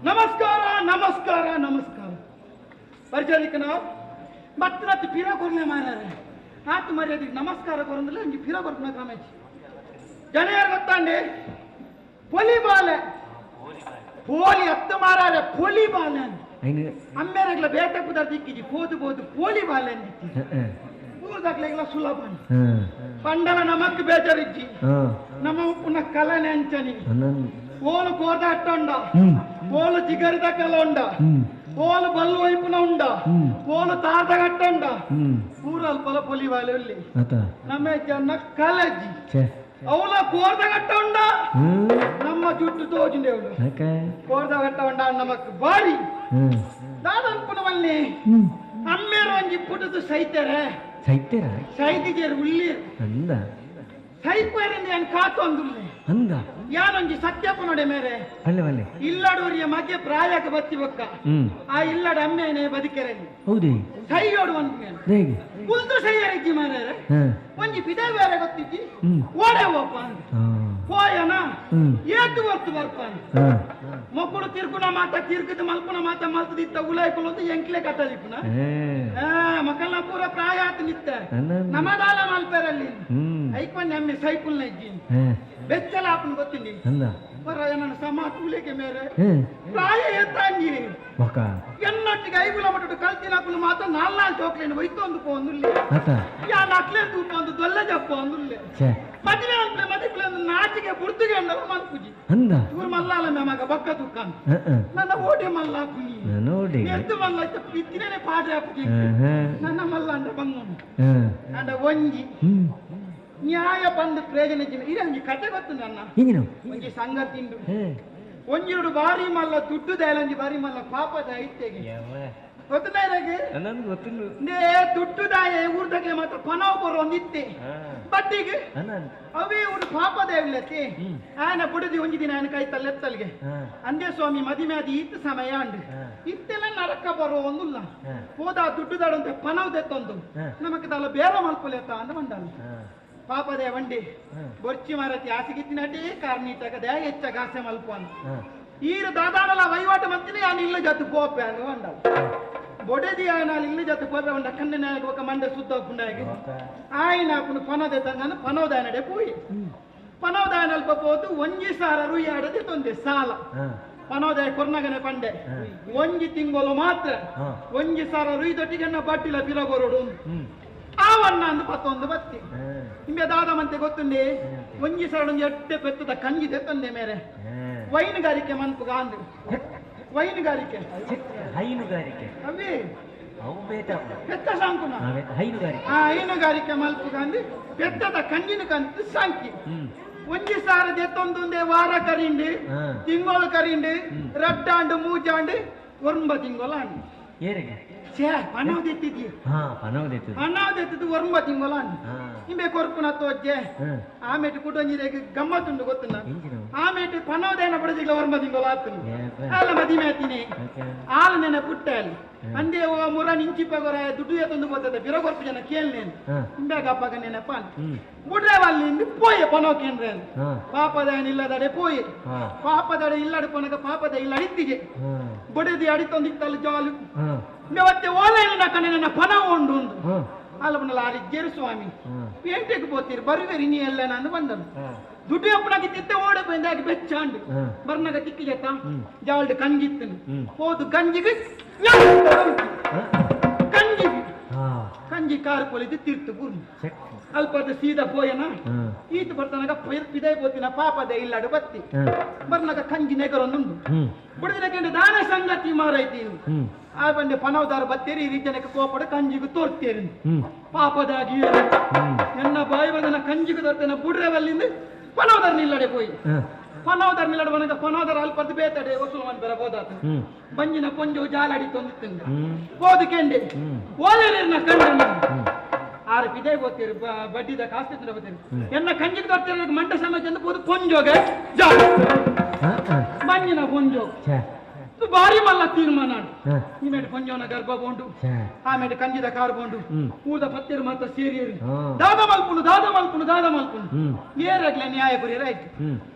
ನಮಸ್ಕಾರ ನಮಸ್ಕಾರ ನಮಸ್ಕಾರ ಪರಿಚಾರಿಕನ ಮತ್ತನತ್ತು ಪಿರ ಕೊರ್ಲೆ ಮಾರಾರೆ ಆತು ಮರ್ಯಾದೆಗೆ ನಮಸ್ಕಾರ ಕೊರಂದ್ರೆ ಇಂಜಿ ಪಿರ ಕೊರ್ಪುನ ಕ್ರಮೇಶ್ ಜನ ಯಾರು ಗೊತ್ತಾಂಡೆ ಪೊಲಿ ಬಾಲೆ ಪೋಲಿ ಅತ್ತು ಮಾರಾರೆ ಪೊಲಿ ಬಾಲೆ ಅಮ್ಮೇರಗ್ಲ ಬೇಟೆ ಪುದರ್ ದಿಕ್ಕಿಜಿ ಪೋದು ಪೋದು ಪೋಲಿ ಬಾಲೆ ಅಂದಿತ್ತಿ ಊರ್ದಾಗ್ಲೆಗ್ಲ ಸುಲಭ ಪಂಡಲ ನಮಕ್ ಬೇಜಾರಿಜ್ಜಿ ನಮ್ಮ ಉಪ್ಪುನ ಕಲನೆ ಅಂಚನಿ ಓಲು ಕೋದ ಅಟ್ಟೊಂಡ ಓಲು ಜಿಗರಿದ ಕಲ ಉಂಡ ಓಲು ಬಲ್ಲು ವೈಪುನ ಉಂಡ ಓಲು ತಾರ್ದ ಕಟ್ಟೊಂಡ ಊರಲ್ ಪಲ ಪೊಲಿ ಬಾಲೆ ಉಲ್ಲಿ ನಮ್ಮ ಜನ ಕಲಜ್ಜಿ ಅವಳ ಕೋರ್ದ ಕಟ್ಟ ಉಂಡ ನಮ್ಮ ಜುಟ್ಟು ತೋಜಿಂದೇವಳು ಕೋರ್ದ ಕಟ್ಟ ಉಂಡ ನಮಕ್ ಬಾರಿ ದಾದನ್ಪುನವಲ್ಲಿ ಅಮ್ಮೇರು ಒಂಜಿ ಪುಟದು ಸೈತಾರೆ ಸೈತೇರ ಸೈತಿಜೇರು ಉಳ್ಳೀರು ಅಂದ ಸೈಪೇರಿಂದ ಏನು ಕಾತೊಂದುಲ್ಲೆ ಅಂದ ಯಾನೊಂಜಿ ಸತ್ಯಪ್ಪನೊಡೆ ಮೇರೆ ಅಲ್ಲೆ ವಲ್ಲೆ ಇಲ್ಲಡೋರಿಯ ಮಗೆ ಪ್ರಾಯಕ್ಕೆ ಬತ್ತಿ ಬೊಕ್ಕ ಆ ಇಲ್ಲಡ ಅಮ್ಮೇನೆ ಬದುಕೆರಲ್ಲಿ ಹೌದೇ ಸೈಯೋಡು ಒಂದು ಹೇಗೆ ಕುಲ್ದು ಸೈಯರಿಜ್ಜಿ ಮಾರ್ಯಾರೆ ಒಂಜಿ ಪಿದೆ ಬೇರೆ ಗೊತ್ತಿಜ್ಜಿ ಓಡೆ ಹೋಪ ಹೋಯನ ಏತು ಹೊರ್ತು ಬರ್ಪಾನ ಮೊಕ್ಕಳು ತಿರ್ಕುನ ಮಾತ ತಿರ್ಕದ ಮಲ್ಪುನ ಮಾತ ಮಲ್ತದಿತ್ತ ಉಲಾಯ್ಕೊಳ್ಳೋದು ಎಂಕ್ಲೆ ಕಟ್ಟದಿಪ್ಪುನ ಮಕ್ಕಳನ್ನ ಪೂರ ಪ್ರಾಯ ಆತ ನಿತ್ತ ನಮದಾಲ ಮಲ್ಪೆರಲ್ಲಿ ಐಕ್ವನ್ ಎಮ್ಮೆ ಸೈಕುಲ್ನ ಇಜ್ಜಿ ಬೆಚ್ಚಲ ಆಪನ್ ಗೊತ್ತಿನಿ ಬರ ನನ್ನ ಸಮ ಕೂಲಿಗೆ ಮೇರೆ ಪ್ರಾಯ ಎತ್ತಾಂಗಿ ಎನ್ನೊಟ್ಟಿಗೆ ಐಗುಲ ಮಟ್ಟ ಕಲ್ತಿನ ಹಾಕಲು ಮಾತ್ರ ನಾಲ್ನಾಲ್ ಚೋಕ್ಲೇನು ಒಯ್ತೊಂದು ಪೋಂದುಲ್ಲೆ ಯಾ ನಕ್ಲೆ ತೂಪ ಒಂದು ದೊಲ್ಲ ಜಪ್ಪ ಒಂದುಲ್ಲೆ ಮದುವೆ ಅನ್ಪ್ಲೆ ಮದುವೆ ನಾಚಿಗೆ ಬುರ್ದುಗೆ ಅಂದಲ್ಲ ಮನ್ಪುಜಿ ಚೂರು ಮಲ್ಲಾಲ ಮಗ ಬೊಕ್ಕ ತುಕ್ಕನ್ ನನ್ನ ಓಟೆ ಮಲ್ಲ ಹಾಕುನಿ ಎದ್ದು ಮಲ್ಲ ಇತ್ತಿನೇ ಪಾಠ ಹಾಕುಜಿ ನನ್ನ ಮಲ್ಲ ಅಂಡ ಬಂದು ಅಂಡ ಒಂಜಿ ನ್ಯಾಯ ಬಂದು ಪ್ರಯೋಜನ ಇದೆ ಒಂಜಿ ಕತೆ ಗೊತ್ತು ನನ್ನ ಒಂಜಿ ಸಂಗತಿಂಡು ಒಂಜಿರುಡು ಬಾರಿ ಮಲ್ಲ ದುಡ್ಡು ದಾಯಲೊಂಜಿ ಬಾರಿ ಮಲ್ಲ ಪಾಪದ ಐತೆಗೆ ಗೊತ್ತುಂದಾಯಗೆ ದುಡ್ಡು ದಾಯ ಊರ್ದಾಗಲೇ ಮಾತ್ರ ಪನವು ಬರೋ ಒಂದಿತ್ತೆ ಬಡ್ಡಿಗೆ ಅವೇ ಊರು ಪಾಪದ ಇಲ್ಲತಿ ಆನ ಬುಡದಿ ಒಂಜಿ ದಿನ ಆನ ಕೈ ತಲ್ಲೆತ್ತಲ್ಗೆ ಅಂದೇ ಸ್ವಾಮಿ ಮದಿಮೆ ಅದು ಈತ ಸಮಯ ಅಂಡು ಇತ್ತೆಲ್ಲ ನರಕ ಬರೋ ಒಂದುಲ್ಲ ಹೋದ ದುಡ್ಡು ದಾಡಂತೆ ಪನವು ದೆತ್ತೊಂದು ನಮಕ್ ದಾಲ ಬೇರೆ ಮಲ್ಪುಲೆತ್ತ ಅಂದ ಬಂಡಲ್ಲ ಪಾಪದೇ ವಂಡಿ ಬೊರ್ಚಿ ಮಾರತಿ ಆಸೆಗಿತ್ತಿನಟೇ ಕಾರ್ನೀಟಕ they ಹೆಚ್ಚ ಗಾಸೆ ಮಲ್ಪನ್ ಈರು ದಾದಾನಲ ವಹಿವಾಟು ಮಂತಿನಿ ಆನ ಇಲ್ಲ ಜೊತೆ ಪೋಪೆ ಅನ್ನು ಅಂಡ ಬೊಡೆದಿ ಆನ ಇಲ್ಲ ಜೊತೆ ಪೋಪೆ ಉಂಡ ಕಣ್ಣನಾಗ ఒక ಮಂಡೆ ಸುದ್ದ ಪುಂಡಾಗಿ ಆಯ್ನ ಪುನ ಪನೋದೆ ತಂಗನ ಪನೋದಾನಡೆ ಪೋಯಿ ಪನೋದಾನ ಅಲ್ಪ ಪೋತು ಒಂಜಿ ಸಾರ ರುಯ್ಯಾಡದೆ ತೊಂದೆ ಸಾಲ ಪನೋದಾಯ ಕೊರ್ನಗನೆ ಪಂಡೆ ಒಂಜಿ ತಿಂಗಳು ಮಾತ್ರ ಒಂಜಿ ಸಾರ ರುಯ್ದೊಟ್ಟಿಗೆ ಬಟ್ಟಿಲ ಬಿರಗೊರಡು ಆವನ್ನ ಅಂದು ಪತ್ತೊಂದು ಬತ್ತಿ ನಿಮಗೆ ದಾದ ಮಂತೆ ಗೊತ್ತುಂಡೆ ಒಂಜಿ ಸರಳೊಂದು ಎಟ್ಟೆ ಪೆತ್ತದ ಕಂಜಿದೆ ತಂದೆ ಮೇರೆ ವೈನುಗಾರಿಕೆ ಮನ್ಪುಗ ಅಂದು ವೈನುಗಾರಿಕೆ ಹೈನುಗಾರಿಕೆ ಅವೇ ಅವು ಬೇಟ ಪೆತ್ತ ಸಾಂಕುನ ಹೈನುಗಾರಿಕೆ ಆ ಹೈನುಗಾರಿಕೆ ಮಲ್ಪುಗ ಅಂದು ಪೆತ್ತದ ಕಂಜಿನ ಕಂತು ಸಾಂಕಿ ಒಂಜಿ ಸಾರದ ಎತ್ತೊಂದೊಂದೇ ವಾರ ಕರಿಂಡು ತಿಂಗಳು ಕರಿಂಡು ರಡ್ಡಾಂಡು ಮೂಜಾಂಡು ಒರ್ಂಬ ತಿಂಗಳು ಅಂಡು ಏರಿಗೆ ಛೇ ಪನವದೆತ್ತಿದ್ದಿ ಪನವದೆತ್ತಿದ್ದು ಪನವದೆತ್ತಿದ್ದು ಒರ್ಂಬ ತಿಂಗಳು ಅಂಡು ಇಂಬೆ ಕೊರ್ಪುನ ತೋಜ್ಜೆ ಆಮೇಟು ಕುಟೊಂಜಿದೆಗೆ ಗಮ್ಮತ್ತುಂಡು ಗೊತ್ತುಂಡ ಆಮೇಟು ಪನವದೇನ ಬಡದಿಗ್ಲ ಒರ್ಂಬ ತಿಂಗಳು ಆತನು ಅಲ್ಲ ಮದಿಮೆ ಆತೀನಿ ಆಲ ನೆನೆ ಪುಟ್ಟಲ್ಲಿ ಅಂದೇ ಓ ಮುರ ನಿಂಚಿಪಗೊರ ದುಡ್ಡು ಎತ್ತೊಂದು ಗೊತ್ತದೆ ಬಿರ ಕೊರ್ಪು ಜನ ಕೇಳ್ನೇನು ಇಂಬ್ಯಾಗ ಅಪ್ಪಗ ನೆನಪ ಬುಡ್ರೆ ವಲ್ಲಿಂದ ಪೋಯೆ ಪನೋ ಕೇಂದ್ರ ಪಾಪದ ಇಲ್ಲದಡೆ ಪೋಯೆ ಪಾಪದಡೆ ಇಲ್ಲಡೆ ಪೊನಗ ಪಾಪದ ಇಲ್ಲ ಅಡಿತಿಗೆ ಬುಡದಿ ಅಡಿತೊಂದಿತ್ತಲ್ಲ ಜಾಲು ಮತ್ತೆ ಓಲೈನ ಕಣ್ಣಿನ ಪನ ಉಂಡು ಉಂಡು ಅಲ್ಲ ಬಣ್ಣಲ್ಲ ಆರಿಜ್ಜೇರು ಸ್ವಾಮಿ ಪೇಂಟೆಗೆ ಪೋತೀರಿ ಬರುವೇರಿ ನೀ ಎಲ್ಲ ನಾನು ಬಂದನು ದುಡ್ಡು ಅಪ್ಪನಾಗಿ ತಿತ್ತೆ ಓಡೆ ಬಂದಾಗ ಬೆಚ್ಚಾಂಡು ಬರ್ನಾಗ ತಿಕ್ಕಿ ಜತ್ತ ಜಾಲ್ಡ್ ಕಂಜಿತ್ತನು ಹೋದು ಗಂಜಿಗೆ ಕಂಜಿಗೆ ಕಂಜಿ ಕಾರು ಪೊಲಿದು ತೀರ್ತು ಗುರು ಅಲ್ಪದ ಸೀದಾ ಪೋಯನ ಈತ ಬರ್ತಾನಾಗ ಪಿದೈ ಪೋತಿನ ಪಾಪದ ಇಲ್ಲಾಡು ಬತ್ತಿ ಬರ್ನಾಗ ಕಂಜಿ ನೆಗರೊಂದುಂಡು ಬುಡದಿನ ದಾನ ಸಂಗತಿ ಮಾರೈತಿ ಆ ಬಂದೆ ಪನವದಾರ ಬತ್ತೀರಿ ಈ ಜನಕ್ಕೆ ಕೋಪಡ ಕಂಜಿಗೆ ತೋರ್ತೀರಿ ಪಾಪದಾಗಿ ಎನ್ನ ಬಾಯಿ ಬಂದನ ಕಂಜಿಗೆ ತೋರ್ತೇನೆ ಬುಡ್ರೆವಲ್ಲಿಂದ ಪನವದಾರ ನಿಲ್ಲಡೆ ಪೋಯಿ ಪನವದಾರ ನಿಲ್ಲಡೆ ಬನಗ ಪನವದಾರ ಅಲ್ಪದ್ದು ಬೇತಡೆ ವಸೂಲು ಬೇರೆ ಹೋದಾತ ಬಂಜಿನ ಪೊಂಜು ಜಾಲಾಡಿ ತೊಂದಿತ್ತಂಗ ಹೋದು ಕೆಂಡೆ ಓಲೇರಿನ ಕಂಡ ಆರು ಪಿದೆ ಗೊತ್ತೀರಿ ಬಡ್ಡಿದ ಕಾಸ್ತಿ ಗೊತ್ತೀರಿ ಎನ್ನ ಕಂಜಿಗೆ ದೊಡ್ಡ ಮಂಡ ಸಮಾಜ ಪೋದು ಪೊಂಜೋಗ ಮಂಜಿನ ಪೊಂಜೋಗ ಬಾರಿ ಮಲ್ಲ ತೀರ್ಮಾನ ನಿಮೇಲೆ ಪೊಂಜೋನ ಗರ್ಭ ಬೋಂಡು ಆಮೇಲೆ ಕಂಜಿದ ಕಾರ್ ಬೋಂಡು ಊದ ಪತ್ತಿರು ಮಾತ್ರ ಸೇರಿಯರು ದಾದ ಮಲ್ಪುನು ದಾದ ಮಲ್ಪುನು ದಾದ ಮಲ್ಪುನು ಏರಾಗ್ಲ ನ್ಯಾಯ ಕೊರಿಯರ ಆಯ್ತು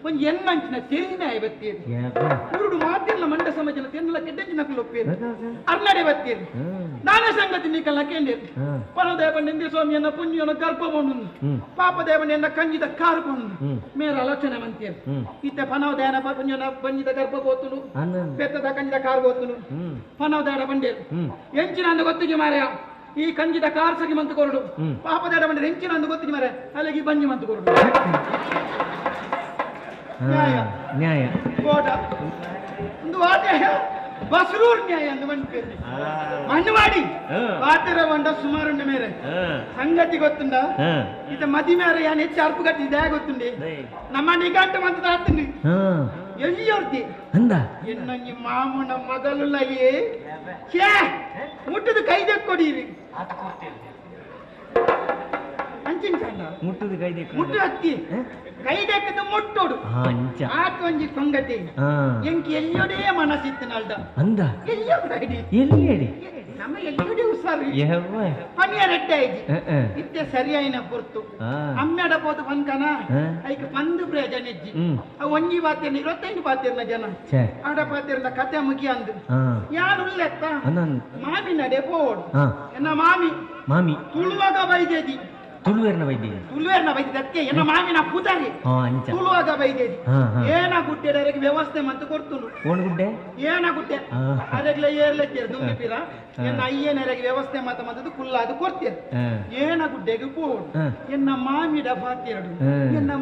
ಒಂಜಿ ಎನ್ನಂಚಿನ ತೆರಿ ನ್ಯಾಯ ಬತ್ತೀರಿ ಊರುಡು ಮಾತಿರ್ಲ ಮಂಡ ಸಮಾಜನ ತೆನ್ನಲ ಕೆಡ್ಡಂಚಿನ ಒಪ್ಪೇರು ಅರ್ನಡೆ ಬತ್ತೀರಿ ನಾನೇ ಸಂಗತಿ ನೀಕಲ್ಲ ಕೇಂದೇರು ಪರದೇವನ ಸ್ವಾಮಿಯನ್ನ ಪುಣ್ಯನ ಗರ್ಭ ಬೋಂಡು ಪಾಪದೇವನ ಎನ್ನ ಕಂಜಿದ ಕಾರ್ ಬೋಂಡು ಮೇರ ಆಲೋಚನೆ ಮಂತೀರು ಇತ್ತ ಪನವದೇನ ಪುಣ್ಯನ ಬಂಜಿದ ಗರ್ಭ ಬೋತುನು ಪೆತ್ತದ ಕಂಜಿದ ಕಾರ್ ಬೋತುನು ಪನವದಾಡ ಬಂಡೇರು ಎಂಚಿನ ಅಂದ ಗೊತ್ತಿಗೆ ಮಾರ್ಯ ಈ ಕಂಜಿದ ಕಾರ್ ಸಗಿ ಮಂತು ಕೊರಡು ಪಾಪದಾಡ ಬಂಡೇರು ಎಂಚಿನ ಅಂದ ಗೊತ್ತಿಗೆ ಮಾರ್ಯ ಅಲ್ಲಿಗೆ ಬಂಜಿ ಮಂತು ಕೊರಡು ನ್ಯಾಯ ನ್ಯಾಯ ಕೋಟ ಒಂದು ವಾಟೆ ಬಸ್ರೂರ್ ನ್ಯಾಯ ಅಂದು ಮಣ್ಣು ಮಣ್ಣು ಮಾಡಿ ಪಾತೆರ ಬಂಡ ಸುಮಾರುಂಡು ಮೇರೆ ಸಂಗತಿ ಗೊತ್ತುಂಡ ಇತ ಮದಿ ಮೇರೆ ಯಾನ್ ಹೆಚ್ಚು ಅರ್ಪು ಕಟ್ಟಿದ್ದೆ ಗೊತ್ತುಂಡಿ ನಮ್ಮ ನಿಗಂಟ ಮಂತದ ಆತುಂಡಿ ಎಲ್ಲಿಯೋರ್ತಿ ಅಂದ ಎನ್ನೊಂಜಿ ಮಾಮುನ ಮಗಲುಲ್ಲಗೆ ಛೇ ಮುಟ್ಟದ ಕೈ ಕೊಡೀರಿ ಅಂಚಿನ ಚಂಡ ಮುಟ್ಟುದು ಕೈ ಮುಟ್ಟು ಹತ್ತಿ ಕೈ ದೆಕ್ಕದ ಮುಟ್ಟೋಡು ಆತ ಒಂಜಿ ಕೊಂಗಟಿ ಎಂಕಿ ಎಲ್ಲಿಯೋಡೇ ಮನಸ್ಸಿತ್ತು ನಲ್ದ ಅಂದ ಎಲ್ಲಿಯೋ ಕೈಡಿ ಎಲ್ಲಿಯಡಿ ನಮ್ಮ ಎಲ್ಲಿಯೋಡಿ ಹುಷಾರು ಪನಿಯ ರೆಡ್ಡೆ ಆಯ್ತು ಇತ್ತೆ ಸರಿಯಾಯಿನ ಪೊರ್ತು ಅಮ್ಮೆಡ ಪೋದು ಪನ್ಕನ ಐಕ್ ಪಂದು ಪ್ರಯೋಜನ ಇಜ್ಜಿ ಅವು ಒಂಜಿ ಪಾತಿರ್ನ 25 ಪಾತಿರ್ನ ಜನ ಆಡ ಪಾತಿರ್ನ ಕತೆ ಮುಗಿ ಅಂದು ಯಾನು ಉಲ್ಲೆತ್ತ ಮಾಮಿ ನಡೆ ಪೋಡು ಎನ್ನ ಮಾಮಿ ಮಾಮಿ ತುಳುವಾಗ ಬೈದೇದಿ ತುಳುವೇರ್ನ ವೈದ್ಯ ತುಳುವೇರ್ನ ವೈದ್ಯ ಅದಕ್ಕೆ ಎನ್ನ ಮಾಮಿನ ಪೂಜಾರಿ ತುಳುವಾಗ ವೈದ್ಯದಿ ಏನ ಗುಡ್ಡೆ ವ್ಯವಸ್ಥೆ ಮಂತು ಕೊಡ್ತುಂಡು ಗುಡ್ಡೆ ಏನ ಗುಡ್ಡೆ ಅದಕ್ಕೆ ಏರ್ಲಕ್ಕೆ ದುಂಬಿಪಿರ ಎನ್ನ ಅಯ್ಯನರೆಗೆ ವ್ಯವಸ್ಥೆ ಮಾತ ಮಂತದ್ದು ಕುಲ್ಲ ಅದು ಕೊಡ್ತೇನೆ ಏನ ಗುಡ್ಡೆಗೆ ಪೋಡು ಎನ್ನ ಮಾಮಿಡ ಪಾತಿರಡು ಎನ್ನ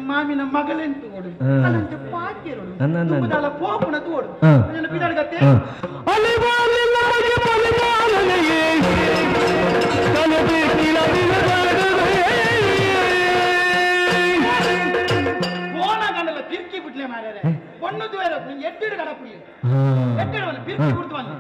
ಮಾಮಿನ ಮಗಳೆಂತು ಕೊಡು ಅಲ್ಲಂತೆ ಪಾತಿರಡು ತುಂಬುದಾಲ ಪೋಪುಣ ತೋಡು ಎನ್ನ ಪಿದಾಡ್ಗತ್ತೆ ಪಿರ್ಕಿ ಬಿಡ್ಲೆ ಮಾರ್ಯಾರೆ பொண்ணு வேற எட்டு கடப்புள்ளி எட்டு பிரிச்சு கொடுத்து வாங்க.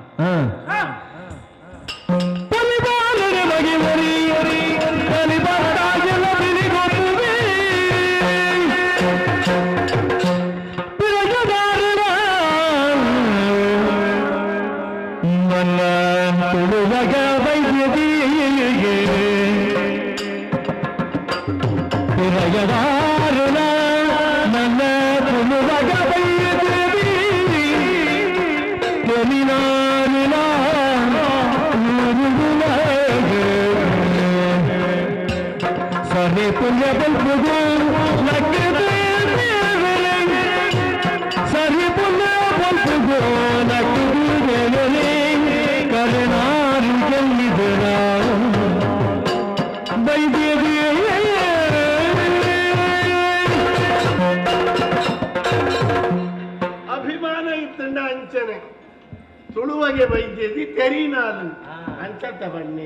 ಅಭಿಮಾನ ಇತ್ತಂಡ ಅಂಚನೆ ತುಳುವಗೆ ವೈದ್ಯದಿ ತೆರಿನಾಲು ಅಂಚತ್ತ ಬನ್ನಿ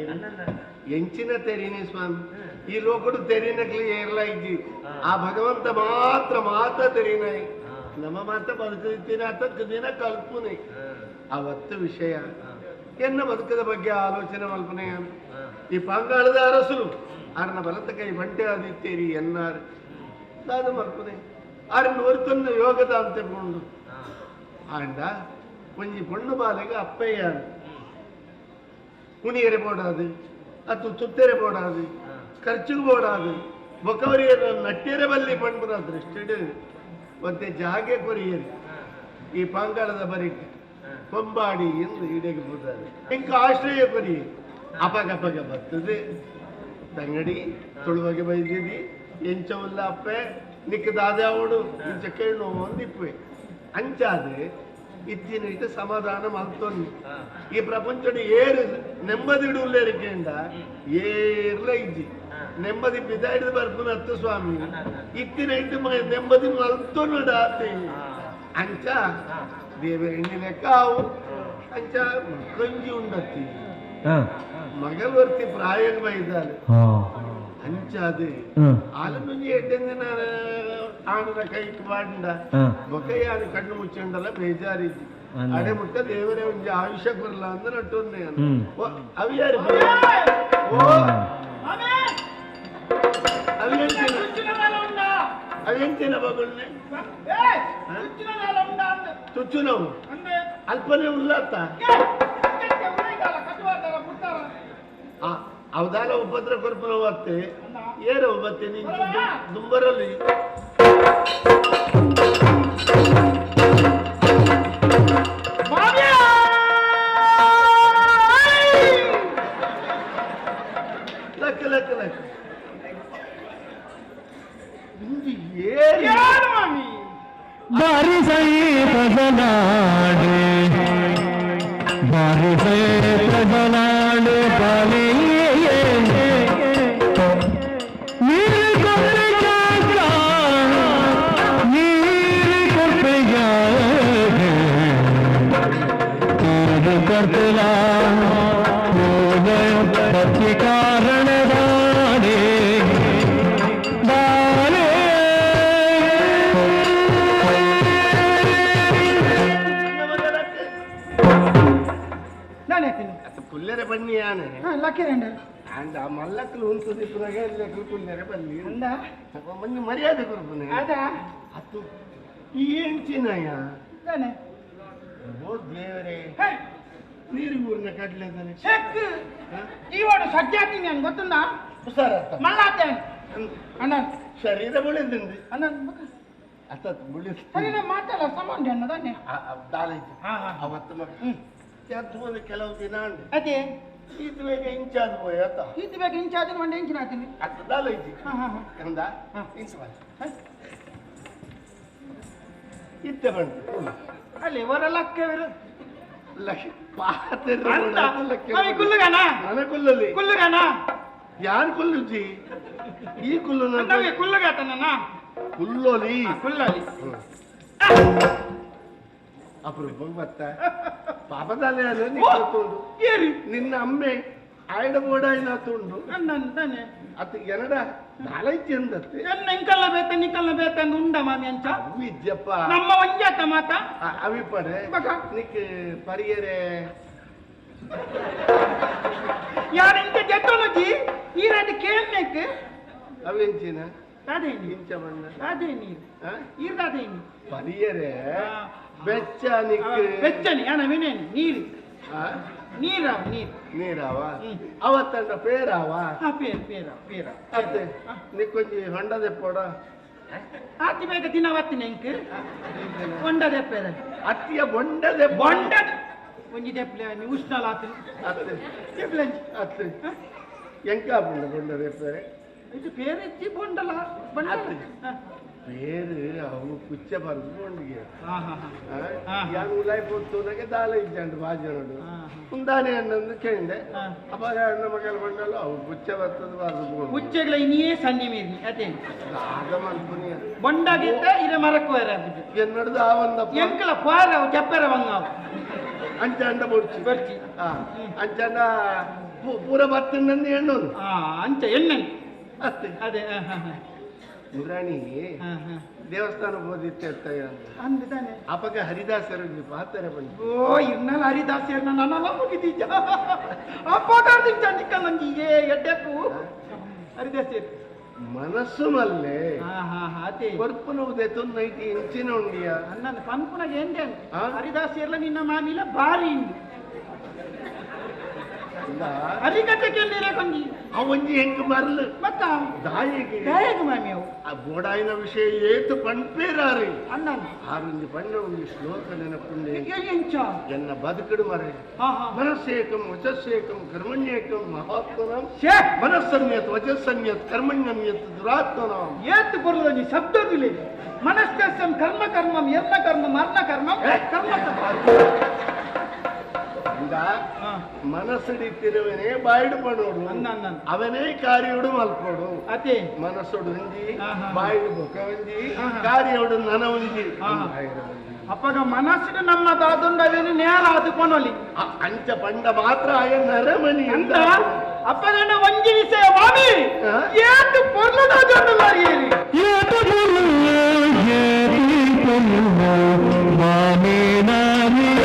ಎಂಚಿನ ತೆರಿನಿ ಸ್ವಾಮಿ ಈ ಲೋಕಡು ತೆರಿನಕ್ಲಿ ಏರ್ಲ ಇದ್ದಿ ಆ ಭಗವಂತ ಮಾತ್ರ ಮಾತ ತೆರಿನ ನಮ್ಮ ಮಾತ ಬದುಕುತ್ತೀನ ತಕ್ಕ ದಿನ ಕಲ್ಪನೆ ಅವತ್ತು ವಿಷಯ ಎನ್ನ ಬದುಕದ ಬಗ್ಗೆ ಆಲೋಚನೆ ಮಲ್ಪನೆ ಈ ಪಂಗಾಳದ ಅರಸರು ಅರ್ನ ಬಲತ ಕೈ ಬಂಟೆ ಆದಿತ್ತೇರಿ ಎನ್ನಾರು ದಾದ ಮಲ್ಪನೆ ಅರನ್ನ ಒರ್ತನ್ನ ಯೋಗದ ಅಂತ ಕೊಂಡು ಆಂಡ ಒಂಜಿ ಪೊಣ್ಣು ಬಾಲೆಗೆ ಅಪ್ಪಯ್ಯ ಕುಣಿಯರೆ ಬೋಡಾದು ಅದು ತುತ್ತೆರೆ ಬೋಡಾದು ಖರ್ಚಿಗೆ ಬೋಡಾದು ಬೊಕ್ಕವರಿಯ ನಟ್ಟಿಯರೆ ಬಲ್ಲಿ ಪಂಡ್ಪುರ ದೃಷ್ಟಿಡು ಮತ್ತೆ ಜಾಗೆ ಕೊರಿಯರಿ ಈ ಪಾಂಗಾಳದ ಬರಿಟ್ ಕೊಂಬಾಡಿ ಎಂದು ಇಡೆಗೆ ಹೋದಾರೆ ಇಂಕ ಆಶ್ರಯ ಕೊರಿ ಅಪಗಪಗ ಬರ್ತದೆ ತಂಗಡಿ ತುಳುವಗೆ ಬೈದಿದಿ ಎಂಚವುಲ್ಲ ಅಪ್ಪೆ ನಿಕ್ಕ ದಾದಾವಡು ಇಂಚ ಕೇಳು ಒಂದಿಪ್ಪೆ ಅಂಚಾದೆ ಇತ್ತಿನ ಇಟ್ಟು ಸಮಾಧಾನ ಮಲ್ತೊನ್ನಿ ಈ ಪ್ರಪಂಚಡು ಏರು ನೆಮ್ಮದಿ ಇಡುಲ್ಲೇರಿಕೆಂಡ ಏರ್ಲ ಇಜ್ಜಿ ನೆಮ್ಮದಿ ಪಿದ ಹಿಡಿದು ಬರ್ಪುನ ಹತ್ತು ಸ್ವಾಮಿ ಇತ್ತಿನ ಇಟ್ಟು ನೆಮ್ಮದಿ ಮಲ್ತೊನ್ನುಡ ಆತೆ ಅಂಚ ದೇವ ಎಣ್ಣೆ ಲೆಕ್ಕ ಅವು ಅಂಚ ಕಂಜಿ ಉಂಡತ್ತಿ ಮಗಲ್ವರ್ತಿ ಪ್ರಾಯ ಬೈದಾಳೆ ಅಂಚಾದೆ ಆಲನುಂಜಿ ಎಡ್ಡೆಂದಿನ ಆಣನ ಕೈಕ್ ಬಾಂಡ ಬೊಕಯ್ಯಾನು ಕಣ್ಣು ಮುಚ್ಚಂಡಲ್ಲ ಬೇಜಾರಿದ್ದಿ ಅಡೆ ಮುಟ್ಟ ದೇವರೇ ಒಂಜಿ ಆಯುಷ್ಯ ಕೊರ್ಲ ಅಂದ ನಟ್ಟೊಂದೆ ಅವಿಯಾರು ಓ ಅವೆಂಚಿನ ಬಗುಳ್ನೆ ತುಚ್ಚುನವು ಅಲ್ಪನೆ ಉಳ್ಳತ್ತ ಅವದಾಲ ಉಪದ್ರ ಕೊರ್ಪುನ ಅತ್ತೆ ಏರ ಒಬ್ಬತ್ತೆ ನೀನು ದುಂಬರಲ್ಲಿ ಲಕ್ಕ ಲಕ್ಕ ಲಕ್ಕ ಬಾರಿಸೈ ಪ್ರಜನಾಡೆ ಬಾರಿಸೈ ಪ್ರಜನಾಡೆ ಬಾಲಿಯೇ ನೀರು ಕೊಪ್ಪೆಯಾಗ ನೀರು ಕೊಪ್ಪೆಯಾಗ ತೇರು ಕರ್ತಲ ಪತಿ ಕಾರಣದಾಡೆ ಬಾಲೆ ಕುಲ್ಲೆರೆ ಬನ್ನಿ ಯಾನೆ ಲಕ್ಕಿರಂಡ ಅಂದ ಮಲ್ಲಕ್ಕಲು ಉಂಟು ದಿಪ್ಪನಾಗ ಲಕ್ಕಲು ಕುಲ್ಲೆರೆ ಬನ್ನಿ ಅಂದ ಬನ್ನಿ ಮರ್ಯಾದೆ ಕೊರ್ಪುನೆ ಅದ ಅತ್ತು ಈ ಎಂಚಿನಯ್ಯ ತಾನೆ ಓ ದೇವರೇ ನೀರು ಊರಿನ ಕಡಲೆ ಚೆಕ್ ಈವಾಡು ಸಜ್ಜಾತಿ ನಾನು ಗೊತ್ತುಂಡ ಹುಷಾರತ್ತ ಮಲ್ಲಾತೆ ಅಣ್ಣ ಶರೀರ ಬುಳಿದಿಂది ಅಣ್ಣ ಅತ್ತ ಬುಳಿ ಸರಿ ನಾ ಮಾತಲ್ಲ ಸಮಾನ ಅಣ್ಣ ತಾನೆ ದಾಲೈತಿ ಅವತ್ತು ಮಗ ಹೋದ ಕೆಲವು ದಿನ ಅದೇ ಇದು ಬೇಗ ಇಂಚಾದ ಪೋಯ ಅತ್ತ ಇದು ಬೇಗ ಇಂಚಾದ ಮಂಡೆ ಇಂಚಿನ ಹಾಕ್ತೀನಿ ಅತ್ತ ದಾಲೈತಿ ಕಂದ ಇಂಚು ಬಾ ಇತ್ತೆ ಬಂತು ಅಲ್ಲಿ ವರ ಲಕ್ಕವಿರು ಕುಲ್ಲುಗನ ಕುಲ್ಲಲ್ಲಿ ಕುಲ್ಲುಗನ ಯಾರು ಕುಲ್ಲುಜಿ ಈ ಕುಲ್ಲು ನಮಗೆ ಕುಲ್ಲುಗಾತನ ಕುಲ್ಲೋಲಿ ಕುಲ್ಲೋಲಿ ಅಪರೂಪ ಬತ್ತ ಪಾಪದಾಲೆ ನಿನ್ನ ಅಮ್ಮೆ ಆಯ್ಡ ಬೋಡಾಯ್ನ ತುಂಡು ತಾನೆ ಅತ್ತ ಎನಡ ನಾಲೈತಿ ಅಂದತ್ತೆ ಎನ್ನ ಇಂಕಲ್ಲ ಬೇತ ನಿಕ್ಕಲ್ಲ ಬೇತ ಅಂದ್ ಉಂಡ ಮಾಮಿ ಅಂಚ ವಿದ್ಯಪ್ಪ ನಮ್ಮ ಒಂಜಾತ ಮಾತ ಅವಿಪಡೆ ನಿಕ್ ಪರಿಯರೆ ಯಾರು ಇಂಚ ಜೆತ್ತೊನಜಿ ಈ ರಾಟಿ ಕೇಳ್ಬೇಕು ಅವೆಂಚಿನ ಅದೇನಿ ಇಂಚ ಬಣ್ಣ ಅದೇನಿ ಈರ್ದಾದೇನಿ ಪರಿಯರೆ ಬೆಚ್ಚ ನಿಕ್ ಬೆಚ್ಚನಿ ಅಣ್ಣ ವಿನೇನಿ ನೀರು ನೀರಾವ ನೀರು ನೀರಾವ ಅವತ್ತಂಡ ಪೇರಾವ ಪೇರ್ ಪೇರ ಪೇರ ಅತ್ತೆ ನಿಕ್ಕೊಂಜಿ ಹೊಂಡದೆ ಪೋಡ ಆತಿ ಬೇಗ ದಿನ ವತ್ತಿನ ಇಂಕ್ ಹೊಂಡದೆ ಪೇರ ಅತ್ತಿಯ ಬೊಂಡದೆ ಬೊಂಡ ಒಂಜಿ ದೆಪ್ಲೆ ಉಷ್ಣಲ ಆತು ಅತ್ತೆ ದೆಪ್ಲೆ ಅತ್ತೆ ಎಂಕ ಬೊಂಡ ಬೊಂಡದೆ ಪೇರೆ ಇದು ಪೇರೆಚ್ಚಿ ಬೊಂಡಲ ಬೊಂಡ പേര് ಅವು ಕುಚ್ಚ ಬರೆದು ಕೊಂಡಿಗೆ ಯಾರು ಉಲಾಯ್ ಪೊತ್ತುನಾಗೆ ದಾಲ ಇಜ್ಜಂಡು ಬಾಜನಡು ಉಂದಾನೆ ಅಣ್ಣಂದು ಕೇಂಡೆ ಅಪ್ಪ ಅಣ್ಣ ಮಗಲ ಬಂಡಲು ಅವು ಕುಚ್ಚ ಬರ್ತದ ಬರೆದು ಕುಚ್ಚೆಗಳ ಇನ್ನೇ ಸಣ್ಣ ಮೀರ್ನಿ ಅದೇ ದಾದ ಮಲ್ಪುನಿಯ ಬೊಂಡಾಗಿದ್ದ ಇರ ಮರಕ್ಕೆ ವರ ಎನ್ನಡ್ದು ಆ ಒಂದಪ್ಪ ಎಂಕಲ ಪಾರ ಅವು ಚಪ್ಪರ ಬಂಗಾವು ಅಂಚಂಡ ಬೊಡ್ಚಿ ಬರ್ಚಿ ಅಂಚಂಡ ಪೂರ ಬತ್ತಂದು ಎಣ್ಣೋನು ಅಂಚ ಎಣ್ಣೆ ಅತ್ತೆ ಅದೇ ಮುರಾಣಿ ದೇವಸ್ಥಾನ ಹೋದಿತ್ತೆ ಅಪಗ ಹರಿದಾಸರು ಪಾತ್ರ ಬಂದು ಓ ಇರ್ನಲ್ಲ ಹರಿದಾಸರು ನನ್ನೆಲ್ಲ ಮುಗಿದೀಜ ಅಪ್ಪಗ ನಂಗೆ ಏ ಎಡ್ಡೆಪ್ಪು ಹರಿದಾಸರು ಮನಸ್ಸು ಮಲ್ಲೆ ಕೊರ್ಪುನ ಉದೆತೊನ್ನೈತಿ ಇಂಚಿನ ಉಂಡಿಯ ನನ್ನ ಪನ್ಪುನಾಗ ಎಂದೆ ಹರಿದಾಸರ್ಲ ನಿನ್ನ ಮಾಮಿಲ ಭಾರಿ ಹರಿಕತೆ ಕೇಳಿರೆ ಕೊಂಜಿ ಅವಂಜಿ ಹೆಂಗ್ ಮರ್ಲು ಮತ್ತ ದಾಯಿಗೆ ದಾಯಗ ಮಾಮಿ ಅವು ಆ ಬೋಡಾಯಿನ ವಿಷಯ ಏತು ಪಣ್ಪೇರಾರಿ ಅಣ್ಣ ಆರೊಂಜಿ ಪಣ್ಣ ಒಂಜಿ ಶ್ಲೋಕ ನೆನಪುಂಡೆ ಎಂಚ ಎನ್ನ ಬದುಕಡು ಮರೆ ಮನಸ್ಸೇಕಂ ವಚಸ್ಸೇಕಂ ಕರ್ಮಣ್ಯೇಕಂ ಮಹಾತ್ಮನಂ ಮನಸ್ಸನ್ಯತ್ ವಚಸ್ಸನ್ಯತ್ ಕರ್ಮಣ್ಯನ್ಯತ್ ದುರಾತ್ಮನಂ ಏತು ಬರುವುದೊಂಜಿ ಶಬ್ದದಿಲೆ ಮನಸ್ಸಂ ಕರ್ಮ ಕರ್ಮಂ ಯರ್ನ ಕರ್ಮ ಮರ್ಣ ಕರ್ಮ ಕರ್ಮ ಮನಸ್ಸುಡಿತ್ತಿರುವನೇ ಬಾಯಿಡು ಪಡೋಡು ಅವನೇ ಕಾರ್ಯೋಡು ಮಲ್ಪೋಡು ಅದೇ ಮನಸ್ಸುಡು ಒಂಜಿ ಬಾಯಿಡು ಬೊಕ ಒಂಜಿ ಕಾರ್ಯೋಡು ನನ ಒಂಜಿ ಅಪ್ಪಗ ಮನಸ್ಸುಡು ನಮ್ಮ ದಾದುಂಡು ಅವೇನು ನೇರ ಅದು ಕೊನೊಲಿ ಅಂಚ ಪಂಡ ಮಾತ್ರ ಆಯ ನರಮಣಿ ಅಂತ ಅಪ್ಪಗಂಡ ಒಂಜಿ ವಿಷಯ ಮಾಮಿ ಏತು ಪೊರ್ಲು ದಾದುಂಡು ಮಾರಿಯೇರಿ ಏತು ಪೊರ್ಲು ಏತು ಪೊರ್ಲು ಮಾಮಿ ನಾರಿ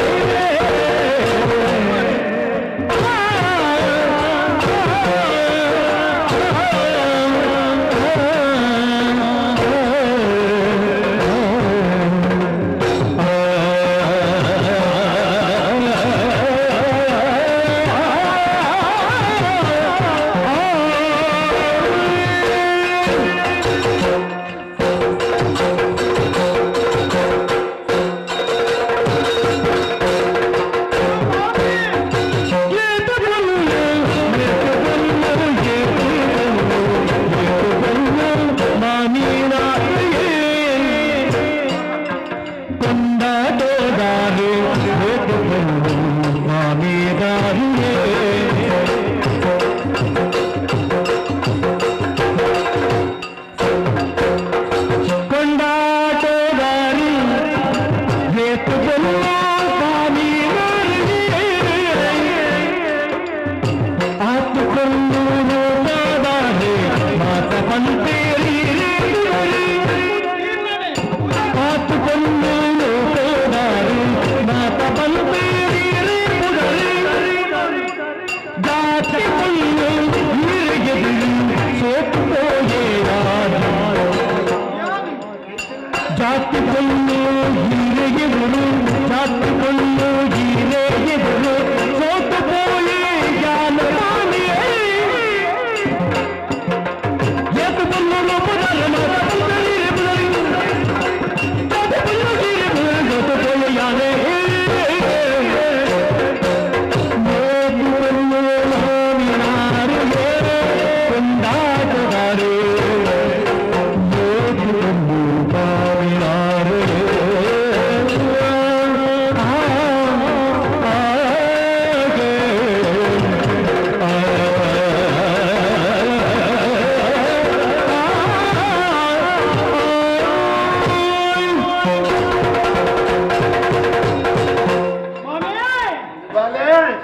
ಜಾತಿ ಪೊಲ್ಲು ಹೀರೆಗೆ ಬರು ಜಾತಿ ಪೊಲ್ಲು ಹೀರೆಗೆ ಬರು ಸೋತು ಪೋಯಿ ಜ್ಞಾನ ಏತು ಪೊಲ್ಲು ರೂಪದ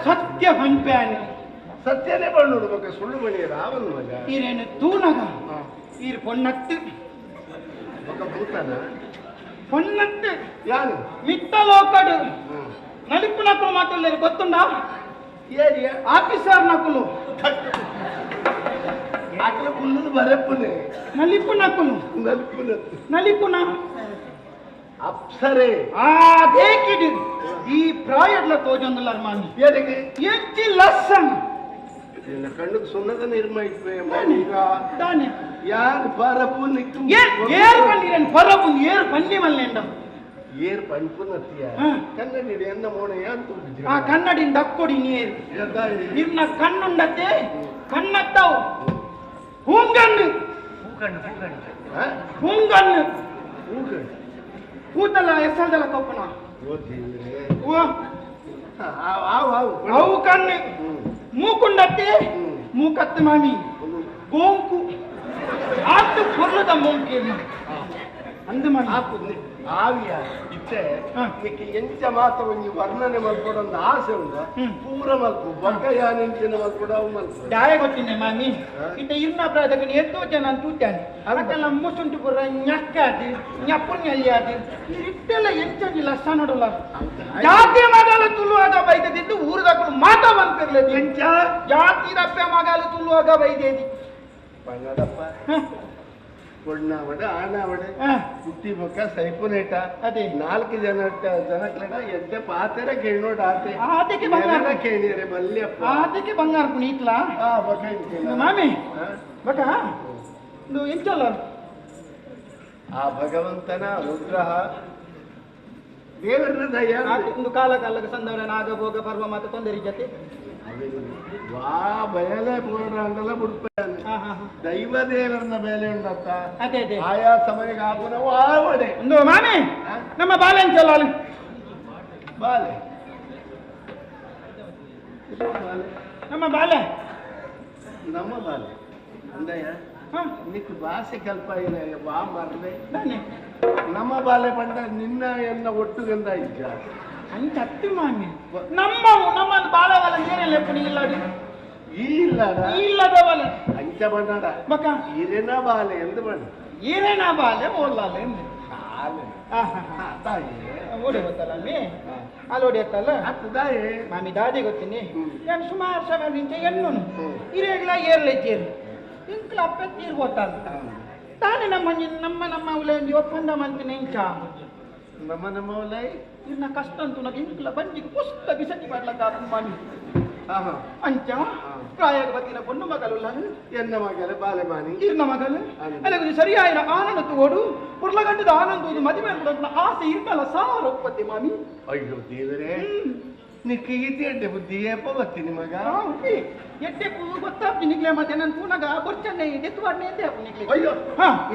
ಸತ್ಯ ಪನ್ಪ್ಯಾನೆ ಸತ್ಯನೇ ಬಣ್ಣೋಡು ಮಗ ಸುಳ್ಳು ಬಣಿ ರಾವಣ ಮಗ ಈರೇನು ತೂನಗ ಈರು ಪೊನ್ನತ್ತು ಮಗ ಭೂತನ ಪೊನ್ನತ್ತು ಯಾರು ಮಿತ್ತ ಲೋಕಡು ನಲಿಪು ನಕಲು ಮಾತಲ್ಲೇರು ಗೊತ್ತುಂಡ ಏರಿಯ ಆಫೀಸರ್ ನಕಲು ಆಕಲ ಕುಲ್ಲದು ಬರಪ್ಪನೆ ನಲಿಪು ನಕಲು ನಲಿಪುನ ನಲಿಪುನ ಅಪ್ಸರೆ ಆ ದೇಕಿಡು ಈ ಪ್ರಾಯಡ್ಲ ತೋಜೊಂದುಲ್ಲಾರ್ ಮಾಮಿ ಏರಿಗೆ ಎಂಚಿ ಲස්සನ ನಿನ್ನ ಕಣ್ಣು ಸುಣ್ಣದ ನಿರ್ಮಯಿಸುವೆ ಈಗ ದಾನೆ ಯಾರು ಪರಪು ನಿಕ್ಕು ಏರ್ ಪನ್ನಿರನ್ ಪರಪು ಏರ್ ಪನ್ನಿ ಮಲ್ಲೇಂಡ ಏರ್ ಪನ್ಪುನತ್ತಿಯ ಕನ್ನಡಿ ಎನ್ನ ಮೋಣೆಯ ಅಂತ ಆ ಕನ್ನಡಿನ ದಕ್ಕೊಡಿ ನೀರು ಇರ್ನ ಕಣ್ಣುಂಡತೆ ಕಣ್ಣತ್ತವು ಹೂಂಗಣ್ಣು ಹೂಂಗಣ್ಣು ಹೂಗಣ್ಣು ಕೂತಲ್ಲ ಎಸಲ್ದಲ್ಲ ಕೊಪ್ಪನ ಅವು ಕಣ್ಣು ಮೂಕುಂಡತ್ತೆ ಮೂಕತ್ತು ಮಾಮಿ ಗೋಂಕು ಆತು ಪೊರ್ಲದ ಮೂಂಕೆ ಅಂದು ಮಾಮಿ ಆವಿಯ ಇತ್ತೆ ನಿಕ್ಕೆ ಎಂಚ ಮಾತ ಒಂಜಿ ವರ್ಣನೆ ಮಲ್ಪಡೊಂದು ಆಸೆ ಉಂಡು ಪೂರ ಮಲ್ಪು ಬೊಕ್ಕ ಯಾನೆಂಚಿನ ಮಲ್ಪಡು ಅವು ಮಲ್ಪು ದಾಯ ಗೊತ್ತಿನ್ನೆ ಮಾಮಿ ಇತ್ತೆ ಇರ್ನ ಪ್ರಾಯದಕ್ಕೆ ಎತ್ತೋ ಜನ ತೂತಾನೆ ಅದಕ್ಕೆಲ್ಲ ಮುಸುಂಟು ಪೂರ ñಕ್ಕಾದು ñಪ್ಪುಣ್ಯಲ್ಯಾದು ಇತ್ತೆಲ್ಲ ಎಂಚೊಂಜಿ ಲಕ್ಷ ನೋಡಲ್ಲ ಜಾತಿ ಮಗಾಲ ತುಳುವಾಗ ಬೈದದಿದ್ದು ಊರದಕ್ಕಳು ಮಾತ ಬಂತಿರ್లేదు ಎಂಚ ಜಾತಿ ದಪ್ಪೆ ಮಗಾಲ ತುಳುವಾಗ ಬೈದೇದಿ ಪಣ್ಣದಪ್ಪ ಪೊಣ್ಣಾವಡೆ ಆಣಾವಡೆ ಹುಟ್ಟಿ ಬೊಕ್ಕ ಸೈಪುನೇಟ ಅದೇ ನಾಲ್ಕು ಜನ ಜನಕ್ಲೆಡ ಎಡ್ಡೆ ಪಾತೆರ ಕೇಳೋಡ ಆತೆ ಆತೆಗೆ ಬಂಗಾರ ಕೇಳಿಯರೆ ಮಲ್ಯಪ್ಪ ಆತೆಗೆ ಬಂಗಾರ ಪುಣೀತ್ಲ ಮಾಮಿ ಬಟ ಇದು ಎಂಚಲ್ಲ ಆ ಭಗವಂತನ ಅನುಗ್ರಹ ದೇವರನ್ನ ದಯ ಒಂದು ಕಾಲ ಕಾಲಕ್ಕೆ ಸಂದವರ ನಾಗ ಭೋಗ ಪರ್ವ ಮಾತ ತೊಂದರೆ ಜೊತೆ ವಾ ಬಯಲೆ ಬೋರ್ಡ್ ಬಿಡ್ಪಾನೆ ದೈವ ದೇವರನ್ನ ಬೇಲೆ ಉಂಡತ್ತ ಅದೇ ಅದೇ ಆಯಾ ಸಮಯಕ್ಕೆ ಆಪುನ ಆವಡೆ ಒಂದು ಮಾಮಿ ನಮ್ಮ ಬಾಲೆ ಎಂಚಲ್ಲ ಅಲ್ಲಿ ಬಾಲೆ ನಮ್ಮ ಬಾಲೆ ನಮ್ಮ ಬಾಲೆ ಅಂದಯ್ಯ ನಿಕ್ ಭಾಷೆ ಕಲ್ಪ ಇಲ್ಲ ಬಾ ಮರ್ಲೆ ನಮ್ಮ ಬಾಲೆ ಪಂಡ ನಿನ್ನ ಎನ್ನ ಒಟ್ಟುಗಂದ ಇದ್ದ ಅಂಚ ಅತ್ತಿ ಮಾಮಿ ನಮ್ಮ ನಮ್ಮ ಬಾಲವಲ ನೀರೆಲ್ಲ ಪುಣಿಯಿಲ್ಲಾಡಿ ಇಲ್ಲದ ಇಲ್ಲದವಲ ಅಂಚ ಬಣ್ಣಡ ಬಕ ಈರೇನ ಬಾಲೆ ಎಂದು ಬಣ್ಣ ಈರೇನ ಬಾಲೆ ಓಲಾಲೆ ಬಾಲೆ ತಾಯಿ ಓಡಿ ಗೊತ್ತಲ್ಲ ಅಮ್ಮಿ ಅಲ್ಲಿ ಓಡಿ ಅತ್ತಲ್ಲ ತಾಯಿ ಮಾಮಿ ದಾದಿ ಗೊತ್ತೀನಿ ನಾನು ಸುಮಾರು ಸಮಯ ನಿಂಚೆ ಎಣ್ಣು ಇರೇಗ್ಲ ಏರ್ಲೆ ಚೇರು ಇಂಕ್ಲ ಅಪ್ಪೆ ತೀರ್ ಗೊತ್ತಲ್ಲ ತಾನೇ ನಮ್ಮ ನಮ್ಮ ನಮ್ಮ ಉಲೆ ಒಪ್ಪಂದ ಮಂತಿನ ಇಂಚ ನಮ್ಮ ನಮ್ಮ ಉಲೆ ಇನ್ನ ಕಷ್ಟ ಅಂತೂ నాకు ಇಂಕ್ಲ ಬಂಜಿಗೆ ಪುಸ್ತ ಬಿಸತಿ ಮಾಡ್ಲಕ್ಕ ಮಾಮಿ ಅಂಚ ಪ್ರಾಯಗ ಬತ್ತಿನ ಪೊಣ್ಣು ಮಗಲು ಎನ್ನ ಮಗಲು ಬಾಲೆ ಮಾನಿ ಇರ್ನ ಮಗಲು ಅಲ್ಲ ಸರಿಯಾಯಿನ ಆನಂದ ತೋಡು ಪುರ್ಲಗಂಟದ ಆನಂದ ಮದುವೆ ಆಸೆ ಇರ್ನಲ್ಲ ಸಾರ ಒಪ್ಪತ್ತೆ ಮಾಮಿ ಅಯ್ಯೋ ದೇವರೇ ನಿಕ್ಕೆ ಈತಿ ಎಡ್ಡೆ ಬುದ್ಧಿ ಏಪ ಬತ್ತೀನಿ ಮಗ ಎಡ್ಡೆ ಗೊತ್ತಾಗ್ತೀನಿ ನಿಗ್ಲೆ ಮತ್ತೆ ನನ್ನ ಪೂನಗ ಬೊರ್ಚನ್ನೆ ಎತ್ತುವಾಡ್ನೆ ಎಂದೆ ನಿಗ್ಲೆ ಅಯ್ಯೋ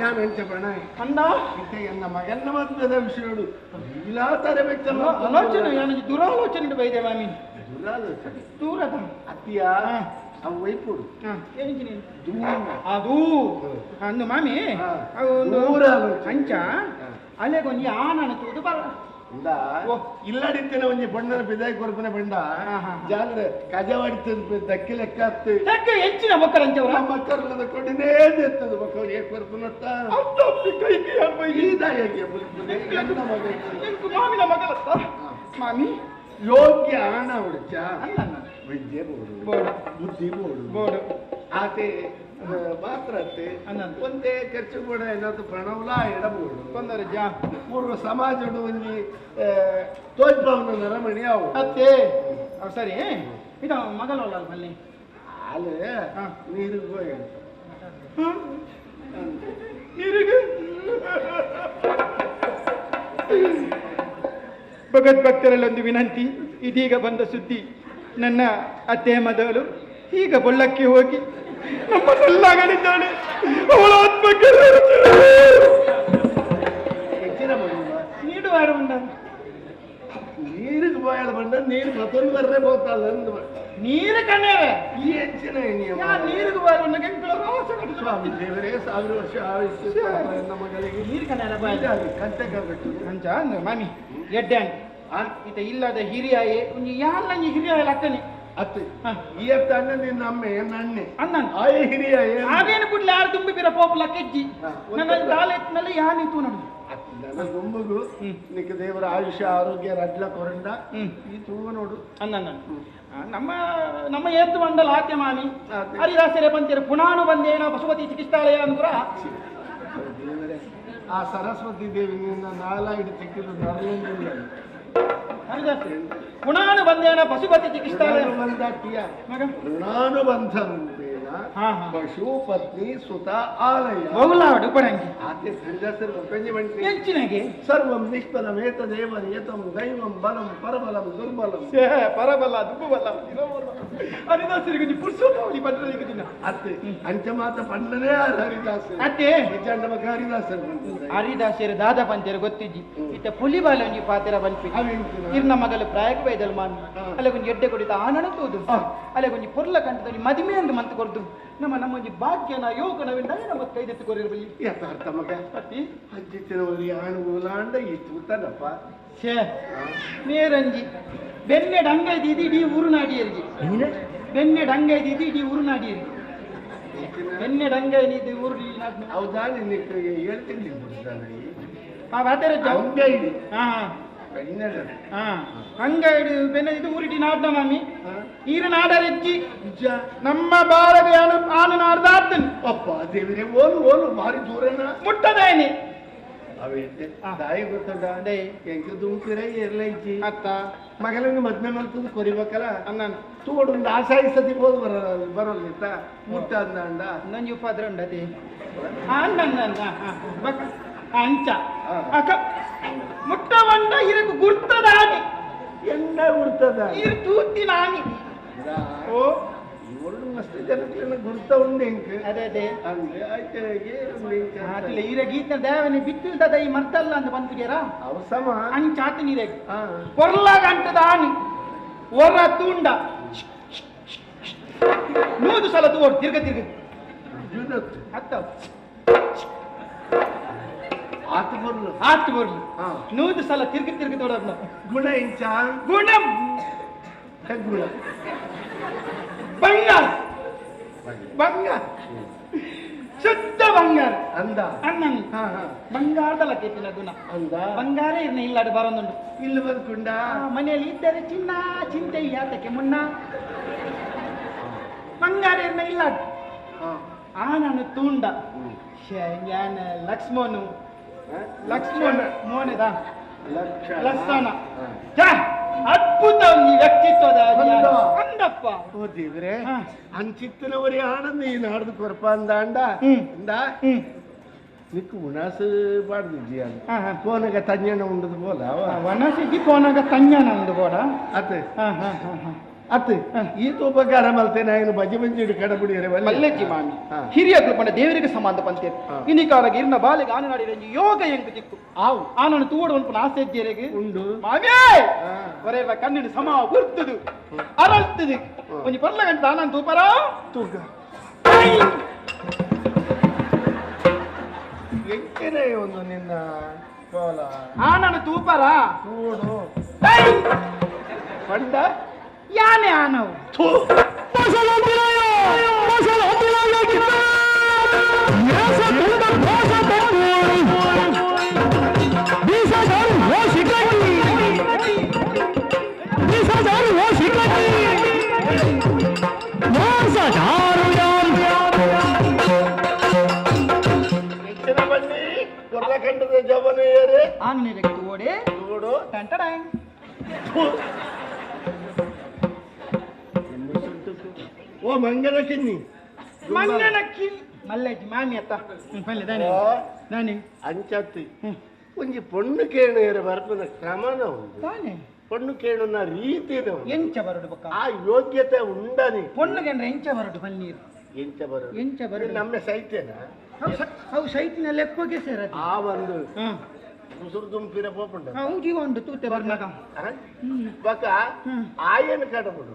ಯಾನ್ ಎಂಚ ಬಣ ಅಂದ ಇತ್ತೆ ಎನ್ನ ಮಗನ್ನ ಮದ್ವೆದ ವಿಷಯಡು ಇಲ್ಲ ತಾರೆ ಬೆಚ್ಚ ಆಲೋಚನೆ ಯಾನಂಜಿ ದುರಾಲೋಚನೆ ಬೈದೆ ಮಾಮಿ ದುರಾಲೋಚನೆ ದೂರದ ಅತ್ತಿಯ ಅವು ವೈಪುಡು ಏನಿಂಚಿನಿ ದೂರ ಅದು ಅಂದು ಮಾಮಿ ದೂರಾಲೋಚನೆ ಅಂಚ ಅಲೆಗೊಂಜಿ ಆನನ ತೂದು ಬರ ಇಲ್ಲಡಿತ್ತೇನೆ ಒಂಜಿ ಬಣ್ಣನ ಬಿದಾಯಿ ಕೊರ್ಪನೆ ಬಂಡ ಜಾಲರ ಕಜವಾಡಿತ್ತದ ದಕ್ಕಿ ಲೆಕ್ಕ ಹೆಚ್ಚಿನ ಮಕ್ಕಳ ಅಂಚವರ ಮಕ್ಕಳದ ಕೊಡಿನೇ ಎತ್ತದ ಮಕ್ಕಳು ಏ ಕೊರ್ಪುನತ್ತ ಮಾಮಿನ ಮಗಳತ್ತ ಮಾಮಿ ಯೋಗ್ಯ ಆಣ ಹುಡುಚ ಅಲ್ಲ ವಿದ್ಯೆ ಬೋಡು ಬೋಡು ಬುದ್ಧಿ ಬೋಡು ಬೋಡು ಆತೆ ಮಾತ್ರ ಒಂದೇ ಖರ್ಚು ಕೂಡ ಏನಾದ್ರು ಪ್ರಣವಲ ಎಡಬಹುದು ತೊಂದರೆ ಜಾ ಪೂರ್ವ ಸಮಾಜಡು ಒಂಜಿ ತೋಜ್ಭವನ ನರಮಣಿ ಅವು ಅತ್ತೆ ಸರಿ ಇದು ಮಗಲಲ್ಲ ಬನ್ನಿ ಅಲ್ಲೇ ನೀರಿಗೆ ಹೋಗಿ ನೀರಿಗೆ ಭಗವದ್ಭಕ್ತರಲ್ಲೊಂದು ವಿನಂತಿ. ಇದೀಗ ಬಂದ ಸುದ್ದಿ, ನನ್ನ ಅತ್ತೆ ಮದಳು ಈಗ ಬೊಳ್ಳಕ್ಕೆ ಹೋಗಿ ನಮ್ಮನ್ನೆಲ್ಲಾಗಲಿದ್ದಾಳೆ. ಅವಳ ಆತ್ಮಕ್ಕೆ ನೀಡುವಾರ ಉಂಡ ನೀರಿಗೆ ಬಾಯಳ ಬಂದ ನೀರು ಮತ್ತೊಂದು ಬರ್ರೆ ಬೋತಲ್ಲ ನೀರು ಕಣ್ಣೇರೆ ಈ ಹೆಚ್ಚಿನ ನೀರಿಗೆ ಬಾಯ ಸ್ವಾಮಿ ದೇವರೇ 1000 ವರ್ಷ ಆಯುಷ್ಯ ಮಗಳಿಗೆ ನೀರು ಕಣ್ಣೇರ ಬಾಯ ಕಂತೆ ಕಾಗಟ್ಟು ಅಂಚ ಮಾಮಿ ಎಡ್ಡೆ ಈತ ಇಲ್ಲದ ಹಿರಿಯಾಯೆ ಒಂಜಿ ಯಾನ್ ಹಿರಿಯಾಯ ಅಕ್ಕನೆ ಅತ್ತೆ ಈ ಅತ್ತ ಅಣ್ಣ ನಿನ್ನ ಅಮ್ಮೆ ಅಣ್ಣೆ ಅಣ್ಣ ಆಯೆ ಹಿರಿಯಾಯ ಆವೇನು ಕೂಡಲೇ ಯಾರು ತುಂಬಿ ಬಿರ ಪೋಪುಲ ಕೆಜ್ಜಿ ನನ್ನ ದಾಲೆತ್ನಲ್ಲಿ ಯಾನಿತ್ತು ನೋಡು ನನ್ನ ದುಂಬುಗು ನಿಕ್ಕ ದೇವರ ಆಯುಷ್ಯ ಆರೋಗ್ಯ ರಡ್ಲ ಕೊರಂಡ ಈ ತೂಗ ನೋಡು ಅಣ್ಣ ನಮ್ಮ ನಮ್ಮ ಏತ್ತು ಮಂಡಲ ಆತೆ ಮಾಮಿ ಹರಿದಾಸರೇ ಬಂತೀರ ಪುಣಾನು ಬಂದೇನ ಪಶುಪತಿ ಚಿಕಿತ್ಸಾಲಯ ಅಂದ್ರ ದೇವರೇ ಆ ಸರಸ್ವತಿ ದೇವಿ ನಿನ್ನ ನಾಲಾಯಿಡು ತಿಕ್ಕಿಲು ನರಳಿಲ್ಲ ಹರಿದಾಸ ಪುಣಾನು ಬಂದೇನ ಪಶುಪತಿ ಚಿಕಿತ್ಸಾಲಯ ಬಂದಾಟಿಯ ಋಣಾನುಬಂಧ ರೂಪೇಣ ಪಶು ಪತ್ನಿ ಸುತ ಆಲಯ ಬಹುಲಾವಡು ಪಡಂಗಿ ಆತೆ ಹರಿದಾಸರು ಒಪ್ಪಂಜಿ ಬಂಟಿ ಹೆಚ್ಚಿನಗೆ ಸರ್ವಂ ನಿಷ್ಫಲಮೇತದೇವ ನಿಯತಂ ದೈವಂ ಬಲಂ ಪರಬಲಂ ದುರ್ಬಲಂ ಪರಬಲ ದುರ್ಬಲ ಹರಿದಾಸರಿಗೆ ಪುರುಷೋತ್ತಮಿ ಪಂಡ್ರಲಿಕ್ಕೆ ದಿನ ಅತ್ತೆ ಅಂಚ ಮಾತ ಪಂಡನೇ ಹರಿದಾಸರು ಅತ್ತೆ ನಿಜ ಮಗ ಹರಿದಾಸರು ಹರಿದಾಸರು ದಾದ ಪಂಚರು ಗೊತ್ತಿಜ್ಜಿ ಇತ್ತ ಪುಲಿ ಬಾಲೊಂಜಿ ಪಾತೆರ ಬನ್ಪಿ ಇರ್ನ ಮಗಲು ಪ್ರಾಯಕ್ಕೆ ಬೈದಲ್ ಮಾಮಿ ಅಲ್ಲ ಕೊಂಚ ಎಡ್ಡೆ ಕೊಡಿತ ಆನನ ತೂದು ಅಲ್ಲ ಕೊಂಚ ಪೊರ್ಲ ಕಂಠದಲ್ಲಿ ಮದಿಮೆ ಅಂದು ಮಂತ್ ಕೊರ್ದು ನಮ್ಮ ನಮ್ಮೊಂಜಿ ಭಾಗ್ಯನ ಯೋಗನವಿಂದ ನಮ್ಮ ಕೈದೆತ್ತು ಕೊರಿರಬಲ್ಲಿ ಯಥಾರ್ಥ ಮಗ ಅತ್ತಿ ಅಜ್ಜಿತ್ತಿನವರಿ ಆಣು ಉಲಾಂಡ ಈ ತೂತನಪ್ಪ ಛೇ ನೇರಂಜಿ ಬೆನ್ನೆ ಡಂಗೈದಿದ್ದು ಇಡೀ ಊರುನಾಡಿಯರಿಗೆ ಬೆನ್ನೆ ಡಂಗೈದಿದ್ದು ಇಡೀ ಊರುನಾಡಿಯರಿಗೆ ಬೆನ್ನೆ ಡಂಗೈದಿದ್ದು ಊರು ಹೌದಾ ನಿನ್ನ ಹೇಳ್ತೀನಿ ಅಂಗೈಡಿ ಅಂಗೈಡು ಬೆನ್ನೆ ಇದು ಊರಿಡಿ ನಾಡ್ನ ಮಾಮಿ ಈರು ನಾಡರೆಜ್ಜಿ ನಮ್ಮ ಭಾರತ ಆನು ನಾಡ್ದಾರ್ತನು ಅಪ್ಪ ದೇವರೇ ಓಲು ಓಲು ಭಾರಿ ದೂರನ ಮುಟ್ಟದೇನಿ ಅವೇಂತೆ ತಾಯಿ ಗೊತ್ತದ ಎಂಕ ದುಂಪಿರ ಏರ್ಲ ಇಜ್ಜಿ ಅತ್ತ ಮಗಲಂಗೆ ಮದ್ವೆ ಮಲ್ತದ ಕೊರಿಬೇಕಲ್ಲ ಅನ್ನ ತೋಡು ಒಂದು ಆಸಾಯಿ ಸತಿ ಬೋದು ಬರೋಲ್ಲ ಮುಟ್ಟ ಅಂದ ನಂಜು ಉಪಾದ್ರ ಉಂಡತಿ ಅಣ್ಣ ಅಂಚ ಅಕ್ಕ ಮುಟ್ಟ ಬಂಡ ಇರಕು ಗುರ್ತದಾನಿ ಎಣ್ಣ ಗುರ್ತದ ಇರು ತೂತಿ ನಾನಿ ಓ ಇವಳು ಮಸ್ತ್ ಜನಕ್ಕೆ ಗುರ್ತ ಉಂಡು ಎಂಕ್ ಅದೇ ಅದೇ ಅಂದ್ರೆ ಆಯ್ತು ಆತಿಲ್ಲ ಈರ ಗೀತ ದೇವನೆ ಬಿತ್ತಿಲ್ದದ ಈ ಮರ್ತಲ್ಲ ಅಂತ ಬಂದ್ಬಿಡ್ಯಾರ ಅವಸಮ ಅಂಚಾತ ನೀರಾಗಿ ಕೊರ್ಲ ಗಂಟದ ಆನಿ ಒರ ತೂಂಡ 100 ಸಲ ತೋಡು ತಿರ್ಗ ತಿರ್ಗ ಅತ್ತ ಆತು ಬರ್ಲು ಆತು ಬರ್ಲು 100 ಸಲ ತಿರ್ಗ ತಿರ್ಗ ತೋಡದ್ನ ಗುಣ ಇಂಚ ಗುಣ ಗುಣ ಬಂಗಾರ ಬಂಗಾರ ಶುದ್ಧ ಬಂಗಾರ ಅಂದ ಅಣ್ಣನ್ ಬಂಗಾರದಲ್ಲ ಕೇತಿನ ಗುಣ ಅಂದ ಬಂಗಾರ ಇರ್ನ ಇಲ್ಲಾಡು ಬರೋದುಂಟು ಇಲ್ಲಿ ಬಂದ್ಕೊಂಡ ಮನೆಯಲ್ಲಿ ಇದ್ದರೆ ಚಿನ್ನ ಚಿಂತೆ ಯಾತಕ್ಕೆ ಮುನ್ನ ಬಂಗಾರ ಇರ್ನ ಇಲ್ಲಾಡು ಆ ನಾನು ತೂಂಡ ಜ್ಞಾನ ಲಕ್ಷ್ಮಣು ಲಕ್ಷ್ಮಣ ಮೋನೆದ ಲಕ್ಷಣ ಅದ್ಭುತ ವ್ಯಕ್ತಿತ್ವದ ಅಂದಪ್ಪ ಓ ದೇವ್ರೆ ಅಂಚಿತ್ತಿನವರಿ ಆನಂದ ಈ ನಾಡ್ದು ಕೊರಪ ಅಂದ ಅಂಡ ಅಂದ ನಿಕ್ಕು ಉಣಾಸು ಬಾಡ್ದಿದ್ದೀಯ ಕೋನಗ ತಂಜಣ ಉಂಡದು ಬೋಲ ವನಸಿದ್ದಿ ಕೋನಗ ತಂಜಣ ಉಂಡು ಬೋಡ ಅತ್ ಅತ್ ಈತ ಉಪಕಾರ ಮಲ್ತೇನೆ ఆయన ಬಜಿ ಬಂಜಿಡು ಕಡಬುಡಿಯರೆ ಮಲ್ಲೆಜ್ಜಿ ಮಾಮಿ ಹಿರಿಯ ಕೃಪಣ ದೇವರಿಗೆ ಸಮಾನ ಪಂತೇರು ಇನ್ನಿಕಾರಗೆ ಇರ್ನ ಬಾಲೆಗೆ ಆನನಾಡಿರಂಜಿ ಯೋಗ ಎಂಕು ದಿಕ್ಕು ಆವು ಆನನು ತೂಡು ಉಂಪು ಆಸೆಜ್ಜೆರೆಗೆ ಉಂಡು ಮಾಮಿ ಒರೆವ ಕಣ್ಣಿನ ಸಮ ಉರ್ತದು ಅರಳ್ತದು ಒಂಜಿ ಪರ್ಲ ಗಂಟ ಆನಂದ ತೂಪರ ತೂಗ ಎಂಕೆನೆ ಒಂದು ನಿನ್ನ ಕೋಲ ಆನನು ತೂಪರ ತೂಡು ಪಂಡ ಯಾನೆ ಆನವು ಿ ಏರೆ ಆಂಜನೇಯರಿಗೆ ತೂವೊಡೆ ತೂವೊಡು ಟಂಟಡಾಯ್ ಓ ಮಂಗನ ಕಿನ್ನಿ ಮಂಗನ ಕಿನ್ನಿ ಮಲ್ಲೇಜಿ ಮಾಮಿ ಅತ್ತ ಪಲ್ಲೆ ದಾನೆ ದಾನೆ ಅಂಚತ್ತಿ ಒಂಜಿ ಪೊಣ್ಣು ಕೇಣುವೆರೆ ಬರ್ಪುನ ಕ್ರಮನ ಉಂಡು ದಾನೆ ಪೊಣ್ಣು ಕೇಣುನ ರೀತಿ ಎಂಚ ಬರಡು ಬೊಕ್ಕ ಆ ಯೋಗ್ಯತೆ ಉಂಡನಿ ಪೊಣ್ಣುಗೆಂಡ್ರೆ ಎಂಚ ಬರಡು ಪನ್ನೀರು ಎಂಚ ಬರಡು ಎಂಚ ಬರಡು ನಮ್ಮ ಸೈತ್ಯನ ಅವು ಸೈತಿನ ಲೆಕ್ಕೋಗೆ ಸೇರ ಆ ಒಂದು ಉಸುರು ದುಂಪಿರ ಪೋಪುಂಡ ಅವು ಜೀವ ಉಂಡು ತೂತೆ ಬರ್ನಾಗ ಬೊಕ್ಕ ಆಯನ ಕಡಬುಡು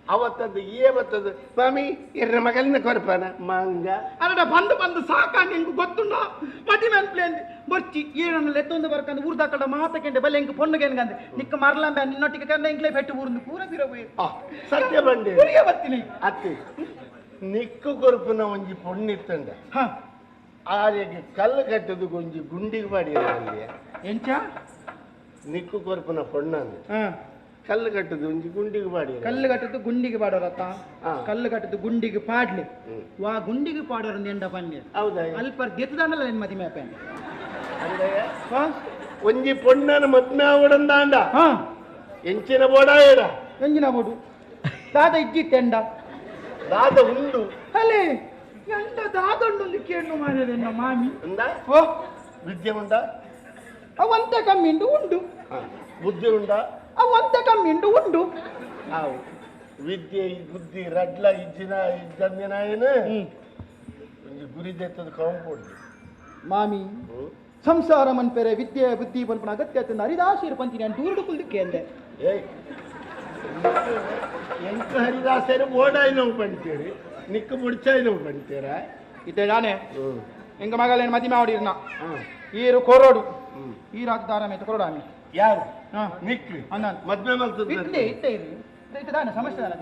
ಅವತ್ತದ್ದು ಏವತ್ತದ್ದು ಸ್ವಾಮಿ ಇರ್ನ ಮಗಲಿನ ಕೊರಪನ ಮಂಗ ಅರಡ ಬಂದು ಬಂದು ಸಾಕಾಂಡು ಎಂಕ್ ಗೊತ್ತುಂಡ ಮದಿ ಮೆನ್ಪ್ಲೇನ್ ಬೊರ್ಚಿ ಏನನ್ನ ಲೆತ್ತೊಂದು ಬರ್ಕಂದು ಊರ್ದ ಕಡ ಮಾತಕೆಂಡೆ ಬಲ್ಲೆ ಎಂಕ್ ಪೊಣ್ಣುಗೆ ಎನ್ಗಂದೆ ನಿಕ್ಕ ಮರ್ಲಂಬೆ ನಿನ್ನೊಟ್ಟಿಗೆ ಕಂಡ ಎಂಕ್ಲೆ ಪೆಟ್ಟು ಊರ್ದು ಪೂರ ಪಿರ ಪೋಯೆರ್ ಸತ್ಯ ಬಂಡೆ ಪುರಿಯ ಬತ್ತಿನಿ ಅತ್ತಿ ನಿಕ್ಕು ಕೊರಪುನ ಒಂಜಿ ಪೊಣ್ಣಿತ್ತಂಡ ಆರೆಗೆ ಕಲ್ಲು ಕಟ್ಟದು ಒಂಜಿ ಗುಂಡಿಗೆ ಪಾಡಿಯಲ್ಲ ಎಂಚ ನಿಕ್ಕು ಕೊರಪುನ ಪೊಣ್ಣಂದು ಕಲ್ಲು ಕಟ್ಟದು ಒಂಜಿ ಗುಂಡಿಗೆ ಪಾಡಿ ಕಲ್ಲು ಕಟ್ಟದು ಗುಂಡಿಗೆ ಪಾಡೋರತ್ತ ಕಲ್ಲು ಕಟ್ಟದು ಗುಂಡಿಗೆ ಪಾಡ್ಲಿ ವಾ ಗುಂಡಿಗೆ ಪಾಡೋರ ಎಂಡ ಪನ್ನೆ ಹೌದಾ ಅಲ್ಪ ಗೆತ್ತದಾನಲ್ಲ ನಿನ್ ಮದಿಮೆ ಅಪ್ಪೆ ಒಂಜಿ ಪೊಣ್ಣನ ಮದ್ಮೆ ಆವಡಂದಾಂಡ ಎಂಚಿನ ಬೋಡ ಏಡ ಎಂಜಿನ ಬೋಡು ದಾದ ಇಜ್ಜಿ ತೆಂಡ ದಾದ ಉಂಡು ಅಲ್ಲೇ ಎಂಡ ದಾದ ಉಂಡು ಕೇಳು ಮಾರ್ಯದ ಮಾಮಿ ಉಂಡ ಓ ವಿದ್ಯೆ ಉಂಡ ಅವಂತ ಕಮ್ಮಿಂಡು ಉಂಡು ಬುದ್ಧಿ ಉಂಡ ಅವಂತ ಕಮ್ಮಿಂಡು ಉಂಡು ಆವು ವಿದ್ಯೆ ಬುದ್ಧಿ ರಡ್ಲ ಇಜ್ಜಿನ ಇಜ್ಜಂದಿನ ಒಂಜಿ ಗುರಿ ದೆತ್ತದ ಕಾಂಪೌಂಡ್ ಮಾಮಿ ಸಂಸಾರ ಮನ್ಪೆರೆ ವಿದ್ಯೆ ಬುದ್ಧಿ ಪನ್ಪುನ ಅಗತ್ಯ ಆತಂದು ಹರಿದಾಸರು ಪಂಚಿನ ದೂರುಡು ಕುಲ್ದಿಕ್ಕೆ ಅಂದೆ ಏಯ್ ಎಂಕ ಹರಿದಾಸರು ಬೋಡಾಯಿನವು ಪಂತೀರಿ ನಿಕ್ಕ ಮುಡ್ಚಾಯಿನವು ಪಂತೀರ ಇತ್ತೆ ನಾನೇ ಎಂಕ ಮಗಳೇನು ಮದಿಮೆ ಆಡಿರ್ನ ಈರು ಕೊರೋಡು ಈ ರಾಜದಾರ ಮೇತ ಕೊರೋಡಾಮಿ ಯಾರು ನಿಕ್ ಮದ್ವೆ ಇತ್ತೆ ಇತ್ತೆ ಇರು ಇತ್ತೆ ದಾನ ಸಮಸ್ಯೆ ದಾನ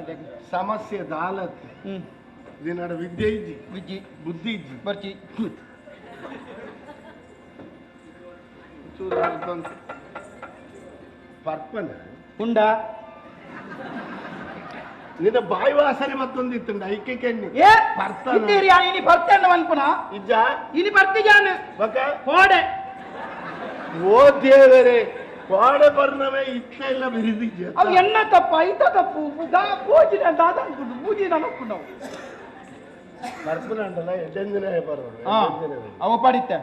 ಸಮಸ್ಯೆ ದಾಲತ್ ದಿನಡ ವಿದ್ಯೆ ಇಜ್ಜಿ ವಿಜ್ಜಿ ಬುದ್ಧಿ ಇಜ್ಜಿ ಬರ್ಚಿ ಪರ್ಪನ ಉಂಡ ನಿನ್ನ ಬಾಯಿ ವಾಸನೆ ಮತ್ತೊಂದು ಇತ್ತುಂಡ ಐಕೆ ಕೆಣ್ಣಿ ಏ ಇತ್ತೀರಿ ಇನಿ ಬರ್ತೇನೆ ಅನ್ಪುನ ಇಜ್ಜ ಇನಿ ಬರ್ತಿಜಾನು ಬಕ ಕೋಡೆ ಓ ದೇವರೇ ಕೋಡೆ ಬರ್ನವೇ ಇತ್ತ ಇಲ್ಲ ಬಿರಿದಿಜ್ಜ ಅವು ಎನ್ನ ತಪ್ಪು ಐತ ತಪ್ಪು ಪೂಜಿನ ದಾದ ಅನ್ಕೊಂಡು ಪೂಜಿನ ಅನ್ಕೊಂಡು ಬರ್ಪುನ ಅಂಡಲ್ಲ ಎಡ್ಡೆಂದಿನ ಬರೋದು ಅವ ಪಡಿತ್ತೆ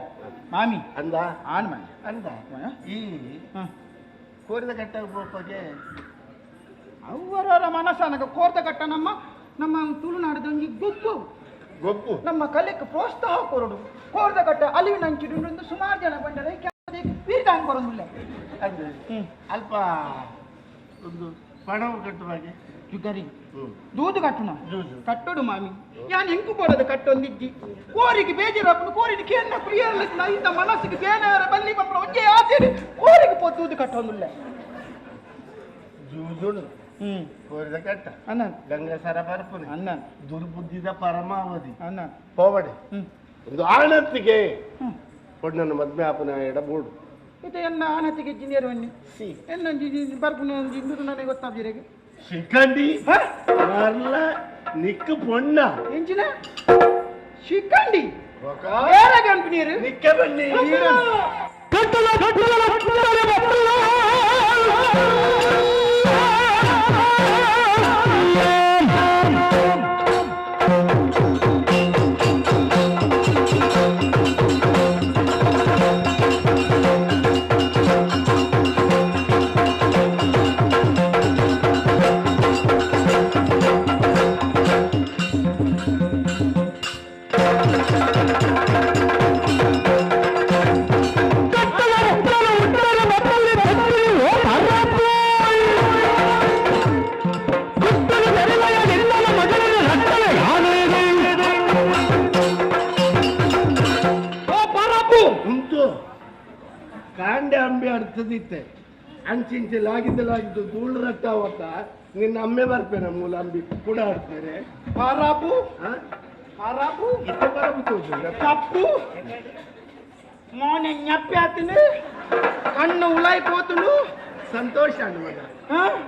ಮಾಮಿ ಅಂದ ಆನ್ ಮಾಮಿ ಅಂದ ಈ ಕೋರಿದ ಕಟ್ಟ ಪೋಪಗೆ ಅವರವರ ಮನಸ್ಸನಗ ಕೋರ್ದ ಕಟ್ಟ ನಮ್ಮ ನಮ್ಮ ತುಳುನಾಡದ ಒಂಜಿ ಗೊಬ್ಬು ಗೊಬ್ಬು ನಮ್ಮ ಕಲೆಕ್ ಪ್ರೋತ್ಸಾಹ ಕೊರಡು ಕೋರ್ದ ಕಟ್ಟ ಅಲಿವಿನ ಅಂಚಿಡು ಸುಮಾರು ಜನ ಬಂದರೆ ಬೀರ್ದಾಂಗ್ ಬರೋದಿಲ್ಲ ಅದು ಅಲ್ಪ ಒಂದು ಪಣವು ಕಟ್ಟುವಾಗೆ ಜುಗರಿ ದೂದು ಕಟ್ಟುನ ಕಟ್ಟೋಡು ಮಾಮಿ ಯಾನ್ ಹೆಂಗು ಕೊಡೋದು ಕಟ್ಟೊಂದಿಜ್ಜಿ ಕೋರಿಗೆ ಬೇಜಾರಪ್ಪನು ಕೋರಿಗೆ ಕೇನ ಪ್ರಿಯಲ್ಲ ಇಂದ ಮನಸ್ಸಿಗೆ ಬೇನಾರ ಬಲ್ಲಿ ಬಂಪ್ರ ಒಂಜೇ ಆಸೆ ಕೋರಿಗೆ ಪೋ ದೂದು ಕಟ್ಟೊಂದಿಲ್ಲ ಜೂಜುಡು ಕೋರಿದ ಕಟ್ಟ ಅಣ್ಣ ಗಂಗಸರ ಪರಪುನ ಅಣ್ಣ ದುರ್ಬುದ್ಧಿದ ಪರಮಾವಧಿ ಅಣ್ಣ ಪೋವಡೆ ಒಂದು ಆಣತ್ತಿಗೆ ಪೊಣ್ಣನ ಮದ್ಮೆ ಆಪನ ಎಡಬೋಡು ಇದು ಎನ್ನ ಆಣತಿಗೆ ಇಂಜಿನಿಯರ್ ಬನ್ನಿ ಸಿ ಎನ್ನ ಬರ್ಪುನ ಇಂದು ನನಗೆ ಗೊತ್ತಾಗ್ಜಿರೆಗೆ ಶಿಖಂಡಿ ಮರ್ಲ ನಿಕ್ಕ ಪೊಣ್ಣ ಎಂಜಿನ ಶಿಖಂಡಿ ಬೇರೆ ಕಂಪನಿಯರು ನಿಕ್ಕ ಬನ್ನಿ ಕಟ್ಟಲ ಕಟ್ಟಲ ಕಟ್ಟಲ ಕಾಂಡೆ ಅಂಬೆ ಅರ್ಥದಿತ್ತೆ ಅಂಚಿಂಚೆ ಲಾಗಿದ್ದು ಲಾಗಿದ್ದು ಧೂಳು ರಟ್ಟಾವತ್ತ ನಿನ್ನ ಅಮ್ಮೆ ಬರ್ಪೇನೆ ಮೂಲ ಅಂಬಿ ಕೂಡ ಆಡ್ತೇನೆ ಪರಬು ಪರಬು ಇತ್ತೆ ಪರಬು ತೋಜುಂಡ ತಪ್ಪು ಮೋನೆ ñಪ್ಪೆ ಆತನು ಕಣ್ಣು ಉಲಾಯ್ ಪೋತುಂಡು ಸಂತೋಷ ಅಣ್ಣ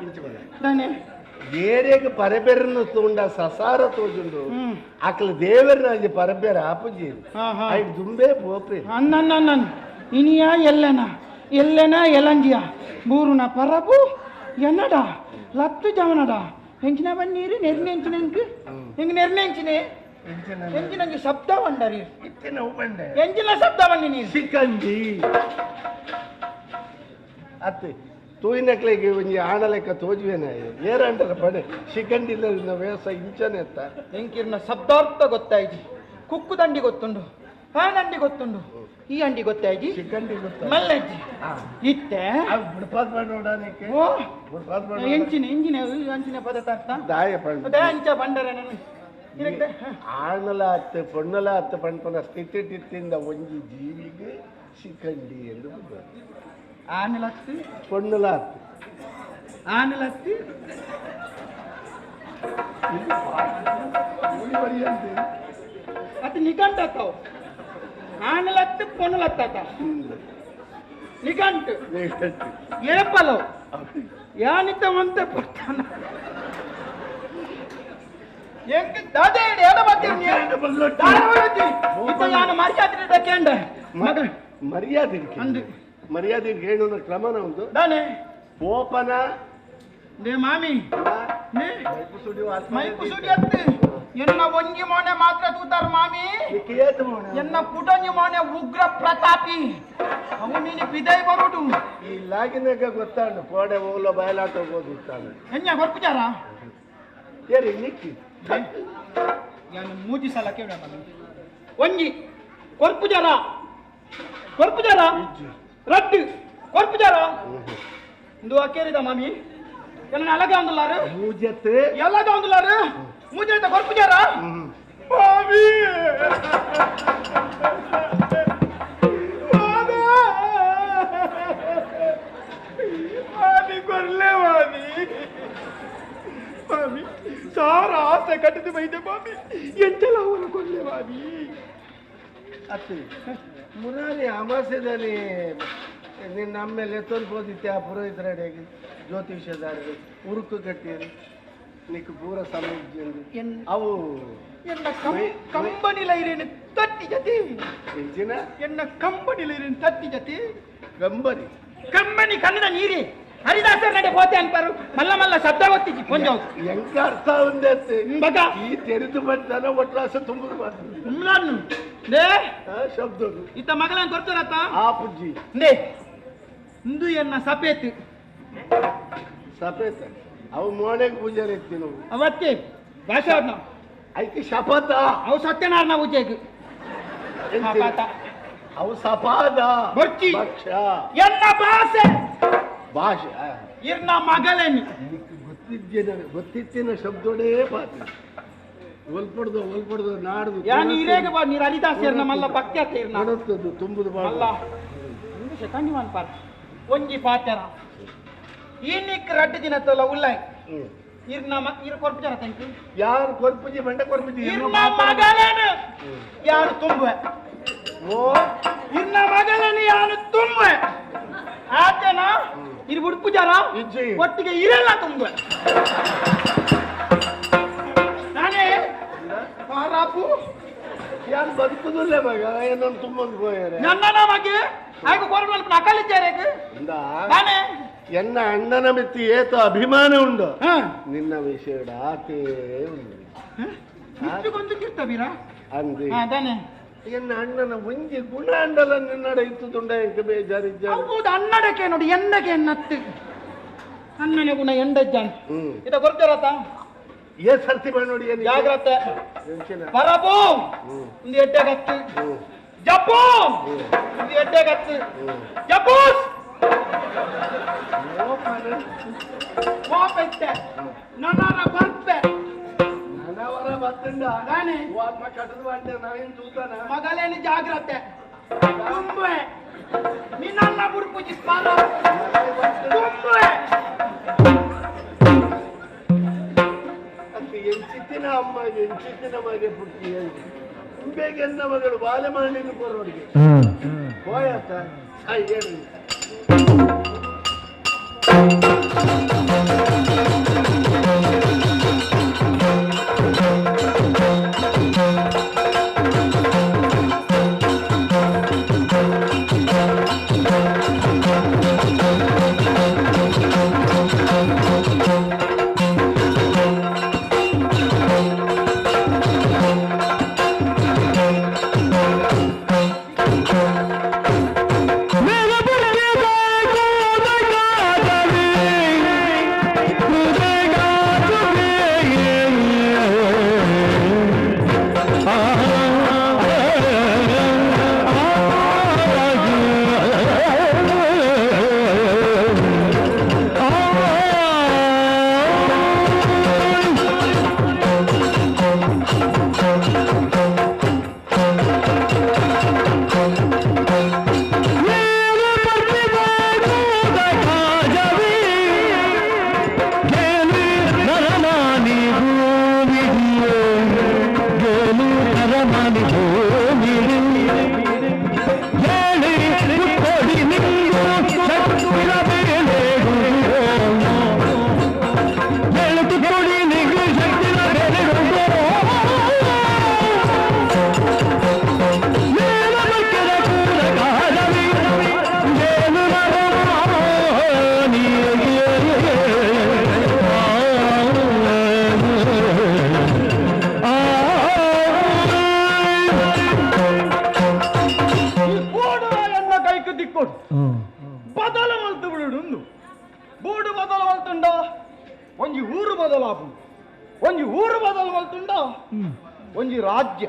ಇಂಚ ಮಗ ದಾನೆ ಏರೆಗ್ ಪರಬೆರನ್ನು ತೂಂಡ ಸಸಾರ ತೋಜುಂಡು ಆಕಲ ದೇವರನ್ನ ಪರಬೆರ ಆಪುಜಿ ಐಟ್ ದುಂಬೆ ಪೋಪೆ ಅನ್ನ ಇನಿಯ ಎಲ್ಲನ ಎಲ್ಲನ ಎಲಂಜಿಯ ಬೂರುನ ಪರಬು ಎನ್ನಡ ಲತ್ತು ಜವನಡ ಎಂಚಿನ ಬನ್ನೀರು ನೆರ್ನೆ ಎಂಚಿನ ಎಂಕ್ ನೆರ್ನೆ ಎಂಚಿನೆ ಎಂಚಿನಂಗೆ ಶಬ್ದ ಬಂಡರಿ ಎಂಚಿನ ಶಬ್ದ ಬನ್ನಿ ನೀರು ಶಿಖಂಡಿ ಅತ್ತೆ ತೂಯಿನಕ್ಲೆಗೆ ಒಂಜಿ ಆಣಲೆಕ್ಕ ತೋಜುವೇನ ಏರಂಟರ ಪಡೆ ಶಿಖಂಡಿ ವ್ಯವಸಾಯ ಇಂಚನೆ ಅತ್ತ ಎಂಕಿರ್ನ ಶಬ್ದಾರ್ಥ ಗೊತ್ತಾಯ್ತು ಕುಕ್ಕು ದಂಡಿ ಗೊತ್ತುಂಡು ಆ ದಂಡಿ ಗೊತ್ತುಂಡು ಈ ಅಂಡಿ ಗೊತ್ತಾಯ್ತು ಶಿಖಂಡಿ ಗೊತ್ತ ಮಲ್ಲಜ್ಜಿ ಇತ್ತೆ ಬುಡ್ಪಾದ್ ಮಾಡೋಡಾನಕ್ಕೆ ಓ ಬುಡ್ಪಾದ್ ಮಾಡೋ ಎಂಚಿನ ಎಂಜಿನ ಅಂಚಿನ ಪದ ತರ್ತ ದಾಯ ಪಂಡ ಅದೇ ಅಂಚ ಬಂಡರ ನಾನು ಆಣಲ ಅತ್ತು ಪೊಣ್ಣಲ ಅತ್ತು ಪಣ್ಪನ ಸ್ಥಿತಿ ಟಿತ್ತಿಂದ ಒಂಜಿ ಜೀವಿಗೆ ಶಿಖಂಡಿ ಎಂದು ಆನಲತ್ತಿ ಪೊಣ್ಣಲ ಅತ್ತು ಆನಲತ್ತಿ ಅದು ನಿಘಂಟು ಆತಾವ ಆನಲತ್ತು ಪೊಣ್ಣಲತ್ತಾತ ನಿಘಂಟು ಏಪಲವು ಯಾನಿತ ಒಂತೆ ಪಡ್ತಾನ ಎಂಕ್ ದಾದೆ ಎಡ ಬರ್ತೀನಿ ಇತ್ತ ಯಾನ ಮರ್ಯಾದೆ ಕೇಂಡ ಮಗ ಮರ್ಯಾದೆ ಅಂದು ಮರ್ಯಾದೆ ಹೇಳುವ ಕ್ರಮನ ಉಂಟು ದಾನೆ ಪೋಪನ ನೇ ಮಾಮಿ ನೇ ಮೈಪು ಸುಡಿ ಅತ್ತು ಎನ್ನ ಒಂಜಿ ಮೋನೆ ಮಾತ್ರ ತೂತಾರ ಮಾಮಿ ಎನ್ನ ಪುಟಂಜಿ ಮೋನೆ ಉಗ್ರ ಪ್ರತಾಪಿ ಅವು ನೀನು ಬಿದೈ ಬರುಡು ಈ ಲಾಗಿನಾಗ ಗೊತ್ತಾಂಡು ಕೋಡೆ ಹೋಗ್ಲ ಬಯಲಾಟ ಹೋಗೋದಿತ್ತಾನೆ ಎನ್ನ ಹೊರ್ಪುಜಾರ ಏರಿ ನಿಕ್ಕಿ ಯಾನು ಮೂಜಿ ಸಲ ಕೇಳ ಒಂಜಿ ಕೊರ್ಪುಜಾರ ಕೊರ್ಪುಜಾರ ರಡ್ಡು ಕೊರ್ಪುಜಾರ ಇಂದು ಅಕ್ಕೇರಿದ ಮಾಮಿ ಎಲ್ಲ ಅಲಗ ಒಂದುಲ್ಲಾರು ಮೂಜತ್ತೆ ಎಲ್ಲಗ ಒಂದುಲ್ಲಾರು ಮೂಜೆ ಕೊರ್ಪುಜಾರ ಮಾಮಿ ಮಾಮಿ ಕೊರ್ಲೆ ಮಾಮಿ ಮಾಮಿ ಸಾರ ಆಸೆ ಕಟ್ಟಿದ ಬೈದೆ ಮಾಮಿ ಎಂತೆಲ್ಲ ಅವನು ಕೊರ್ಲೆ ಮಾಮಿ ಅತ್ತಿ ಮುರಾರಿ ಅಮಾಸೆದಲ್ಲಿ ನಿನ್ನ ಆಮೇಲೆ ಎತ್ತೊಂದು ಹೋದಿತ್ತೆ ಆ ಪುರೋಹಿತರಡೆಗೆ ಜ್ಯೋತಿಷ್ಯದಾರರು ಉರುಕು ಕಟ್ಟಿಯರು ನಿಕ್ ಪೂರ ಸಮಯ ಅವು ಎನ್ನ ಕಂಬನಿಲ ಇರೇನು ತಟ್ಟಿ ಜತಿ ಎಂಚಿನ ಎನ್ನ ಕಂಬನಿಲ ಇರೇನು ತಟ್ಟಿ ಜತಿ ಕಂಬನಿ ಕಂಬನಿ ಕನ್ನಡ ನೀರಿ ಹರಿದಾಸರ ನಡೆ ಹೋತೆ ಅನ್ಪಾರು ಮಲ್ಲ ಮಲ್ಲ ಶಬ್ದ ಗೊತ್ತಿಜ್ಜಿ ಕೊಂಜ ಎಂಕ ಅರ್ಥ ಒಂದೇ ಬಗ ಈ ತೆರೆದು ಬಂದಾನ ಒಟ್ರಾಸ ತುಂಬುದು ಮಾಡ್ತೀನಿ ಉಮ್ಲಾನು they ಶಬ್ದ ಇತ್ತ ಮಗಳನ್ನ ಕೊಡ್ತಾರತ್ತ ಆ ಪುಜ್ಜಿ they ಇಂದು ಎನ್ನ ಸಪೇತ್ ಸಪೇತ ಅವು ಮೋಣೆಗೆ ಪೂಜಾರಿ ಇತ್ತಿ ನಾವು ಅವತ್ತೆ ಭಾಷೆ ಐತಿ ಶಪಥ ಅವು ಸತ್ಯನಾರಾಯಣ ಪೂಜೆಗೆ ಅವು ಸಪಾದ ಬರ್ಚಿ ಭಕ್ಷ ಎನ್ನ ಭಾಷೆ ಭಾಷೆ ಇರ್ನ ಮಗಳೇನು ಗೊತ್ತಿದ್ದೇನೆ ಗೊತ್ತಿತ್ತಿನ ಶಬ್ದೋಡೇ ಪಾತಿ ಒಲ್ಪಡ್ದು ಒಲ್ಪಡ್ದು ನಾಡ್ದು ಯಾನ್ ಇರೇಗ ಬಾ ನೀರು ಹರಿದಾಸ ನಮ್ಮಲ್ಲ ಭಕ್ತಿ ಆತ ಇರ್ನ ಕೊಡತ್ತದು ತುಂಬುದು ಅಲ್ಲ ಒಂದು ಸೆಕೆಂಡ್ ಒನ್ ಪಾರ್ ಒಂಜಿ ಪಾತೆರ ಈ ನಿಕ್ ರಡ್ಡು ದಿನ ತೋಲ ಉಲ್ಲಾಯ್ ಇರ್ನ ಇರ್ ಕೊರ್ಪುಜಾರ thank you ಯಾರು ಕೊರ್ಪುಜಿ ಬಂಡ ಕೊರ್ಪುಜಿ ಇರ್ನ ಮಗಳೇನು ಯಾರು ತುಂಬುವೆ ಓ ಇರ್ನ ಮಗಳೇನು ಯಾರು ತುಂಬುವೆ ಆತನ ಇರ್ ಬುಡ್ಪುಜಾರ ಒಟ್ಟಿಗೆ ಇರಲ್ಲ ತುಂಬುವೆ ನಾನೇ ಪಾರಾಪು ಯಾರು ಬದುಕುದಿಲ್ಲ ಮಗ ಏನೊಂದು ತುಂಬೊಂದು ಹೋಯಾರೆ ನನ್ನ ಮಗೆ ಆಯ್ತು ಕೊರಡು ಅಕಲಿದ್ದಾರೆ ನಾನೇ ಎನ್ನ ಅಣ್ಣನ ಮಿತ್ತಿ ಏತ ಅಭಿಮಾನ ಉಂಡು ನಿನ್ನ ವಿಷಯ ಆತೇ ಉಂಡು ಅಂದಿ ಎನ್ನ ಅಣ್ಣನ ಒಂಜಿ ಗುಣ ಅಂಡಲ ನಿನ್ನಡ ಇತ್ತುಂಡ ಎಂಕ ಬೇಜಾರಿದ್ದ ಹೌದು ಅಣ್ಣಡಕ್ಕೆ ನೋಡಿ ಎನ್ನಕ್ಕೆ ಎನ್ನತ್ತು ಅಣ್ಣನ ಗುಣ ಎಂಡಜ್ಜಾನ್ ಇದ ಗೊತ್ತಿರತ್ತ ಏ ಸರ್ತಿ ಬಾ ನೋಡಿ ಏನು ಜಾಗ್ರತೆ ಪರಬು ಒಂದು ಎಡ್ಡೆಗತ್ತು ಜಪ್ಪು ಒಂದು ಎಡ್ಡೆಗತ್ತು ಜಪ್ಪೂಸ್ ಕೋಪೆತ್ತೆ ನನ್ನರ ಬರ್ಪೆ ನನವರ ಬತ್ತಂಡ ನಾನೇ ಆತ್ಮ ಕಟ್ಟದ ಬಂಡೆ ನಾವೇನು ತೂತಾನ ಮಗಲೇನು ಜಾಗ್ರತೆ ತುಂಬೆ ನಿನ್ನನ್ನ ಬುಡ್ಪುಜಿ ಸ್ಮರ ತುಂಬೆ ಅದು ಎಂಚಿತ್ತಿನ ಅಮ್ಮ ಎಂಚಿತ್ತಿನ ಮಗೆ ಪುಟ್ಟಿ ಬೇಗ ಮಗಳು ಬಾಲೆ ಮಾಡಿನ ಕೊರೋಡಿಗೆ ಹೋಯಾತ ಹೇಳಿ Thank you. ಮಲ್ತು ಬಿಡುಂದು ಬೂಡು ಬದಲು ಮಲ್ತುಂಡ ಒಂಜಿ ಊರು ಬದಲಾಪು ಒಂಜಿ ಊರು ಬದಲು ಮಲ್ತುಂಡ ಒಂಜಿ ರಾಜ್ಯ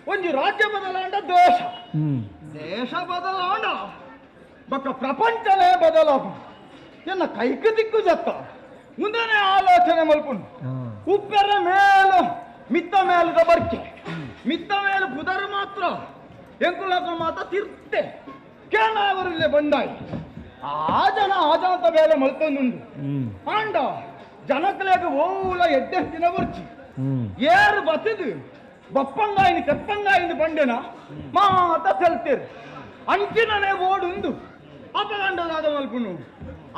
ಒಂಜಿ ರಾಜ್ಯ ಬದಲಾಂಡ ದೇಶ ದೇಶ ಬದಲಾಂಡ ಬಕ್ಕ ಪ್ರಪಂಚನೇ ಬದಲಾಪು ಎನ್ನ ಕೈಕ ದಿಕ್ಕು ಜತ್ತ ಮುಂದೆನೇ ಆಲೋಚನೆ ಮಲ್ಪುಂಡು ಉಪ್ಪರ ಮೇಲು ಮಿತ್ತ ಮೇಲದ ಬರ್ಕೆ ಮಿತ್ತ ಮೇಲೆ ಬುಧರು ಮಾತ್ರ ಎಂಕುಲಾಕುಲು ಮಾತ್ರ ತಿರ್ತೆ ಕೇಳಾವರಲ್ಲೇ ಬಂದಾಯಿ ಆ ಜನ ಆ ಜನತ ಬೇಲೆ ಮಲ್ತೊಂದುಂಡು ಆಂಡ ಜನಕ್ಲೇಗ ಓಲ ಎಡ್ಡೆ ದಿನ ಬರ್ಚಿ ಏರು ಬತ್ತಿದು ಬಪ್ಪಂಗಾಯಿನ ತೆಪ್ಪಂಗಾಯಿನ ಬಂಡೆನ ಮಾತ ತೆಲ್ತೇರು ಅಂಚಿನನೇ ಓಡುಂದು ಅಪಗಂಡದಾದ ಮಲ್ಪುನು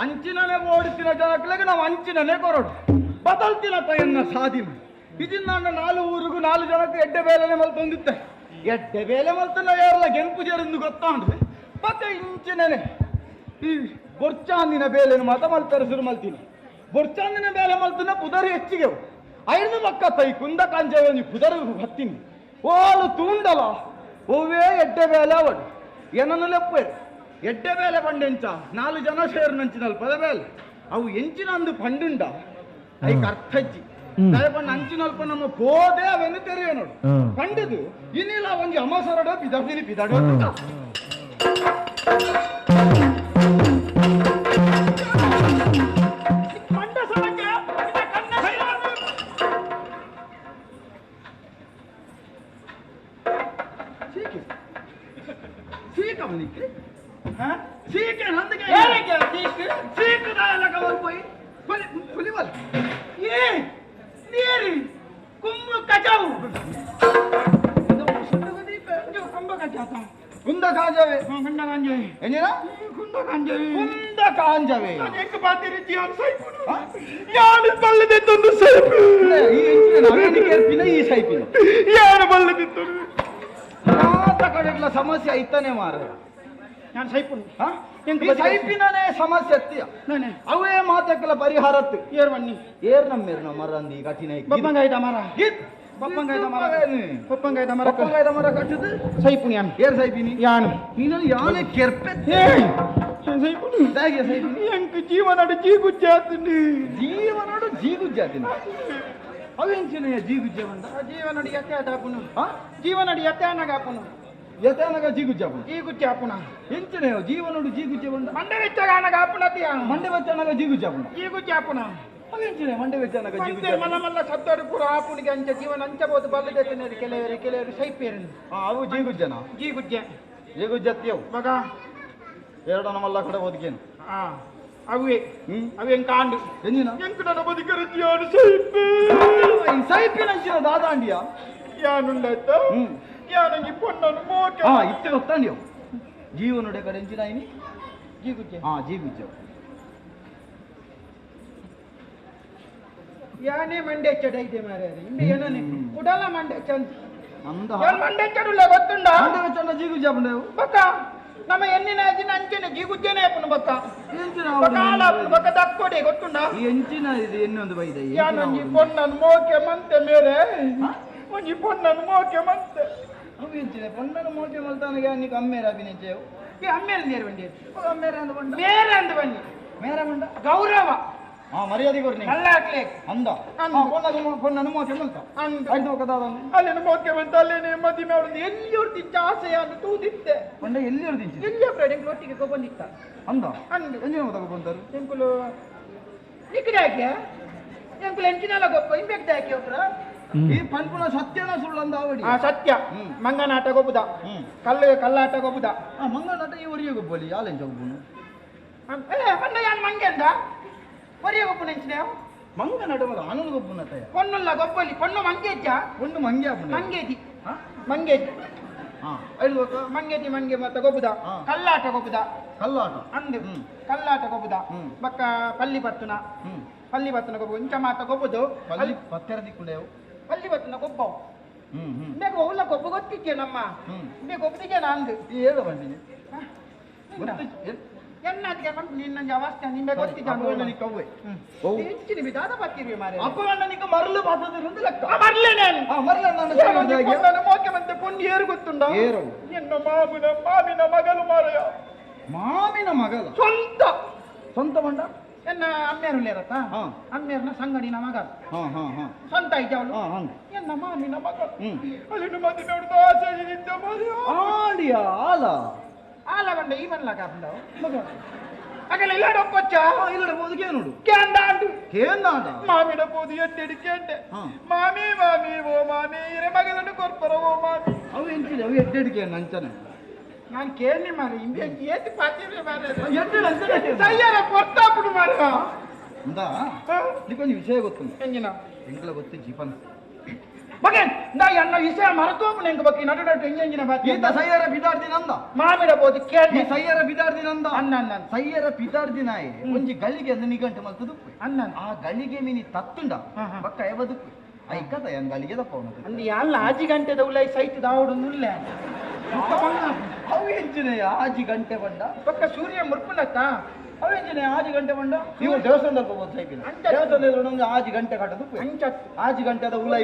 ಅಂಚಿನನೇ ಓಡುತ್ತಿನ ಜನಕ್ಲೇಗ ನಾವು ಅಂಚಿನನೇ ಕೊರಡು ಬದಲ್ತಿನ ತಯನ್ನ ಸಾಧಿನ ಇದನ್ನ ನಾಲು ಊರಿಗೂ ನಾಲು ಜನಕ್ಕೆ ಎಡ್ಡೆ ಬೇಲೆನೆ ಮಲ್ತೊಂದಿತ್ತೆ ಎಡ್ಡೆ ಬೇಲೆ ಮಲ್ತನ ಯಾರಲ್ಲ ಗೆಂಪು ಜೇರಿಂದು ಗೊತ್ತಾಂಡ್ರೆ ಮತ್ತೆ ಇಂಚಿನನೆ ಈ ಬೊರ್ಚಾಂದಿನ ಬೇಲೆನು ಮಾತ ಮಲ್ತಾರೆ ಶುರು ಮಲ್ತೀನಿ ಬೊರ್ಚಾಂದಿನ ಬೇಲೆ ಮಲ್ತನ ಪುದರ್ ಹೆಚ್ಚಿಗೆ ಐದು ಮಕ್ಕ ತೈ ಕುಂದ ಕಾಂಜೆ ಪುದರ್ ಹತ್ತೀನಿ ಓಲು ತೂಂಡಲ ಒವ್ವೇ ಎಡ್ಡೆ ಬೇಲೆ ಅವಡು ಏನನ್ನು ಲೆಪ್ಪೇರು ಎಡ್ಡೆ ಬೇಲೆ ಪಂಡೆಂಚ ನಾಲು ಜನ ಸೇರು ನಂಚಿನಲ್ಪದ ಬೇಲೆ ಅವು ಎಂಚಿನಂದು ಪಂಡುಂಡ ಐಕ್ ಅರ್ಥಜ್ಜಿ ದಯಪಂಡು ಅಂಚಿನಲ್ಪ ನಮ್ಮ ಪೋದೆ ಅವೆನ್ನು ತೆರೆಯ ನೋಡು ಪಂಡದು ಇನ್ನಿಲ್ಲ ಒಂಜಿ ಅಮಸರಡೋ ಪಿದಡ್ದಿನಿ ಪಿದಡೋ ಸಮಸ್ಯೆ ಐತಾನೆ ಮಾರ ನಾನು ಸೈಪಿನೇ ಸಮಸ್ಯೆ ಅತ್ತಿಯ ಅವೇ ಮಾತಕ್ಕೆಲ್ಲ ಪರಿಹಾರತ್ತು ಏರ್ ಬನ್ನಿ ಏರ್ ನಮ್ಮೇರ್ ನಮ್ಮ ಮರಂದಿ ಕಠಿಣ ಬಪ್ಪಂಗಾಯ್ತ ಮರ ಬಪ್ಪಂಗಾಯ್ತ ಮರ ಬಪ್ಪಂಗಾಯ್ತ ಮರ ಬಪ್ಪಂಗಾಯ್ತ ಮರ ಕಟ್ಟದು ಸೈಪುನಿ ಯಾನು ಏರ್ ಸೈಪಿನಿ ಯಾನು ನೀನು ಯಾನೆ ಕೆರ್ಪೆ ಸೈಪುನಿ ದಾಗೆ ಸೈಪಿನಿ ಎಂಕ್ ಜೀವನಡು ಜೀಗುಜ್ಜಾತಿನಿ ಜೀವನಡು ಜೀಗುಜ್ಜಾತಿನಿ ಅವೆಂಚಿನ ಜೀಗುಜ್ಜ ಬಂದ ಜೀವನಡು ಯತ್ತೆ ಆಪುನು ಜೀವನಡು ಯತ್ತೆ ಅನಗ ಆಪುನು ಯತನಗ ಜೀಗುಜ್ಜಾಪುನ ಜೀಗುಜ್ಜಾಪುನ ಎಂಚನೆ ಜೀವನಡು ಜೀಗುಜ್ಜ ಬಂದ ಮಂಡೆ ಬೆಚ್ಚಗಾನಗ ಆಪುನತಿಯ ಮಂಡೆ ಬೆಚ್ಚನಗ ಜೀಗುಜ್ಜಾಪುನ ಜೀಗುಜ್ಜಾಪುನ ಅವೆಂಚನೆ ಮಂಡೆ ಬೆಚ್ಚನಗ ಜೀಗುಜ್ಜ ಮಲ್ಲ ಮಲ್ಲ ಸತ್ತೋಡು ಪೂರ ಆಪುನಿಗೆ ಅಂಚ ಜೀವನ ಅಂಚಬಹುದು ಬಲ್ಲದೆತ್ತನೇರು ಕೆಲವರು ಕೆಲವರು ಸೈಪೇರು ಅವು ಜೀಗುಜ್ಜನ ಜೀಗುಜ್ಜ ಜೀಗುಜ್ಜತ್ತಿಯವು ಮಗ ಎರಡನ ಮಲ್ಲ ಕಡೆ ಒದಗೇನು ಅವೇ ಅವೇನ್ ಕಾಂಡು ಎಂಜಿನ ಎಂಕುನ ಬದುಕರ ಜೀವನ ಸೈಪಿ ಸೈಪಿನಂಚಿನ ದಾದಾಂಡಿಯ ಯಾನುಂಡಾಯ್ತ ಯಾನಂಗಿ ಪೊಣ್ಣನು ಮೋಕೆ ಇತ್ತೆ ಗೊತ್ತಾಂಡಿಯೋ ಜೀವನುಡೆ ಕಡೆ ಎಂಚಿನ ಐನಿ ಜೀಗುಜ್ಜೆ ಹಾ ಜೀಗುಜ್ಜೆ ಯಾನೇ ಮಂಡೆ ಚಡ ಇದೆ ಮಾರ್ರೆ ಇಂಬೆ ಏನನೆ ಕುಡಲ ಮಂಡೆ ಚಂದ ಅಂದ ಯಾನ್ ಮಂಡೆ ಚಡುಲ್ಲ ಗೊತ್ತುಂಡ ಮಂಡೆ ಚಂದ ಜೀಗುಜ್ಜೆ ಪಂಡೆವು ಬಕ್ಕ ನಮ್ಮ ಎನ್ನಿನ ಅಜ್ಜಿನ ಅಂಚನೆ ಜೀಗುಜ್ಜೆನೆ ಅಪ್ಪನು ಬಕ್ಕ ಎಂಚಿನ ಬಕ್ಕ ಆಲಾಪುನು ಬಕ್ಕ ದಕ್ಕೋಡೆ ಗೊತ್ತುಂಡ ಈ ಎಂಚಿನ ಇದು ಎನ್ನೊಂದು ಬೈದೆ ಯಾನೊಂಜಿ ಪೊಣ್ಣನು ಮೋಕೆ ಮಂತೆ ಮೇರೆ ಒಂಜಿ ಪೊಣ್ಣನು ಮೋಕೆ ಮಂತೆ ಅವು ಎಂಚಿನ ಪೊಣ್ಣನು ಮೋಕೆ ಮಲ್ತಾನಗೆ ನೀ ಅಮ್ಮೇರ ಅಭಿನಯ ಈ ಅಮ್ಮೇರ ನೇರ ಬಂಡಿ ಅಮ್ಮೇರ ಅಂದ ಬಂಡ ಮೇರೆ ಅಂದ ಬನ್ನಿ ಮೇರೆ ಬಂಡ ಗೌರವ ಹಾ ಮರ್ಯಾದೆ ಕೊರ್ನಿ ಅಲ್ಲ ಹಾಕ್ಲೆ ಅಂದ ಪೊಣ್ಣನು ಮೋಕೆ ಮಲ್ತ ಅಂದ ಆಯ್ತು ಕದಾದ ಅಲ್ಲೇನು ಮೋಕೆ ಮಂತ ಅಲ್ಲೇನೆ ಮದಿಮೆ ಅವಳನ್ನು ಎಲ್ಲಿ ಹೊರ್ತಿಚ್ಚ ಆಸೆಯನ್ನು ತೂದಿತ್ತೆ ಪಂಡ ಎಲ್ಲಿ ಹೊರ್ತಿಂಚಿ ಎಲ್ಲಿ ಬ್ರೆಡ್ ಎಂಕ್ಲು ಒಟ್ಟಿಗೆ ಕೊಬ್ಬಂದಿತ್ತ ಅಂದ ಅಂದು ಎಂಜಿನ ತಗೊಬಂದರು ಎಂಕುಲು ನಿಕ್ಕಡೆ ಹಾಕ್ಯ ಎಂಕುಲು ಎಂಚಿನಲ್ಲ ಗೊಪ್ಪ ಇಂಬೆಕ್ದ ಹಾಕಿ ಒಬ್ರ ಈ ಪನ್ಪುನ ಸತ್ಯನ ಸುಳ್ಳಂದ ಅವಡಿ ಆ ಸತ್ಯ ಮಂಗನಾಟ ಗೊಬ್ಬುದ ಕಲ್ಲು ಕಲ್ಲಾಟ ಗೊಬ್ಬುದ ಆ ಮಂಗನಾಟ ಈ ಒರಿಯ ಗೊಬ್ಬಲಿ ಯಾಲೆಂಚ ಗೊಬ್ಬುನು ಏ ಪಂಡ ಯಾನ್ ಮಂಗೆ ಅಂದ ಒರಿಯ ಗೊಬ್ಬು ನೆಂಚಿನ ಮಂಗನಾಟ ಮಗ ಆನಂದ ಗೊಬ್ಬುನ ತಯ ಪೊನ್ನುಲ್ಲ ಗೊಬ್ಬಲಿ ಪೊಣ್ಣು ಮಂಗೆಜ್ಜ ಪೊಣ್ಣು ಮಂಗೆ ಆಪುನ ಮಂಗೇದಿ ಮಂಗೇದಿ ಹಾ ಐದು ಗೊತ್ತ ಮಂಗೇದಿ ಮಂಗೆ ಮತ್ತ ಗೊಬ್ಬುದ ಕಲ್ಲಾಟ ಗೊಬ್ಬುದ ಕಲ್ಲಾಟ ಅಂದು ಕಲ್ಲಾಟ ಗೊಬ್ಬುದ ಬಕ್ಕ ಪಲ್ಲಿ ಪತ್ತುನ ಪಲ್ಲಿ ಪತ್ತುನ ಗೊಬ್ಬು ಇಂಚ ಮಾತ ಗೊಬ್ಬುದು ಪಲ್ಲಿ ಪತ್ತೆರ ದಿಕ್ಕುಂಡೆವು ಪಲ್ಲಿ ಪತ್ತುನ ಗೊಬ್ಬವು ಬೇಗ ಒಲ್ಲ ಗೊಬ್ಬು ಗೊತ್ತಿದ್ದೆ ನಮ್ಮ ಬೇಗ ಗೊಬ್ಬದಿಗೆ ಅಂದು ಈ ಹೇಳು ಬಂದಿನಿ ಎನ್ನದಿಗೆ ಬಂದು ನಿನ್ನ ಅವಸ್ಥೆ ನಿಂಬೆ ಗೊತ್ತಿದ್ದೆ ಕವ್ವೆ ಹೆಚ್ಚಿನ ವಿಧಾನ ಬರ್ತೀವಿ ಮಾರೆ ಅಪ್ಪಗಣ್ಣ ನಿಕ್ಕ ಮರಳು ಪಾತದಿರುಂದು ಲೆಕ್ಕ ಮರಳೆ ನಾನು ಮರಳೆ ನಾನು ಮೋಕೆ ಮಂತೆ ಪೊಣ್ಣು ಏರು ಗೊತ್ತುಂಡ ಏರು ಎನ್ನ ಮಾಮಿನ ಮಾಮಿನ ಮಗಲು ಮಾರಯ ಮಾಮಿನ ಮಗಲ ಸ್ವಂತ ಸ್ವಂತ ಬಂಡ ಎನ್ನ ಅಮ್ಮೇರು ಲೇರತ್ತ ಅಮ್ಮೇರ್ನ ಸಂಗಡಿನ ಮಗ ಸ್ವಂತ ಐತೆ ಅವಳು ಎನ್ನ ಮಾಮಿನ ಮಗ ಅಲ್ಲಿ ಮದುವೆ ನೋಡುದು ಆಸೆ ಇದ್ದ ಆಡಿಯ ಆಲ ಆಲ ಬಂಡ ಈ ಬನ್ಲ ಕಾಪುಂಡವು ಮಗ ಅಗಲ ಇಲ್ಲ ಡೊಪ್ಪಚ್ಚ ಇಲ್ಲ ಬೋದು ಕೇನುಡು ಕೇಂದಾಂಡು ಕೇಂದಾಂಡ ಮಾಮಿನ ಬೋದು ಎಡ್ಡೆಡಿ ಕೇಂಡೆ ಮಾಮಿ ಮಾಮಿ ಓ ಮಾಮಿ ಇರೆ ಮಗನನ್ನು ಕೊರ್ಪರ ಓ ಮಾಮಿ ಅವು ಎಂಚಿದೆ ಅವು ಎಡ್ಡೆಡಿ ಕೇಂಡ ಅಂಚನೆ ನಾನು ಕೇಳಿ ಮಾರೆ ಇಂಬೆ ಏತಿ ಪಾತಿವೆ ಮಾರೆ ಎಡ್ಡೆಡಿ ಅಂಚನೆ ಸಯ್ಯರ ಪೊರ್ತಾಪುಡು ಮಾರೆ ಅಂದ ನಿಕ್ಕೊಂಜಿ ವಿಷಯ ಗೊತ್ತುಂಡು ಎಂಜಿನ ಎಂಕ್ಲ ಗೊತ್ತು ಜೀಪನ್ ಬಗೆ ನಾ ಎನ್ನ ವಿಷಯ ಮರೆತೋಪು ನೆಂಕ ಬಕ್ಕಿ ನಡು ನಡು ಎಂಜಿನ ಬಾತಿ ಈತ ಸಯ್ಯರ ಬಿದಾರ್ದಿನಂದ ಮಾಮಿಡ ಬೋದು ಕೇಳಿ ಈ ಸಯ್ಯರ ಬಿದಾರ್ದಿನಂದ ಅನ್ನ ಅನ್ನ ಸಯ್ಯರ ಪಿದಾರ್ದಿನಾಯೆ ಒಂಜಿ ಗಳಿಗೆ ಅಂದ ನಿಗಂಟು ಮಲ್ತದು ಅನ್ನ ಆ ಗಳಿಗೆ ಮಿನಿ ತತ್ತುಂಡ ಬಕ್ಕ ಎಬದುಕ್ಕು ಐಕತ ಎನ್ ಗಳಿಗೆ ದಪ್ಪವನ ಅಂದು ಯಾಲ್ಲ ಆಜಿ ಗಂಟೆದ ಉಲೈ ಸೈತ್ ದಾವಡು ನುಲ್ಲೆ ಅವು ಎಂಚಿನ ಆಜಿ ಗಂಟೆ ಬಂಡ ಪಕ್ಕ ಸೂರ್ಯ ಮುರ್ಪುನತ್ತ ಅವು ಎಂಚಿನ ಆಜಿ ಗಂಟೆ ಬಂಡ ಇವು ದೇವಸ್ಥಾನದಲ್ಲಿ ಹೋಗ್ಬೋದು ಸೈಪಿನ ದೇವಸ್ಥಾನದಲ್ಲಿ ಒಂದು ಆಜಿ ಗಂಟೆ ಕಟ್ಟದು ಆಜಿ ಗಂಟೆದ ಉಲೈ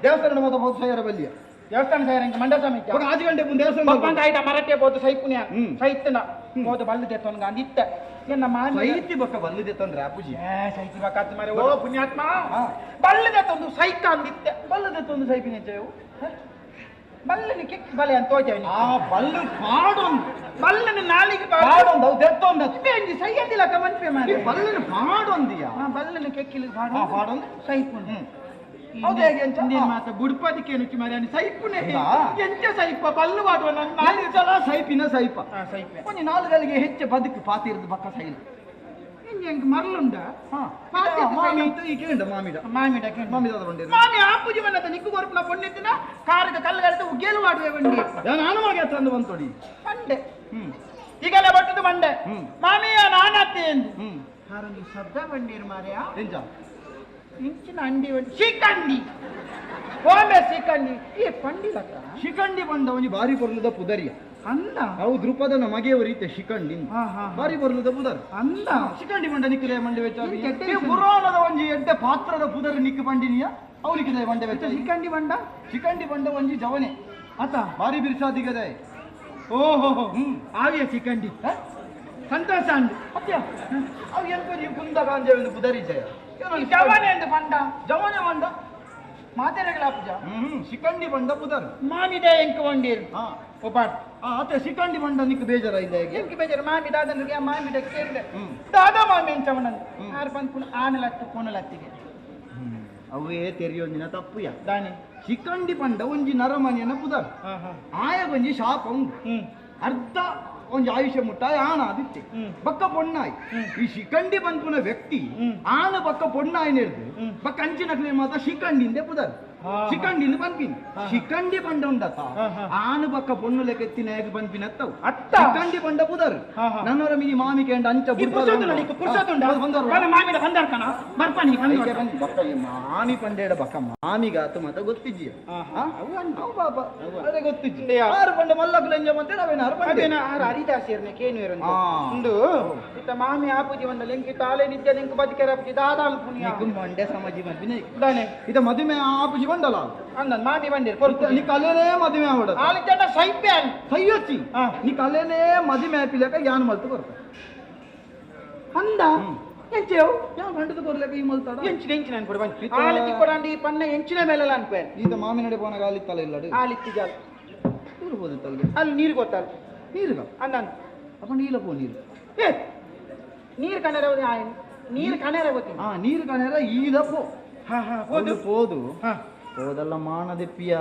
ದೇವಸ್ಥಾನ ಮಾತ್ರ ಬೋದು ಸೈಯರ ಬಲ್ಲಿಯ ದೇವಸ್ಥಾನ ಸೈಯರ ಮಂಡ ಸಮೇತ ಆಜಿ ಗಂಟೆ ದೇವಸ್ಥಾನ ಆಯ್ತಾ ಮರಟೆ ಬೋದು ಸೈಪುನ್ಯ ಸೈತನ ಬೋದು ಬಲ್ಲದೆ ತೊನ್ಗ ಅಂದಿತ್ತ ಎನ್ನ ಮಾಮಿ ಸೈತಿ ಬಕ್ಕ ಬಲ್ಲದೆ ತೊಂದ್ರೆ ಅಪ್ಪುಜಿ ಸೈತಿ ಬಕ್ಕ ಮಾರೆ ಓ ಪುಣ್ಯಾತ್ಮ ಬಲ್ಲದೆ ತೊಂದು ಸೈತ ಅಂದಿತ್ತ ಬಲ್ಲದೆ ತೊಂದು ಸೈಪಿನ ಜಯವು ಬಲ್ಲನಿ ಕಿಕ್ ಬಲೆ ಅಂತ ತೋಜೆ ಆ ಬಲ್ಲು ಪಾಡೊಂದು ಬಲ್ಲನ ನಾಲಿಗೆ ಪಾಡೊಂದು ಅವು ದೆತ್ತೊಂದು ಇಂಜಿ ಸೈಯದಿಲ್ಲ ಕಮನ್ಪೆ ಮಾರೆ ಬಲ್ಲನ ಪಾಡೊಂದಿಯ ಬಲ್ಲನ ಕೆಕ್ಕಿಲಿ ಪಾಡೊಂದು ಪಾಡೊಂದು ಸೈಪುನ ಹೌದು ಹೇಗೆ ಅಂಚ ನೀನು ಮಾತ ಬುಡ್ಪದಕ್ಕೆ ನುಚ್ಚಿ ಮಾರೆ అని ಸೈಪುನೆ ಎಂಚ ಸೈಪ ಬಲ್ಲು ಪಾಡುವ ನನ್ನ ನಾಲ್ಕು ಸಲ ಸೈಪಿನ ಸೈಪ ಸೈಪೆ ಒಂಜಿ ನಾಲ್ಗಳಿಗೆ ಹೆಚ್ಚು ಬದುಕು ಪಾತಿರ್ದು ಬಕ್ಕ ಸೈಲ ಎಂಕ್ ಮರ್ಲುಂಡ ಮಾಮಿ ಈ ಕೇಂಡ ಮಾಮಿಡ ಮಾಮಿಡ ಮಾಮಿದ ಬಂಡಿ ಮಾಮಿ ಆಪುಜಿ ಬಂದದ ನಿಕ್ಕು ಕೊರ್ಪುನ ಪೊನ್ನೆತ್ತಿನ ಕಾರಿಗೆ ಕಲ್ಲು ಉಗ್ಗೇಲು ಮಾಡುವೆ ಬಂಡಿ ನಾನು ಮಾಗೆ ತಂದು ಬಂತೋಡಿ ಬಂಡೆ ಈಗೆಲ್ಲ ಬಟ್ಟದು ಬಂಡೆ ಮಾಮಿಯ ನಾನತ್ತೆ ಎಂದು ಹಾರೊಂದು ಶಬ್ದ ಬಂಡೀರು ಮಾರ್ಯ ಎಂಚ ಇಂಚಿನ ಅಂಡಿ ಬಂಡಿ ಶಿಖಂಡಿ ಓಮೆ ಶಿಖಂಡಿ ಈ ಪಂಡಿಲಕ್ಕ ಶಿಖಂಡಿ ಬಂಡ ಒಂಜಿ ಬಾರಿ ಪೊರ್ಲುದ ಪುದರಿಯ ಅಂದ ಅವು ದ್ರುಪದನ ಮಗೆಯವ ರೀತೆ ಶಿಖಂಡಿ ಬಾರಿ ಬರಲುದ ಪುದರ್ ಅಂದ ಶಿಖಂಡಿ ಬಂಡ ನಿಕ್ಕದೆ ಮಂಡಿ ವೆಚ್ಚ ಪುರಾಣದ ಒಂಜಿ ಎಡ್ಡೆ ಪಾತ್ರದ ಪುದರ್ ನಿಕ್ಕ ಬಂಡಿನಿಯ ಅವನಿಗೆ ಬಂಡೆ ವೆಚ್ಚ ಶಿಖಂಡಿ ಬಂಡ ಶಿಖಂಡಿ ಬಂಡ ಒಂಜಿ ಜವನೆ ಆತ ಬಾರಿ ಬಿರ್ಸಾದಿಗದೆ ಓಹೋ ಆವಿಯ ಶಿಖಂಡಿ ಸಂತೋಷ ಅಂದು ಅತ್ಯ ಅವು ಎಂತ ನೀವು ಕುಂದ ಕಾಂಜೆ ಒಂದು ಪುದರಿ ಜಯ ಜವನೆ ಎಂದು ಬಂಡ ಜವನೆ ಬಂಡ ಮಾತೆರೆಗಳ ಪೂಜ ಶಿಖಂಡಿ ಬಂಡ ಪುದರ್ ಮಾಮಿದೆ ಎಂಕ ಬಂಡೀರು ಒಬ್ಬಾಟ್ ಆತ ಶಿಖಂಡಿ ಬಂಡ ನಿಕ್ ಬೇಜಾರ ಇಲ್ಲ ಹೇಗೆ ಎಂಕ್ ಬೇಜಾರು ಮಾಮಿ ದಾದನಿಗೆ ಮಾಮಿಡ ಕೇಳಿದೆ ದಾದಾ ಮಾಮಿ ಎಂಚವನಂದು ಆರು ಬಂದು ಆನಲತ್ತು ಕೋನಲತ್ತಿಗೆ ಅವೇ ತೆರಿಯೊಂದಿನ ತಪ್ಪುಯ ದಾನಿ ಶಿಖಂಡಿ ಬಂಡ ಒಂಜಿ ನರಮನಿಯನ ಪುದರ್ ಆಯಗೊಂಜಿ ಶಾಪ ಉಂಡು ಅರ್ಧ ಒಂಜಿ ಆಯುಷ್ಯ ಮುಟ್ಟ ಆಣ ಅದಿತ್ತೆ ಬಕ್ಕ ಪೊಣ್ಣಾಯಿ ಈ ಶಿಖಂಡಿ ಬಂದ್ಪುನ ವ್ಯಕ್ತಿ ಆಣ ಬಕ್ಕ ಪೊಣ್ಣಾಯಿ ನೆಡ್ದು ಬಕ್ಕ ಅಂಚಿನ ಮಾತ್ರ ಶಿಖಂಡಿಂದೆ ಪುದರ್ ಶಿಖಂಡಿಂದ ಪನ್ಪಿನಿ ಶಿಖಂಡಿ ಬಂಡ ಉಂಡತ್ತ ಆನು ಬಕ್ಕ ಪೊಣ್ಣು ಲೆಕ್ಕ ಎತ್ತಿನ ಪನ್ಪಿನ ಅತ್ತ ಶಿಖಂಡಿ ಬಂಡ ಪುದರ್ ನನ್ನವರ ಮಿನಿ ಮಾಮಿ ಕೇಂಡ ಅಂಚ ಮಾಮಿ ಪಂಡೇಡ ಬಕ್ಕ ಮಾಮಿಗಾತು ಮಾತ ಗೊತ್ತಿಜ್ಜಿಯ ಪಾಪ ಅದೇ ಗೊತ್ತಿಜ್ಜಿ ಆರು ಪಂಡ ಮಲ್ಲಕುಲ ಎಂಜ ಮಂತೆ ನಾವೇನು ಆರು ಪಂಡ ಆರು ಹರಿದಾಸಿಯರ್ನ ಕೇನು ಉಂಡು ಇತ್ತ ಮಾಮಿ ಆಪುಜಿ ಬಂದ ಲೆಂಕಿ ತಾಲೆ ನಿತ್ಯ ಲೆಂಕು ಬದುಕೆರ ದಾದಾ ಪುಣ್ಯ ಮಂಡೆ ಸಮಾಜಿ ಮದ್ವಿನ ದಾನೆ ಇದ ಮದುವೆ ಆಪುಜಿ ಬಂಡಲ ಅಂದ ಮಾಮಿ ಬಂದಿರ್ ಕೊರ್ತು ನೀ ಕಲೆನೇ ಮದುವೆ ಆವಡ ಆಲಿ ಜನ ಸೈಪೆ ಸೈಯೊಚ್ಚಿ ನೀ ಕಲೆನೇ ಮದುವೆ ಆಪಿಲಕ ಯಾನ್ ಮಲ್ತು ಬರ್ತ ಅಂದ ಎಂಚೆವು ಯಾನ್ ಬಂಡದ ಕೊರ್ಲಕ ಈ ಮಲ್ತಾಡ ಎಂಚಿನ ಎಂಚಿನ ಅನ್ಕೊಡು ಬನ್ನಿ ಆಲಿ ತಿಕ್ಕೊಡಂಡಿ ಈ ಪನ್ನ ಎಂಚಿನ ಮೇಲೆಲ್ಲ ಅನ್ಕೊಯ್ ಈತ ಮಾಮಿ ನಡೆ ಪೋನಾಗ ಆಲಿತ್ತಲ್ಲ ಇಲ್ಲಡು ಆಲಿತ್ತಿ ಜಾಲ ನೀರು ಹೋದಿತ್ತಲ್ಗೆ ಅಲ್ಲಿ ನೀರು ಗೊತ್ತಲ್ಲ ನೀರುಗ ಅಂದ ಅಪ್ಪ ನೀಲ ಪೋ ನೀರು ಏ ನೀರು ಕಣರ ನೀರು ಕಣರ ಗೊತ್ತಿ ಹಾ ನೀರು ಕಣರ ಈದ ಪೋ ಹಾ ಹಾ ಹೋದು ಹೋದು ಹೋದಲ್ಲ ಮಾನದೆಪ್ಪಿಯ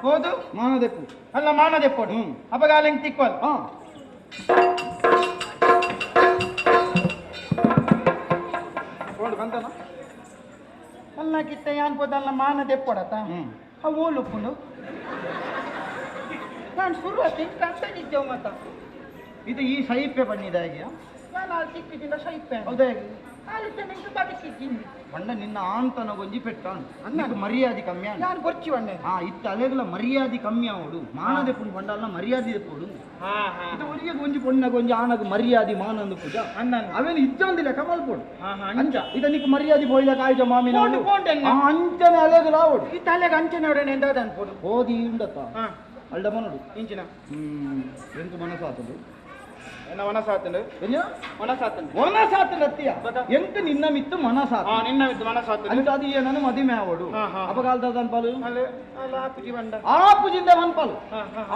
ಹೋದು ಮಾನದೆಪ್ಪು ಅಲ್ಲ ಮಾನದೆಪ್ಪು ಅಪಗಾಲ ತಿಕ್ವಲ್ ಹಾ ಕಂತನ ಅಲ್ಲ ಕಿತ್ತ ಯಾನ್ ಪೋದಲ್ಲ ಮಾನದೆಪ್ಪೊಡತ ಆ ಓಲುಪ್ಪುಂಡು ನಾನು ಶುರು ಕಂತ ಮತ್ತ ಇದು ಈ ಸೈಪೆ ಬಣ್ಣಿದಾಗಿಯಾ ನಾನು ಅಲ್ಲಿ ಚಿಕ್ಕಿದ್ದಿಂದ ಸೈಪೆ ಹೌದಾ ಬಣ್ಣ ನಿನ್ನ ಆಂತನ ಗೊಂಜಿ ಪೆಟ್ಟ ಅನ್ನಕ್ಕೆ ಮರ್ಯಾದೆ ಕಮ್ಮಿ ನಾನು ಗೊಚ್ಚಿ ಬಣ್ಣ ಹಾ ಇತ್ತ ಅಲೆಗಳ ಮರ್ಯಾದೆ ಕಮ್ಮಿ ಅವಡು ಮಾನದೆ ಪುಣ್ ಬಂಡಲ್ಲ ಮರ್ಯಾದೆ ಪೋಡು ಇದು ಒರಿಗೆ ಗೊಂಜಿ ಪೊಣ್ಣ ಗೊಂಜಿ ಆನಗ ಮರ್ಯಾದೆ ಮಾನಂದು ಪೂಜಾ ಅವೇನು ಇಜ್ಜಂದಿಲ್ಲ ಕಮಲ್ ಪೋಡು ಅಂಚ ಇದನಿಗೆ ಮರ್ಯಾದೆ ಪೋಯ್ಲ ಕಾಯ್ಜ ಮಾಮಿನ ಅಂಚನೆ ಅಲೆಗಳ ಅವಡು ಈ ತಲೆಗೆ ಅಂಚನೆ ಅವಡನೆ ಎಂದಾದ ಅನ್ಪೋಡು ಹೋದಿ ಉಂಡತ್ತ ಅಲ್ಡ ಮನೋಡು ಇಂಚಿನ ಎಂಕು ಮನಸ್ಸು ಆತದು ಎನ್ನ ಮನಸಾತಂಡು ಮನಸಾತಂಡು ಮನಸಾತಂಡು ಅತ್ತಿಯ ಎಂತ ನಿನ್ನ ಮಿತ್ತು ಮನಸಾತ ನಿನ್ನ ಮಿತ್ತು ಮನಸಾತಂಡು ಅಂತ ಅದು ಏನನ್ನು ಮದಿಮೆ ಆವಡು ಅಪಗಾಲದ ಅನ್ಪಾಲು ಆಪುಜಿ ಬಂಡ ಆಪುಜಿಂದ ಅನ್ಪಾಲು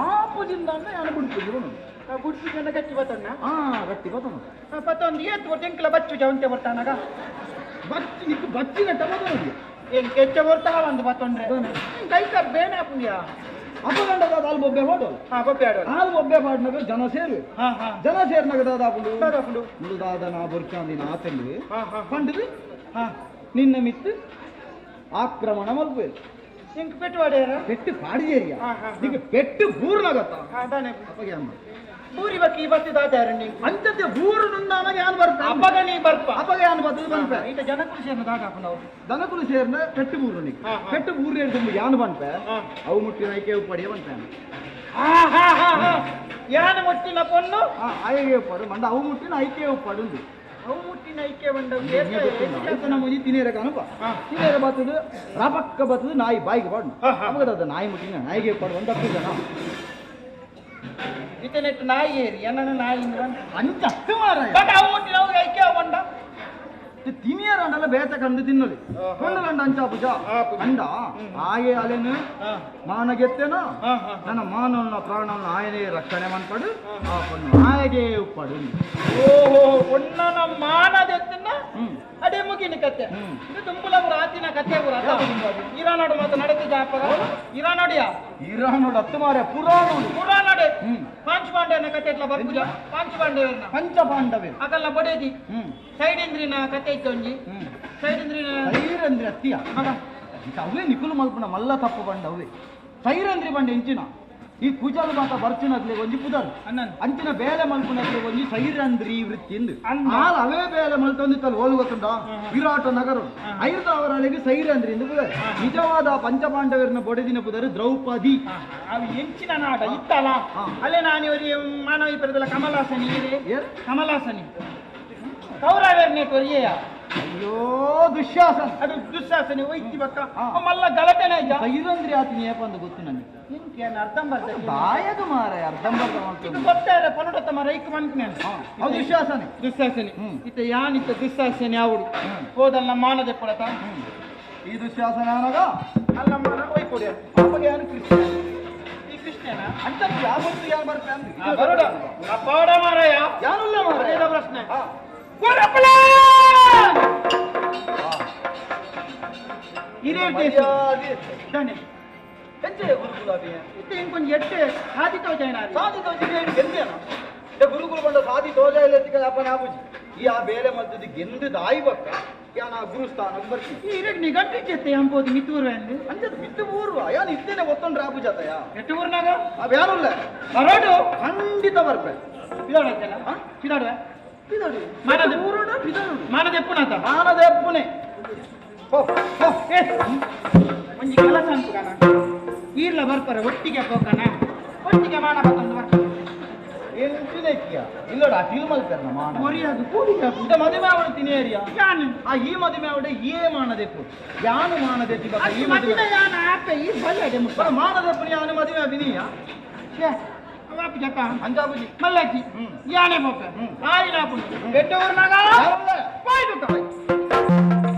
ಆಪುಜಿಂದ ಅಂದ್ರೆ ಯಾನು ಬುಡ್ಪುಜಿ ಬಣ್ಣು ಬುಡ್ಪುಜಿ ಅಂಡ ಗಟ್ಟಿ ಬತ್ತಣ್ಣ ಗಟ್ಟಿ ಬತ್ತಣ್ಣ ಪತ್ತೊಂದು ಏತ್ ಕೊಟ್ಟು ಎಂಕಲ ಬಚ್ಚು ಜವಂತೆ ಬರ್ತಾನಾಗ ಬಚ್ಚಿ ನಿಕ್ಕು ಬಚ್ಚಿನ ಟಮದ ಏನ್ ಕೆಚ್ಚ ಬರ್ತಾ ಒಂದು ಬತ್ತೊಂಡ್ರೆ ಕೈ ಕಾಲು ಬೇನೆ ಆಪುಂಡ್ಯಾ ಅಪಗಂಡದ ಹಾಲು ಬೊಬ್ಬೆ ಹೊಡೋಲ್ಲ ಬೊಬ್ಬೆ ಆಡೋಲ್ಲ ಹಾಲು ಬೊಬ್ಬೆ ಪಾಡ್ನಾಗ ಜನ ಸೇರು ಜನ ಸೇರ್ನಾಗ ದಾದಾಪುಂಡು ದಾದಾಪುಂಡು ಮುಳುದಾದ ನಾ ಬೊರ್ಚಾಂದಿನ ಆತಂದು ಪಂಡದು ನಿನ್ನ ಮಿತ್ತು ಆಕ್ರಮಣ ಮಲ್ಪು ಇಂಕ್ ಪೆಟ್ಟು ವಾಡ್ಯಾರ ಪೆಟ್ಟು ಪಾಡಿದೇರಿಯ ನಿಂಗೆ ಪೆಟ್ಟು ಬೂರ್ನಾಗತ್ತ ಅಪ್ಪಗೆ ಅಮ್ಮ ಬೂರಿ ಬಕ್ಕಿ ಬತ್ತಿ ದಾದಾರ ನಿಂಗೆ ಅಂತದ್ದೆ ಬೂರು ನುಂದಾನಾಗ ಯಾನ್ ಬರ್ಪ ಅಪ್ಪಗ ನೀ ಬರ್ಪ ಅಪ್ಪಗ ಯಾನ್ ಬರ್ತದೆ ಬನ್ಪೆ ಈತ ಜನಕುಲು ಸೇರ್ನ ದಾದಾಪುಂಡು ಅವು ದನಕುಲು ಸೇರ್ನ ಪೆಟ್ಟು ಬೂರು ನಿಂಗೆ ಪೆಟ್ಟು ಬೂರು ಹೇಳ್ದು ಯಾನ್ ಬನ್ಪೆ ಅವು ಮುಟ್ಟಿನ ಐಕೆ ಉಪ್ಪಡಿಯ ಬನ್ಪೆ ಯಾನ ಮುಟ್ಟಿನ ಪೊಣ್ಣು ಆಯಗೆ ಉಪ್ಪಾಡು ಮಂಡ ಅವು ಮುಟ್ಟಿನ ಐಕೆ ಉಪ್ಪಾಡು ಅವು ಮುಟ್ಟಿನ ಐಕೆ ಬಂಡ ನಮ್ಮ ತಿನೇರ ಕಾಣುವ ತಿನೇರ ಬರ್ತದೆ ರಪಕ್ಕ ಬರ್ತದೆ ನಾಯಿ ಬಾಯಿಗೆ ಪಾಡು ಅವಾಗ ನಾಯಿ ಮುಟ್ಟಿನ ನಾಯಿಗೆ ಉಪ್ಪಾಡು ಒಂದಪ್ಪು ಜನ ಇತನೆಟ್ಟು ನಾಯಿ ಏರಿ ಎನ್ನ ನಾಯಿ ಅಂಚ ಅಷ್ಟು ಮಾರಾಯ ಬಟ್ ಅವು ಮುಟ್ಟಿನ ಅವ್ರಿಗೆ ಐಕೆ ಬಂಡ ತಿನಿಯರ ಅಂಡಲ್ಲ ಬೇತ ಕಂಡು ತಿನ್ನಲಿ ಕೊಂಡಲಂಡ ಅಂಚ ಪೂಜ ಅಂಡ ಆಯೆ ಅಲೆನು ಮಾನಗೆತ್ತೇನೋ ನನ್ನ ಮಾನವನ ಪ್ರಾಣವನ್ನ ಆಯನೇ ರಕ್ಷಣೆ ಮನ್ಪಡು ಆ ಪೊಣ್ಣು ಆಯಗೆ ಉಪ್ಪಡು ಓಹೋ ಪೊಣ್ಣನ ಮಾನದೆತ್ತನ ಅದೇ ಮುಗಿನ ಕತೆ ಇದು ತುಂಬುಲ ಆತಿನ ಕತೆ ಊರ ಇರಾನೋಡು ಮಾತು ನಡೆದಿದ್ದ ಅಪ್ಪಗ ಇರಾನೋಡಿಯ ಇರಾನೋಡು ಹತ್ತು ಮಾರೆ ಪುರಾಣೋಡು ಪುರಾಣೋಡೆ ಪಾಂಚಪಾಂಡವನ ಕತೆ ಎಟ್ಲ ಬರ್ಪುಜ ಪಾಂಚಪಾಂಡವನ ಪಂಚಪಾಂಡವೆ ಅಗಲ್ಲ ಬಡೇದಿ ಸೈಡೇಂದ್ರಿನ ಕತೆ ಇತ್ತು ಒಂಜಿ ಸೈಡೇಂದ್ರಿನ ಸೈರಂದ್ರಿ ಅತ್ತಿಯ ಅವೇ ನಿಕುಲು ಮಲ್ಪುನ ಮಲ್ಲ ತಪ್ಪು ಬಂಡ ಅವೇ ಸೈರಂದ್ರಿ ಬಂಡ ಎಂಚಿನ ಈ ಕುಜಲ್ ಮಾತ ಬರ್ಚುನಗ್ಲೆ ಒಂಜಿ ಪುದರ್ ಅಂಚಿನ ಬೇಲೆ ಮಲ್ಪುನಗ್ಲೆ ಒಂಜಿ ಸೈರಂದ್ರಿ ವೃತ್ತಿ ಆಲ್ ಅವೇ ಬೇಲೆ ಮಲ್ತೊಂದಿತ್ತಲ್ಲ ಓಲು ಗೊತ್ತುಂಡ ವಿರಾಟ ನಗರ ಐರ್ದವರಲ್ಲಿಗೆ ಸೈರಂದ್ರಿ ಎಂದು ಪುದರ್ ನಿಜವಾದ ಪಂಚಪಾಂಡವರನ್ನ ಬೊಡೆದಿನ ಪುದರ್ ದ್ರೌಪದಿ ಅವು ಎಂಚಿನ ನಾಡ ಇತ್ತಲ್ಲ ಅಲ್ಲೇ ನಾನು ಇವರಿಗೆ ಮಾನವಿ ಪರದಲ್ಲ ಕಮಲಾಸನಿ ಇದೆ ಕಮಲಾಸನಿ ಕೌರವೇರ್ನೆ ಕೊರಿಯೆಯ ಅಯ್ಯೋ ದುಶ್ಯಾಸನ ಅದು ದುಶ್ಯಾಸನೆ ಒಯ್ತಿ ಬಕ್ಕ ಮಲ್ಲ ಗಲಟೆನೆ ಇದ್ದ ಸೈರಂದ್ರಿ ಆತಿನ ಏಪ ಅಂತ ಗೊತ್ತು ನನಗೆ ನಿಂಗೆ ಅರ್ಧಂಬರ್ಧ ಬಾಯದು ಮಾರಾಯ ಅರ್ಧಂಬರ್ಧ ಇದು ಗೊತ್ತಾರ ಪನಡತ್ತ ಮಾರ ಐಕ್ ಮಂಕ್ನೆ ಅವು ದುಶ್ಯಾಸನೆ ದುಶ್ಯಾಸನೆ ಇತ್ತ ಯಾನಿತ್ತ ದುಶ್ಯಾಸನೆ ಯಾవుಡು ಹೋದಲ್ಲ ಮಾನದೆ ಪಡತ ಈ ದುಶ್ಯಾಸನ ಅನಗ ಅಲ್ಲ ಮಾನ ಒಯ್ ಕೊಡಿ ಅಪ್ಪಗೆ ಯಾನು ಕೃಷ್ಣ ಈ ಕೃಷ್ಣನ ಅಂತ ಯಾವ ಗೊತ್ತು ಯಾರು ಬರ್ತಾನೆ ಬರೋಡ ಅಪ್ಪಾಡ ಮಾರಾಯ ಯಾನುಲ್ಲ ಮಾರಾಯ ಪ್ರಶ್ನೆ ಗುರುಕುಲ ಬಂದ ಸಾದಿ ತೋಜ ಇಲ್ಲ ಅಪ್ಪನ ಆಪುಜಿ ಈ ಆ ಬೇಲೆ ಮಲ್ತದ್ದು ಗೆಂದು ದಾಯಿ ಬಕ್ಕ ಯಾನ ಗುರುಸ್ಥಾನ ಬರ್ತೀನಿ ಈ ಇರಗ್ ನಿಗಟ್ಟಿ ಚೆತ್ತೆ ಅಂಬೋದು ಮಿತ್ತೂರು ಅಂದು ಅಂಜದ್ ಮಿತ್ತು ಊರ್ವ ಯಾನ್ ಇದ್ದೇನೆ ಒತ್ತೊಂಡ್ರೆ ಆಪುಜಾತಯ ಎಟ್ಟು ಊರ್ನಾಗ ಅವ್ ಯಾರುಲ್ಲ ಬರೋಡು ಖಂಡಿತ ಬರ್ಪೆ ಪಿದಾಡತ್ತಲ್ಲ ಪಿದಾಡುವ ಪಿದಾಡು ಊರುಡ ಪಿದಾಡು ಮಾನದೆಪ್ಪುನಾತ ಮಾನದೆಪ್ಪುನೆ ಒಂಜಿ ಕೆಲಸ ಅನ್ಪುಕನ ಈರ್ಲ ಬರ್ತಾರೆ ಒಟ್ಟಿಗೆ ಹೋಗಣ ಒಟ್ಟಿಗೆ ಮಾನ ಬತ್ತೊಂದು ಬರ್ತಾರೆ ಎಂಚಿದಕ್ಕಿಯ ಇಲ್ಲೋಡ ಅಟಿಲ್ ಮಲ್ಪೆರ್ನ ಮಾನ ಒರಿಯಾಗು ಕೂಡಿಯಾಗು ಇದ ಮದುವೆ ಅವಳು ತಿನೇರಿಯ ಯಾನು ಆ ಈ ಮದುವೆ ಅವಡೆ ಏ ಮಾನದೆಪ್ಪು ಯಾನು ಮಾನದೆತ್ತಿ ಬಕ್ಕ ಈ ಮದುವೆ ಯಾನ ಆಪೆ ಈ ಬಲ್ಲೆಡೆ ಮುಟ್ಟ ಮಾನದೆಪ್ಪು ಯಾನು ಮದುವೆ ಅಭಿನೀಯ ಛೇ ಅವಾಪು ಜಕ ಅಂಜಾಬುಜಿ ಮಲ್ಲಜ್ಜಿ ಯಾನೆ ಬೋಪೆ ಆಯಿನ ಆಪುಂಡು ಬೆಟ್ಟೂರ್ನಾಗ ಪಾಯ್ದುಕ ಆ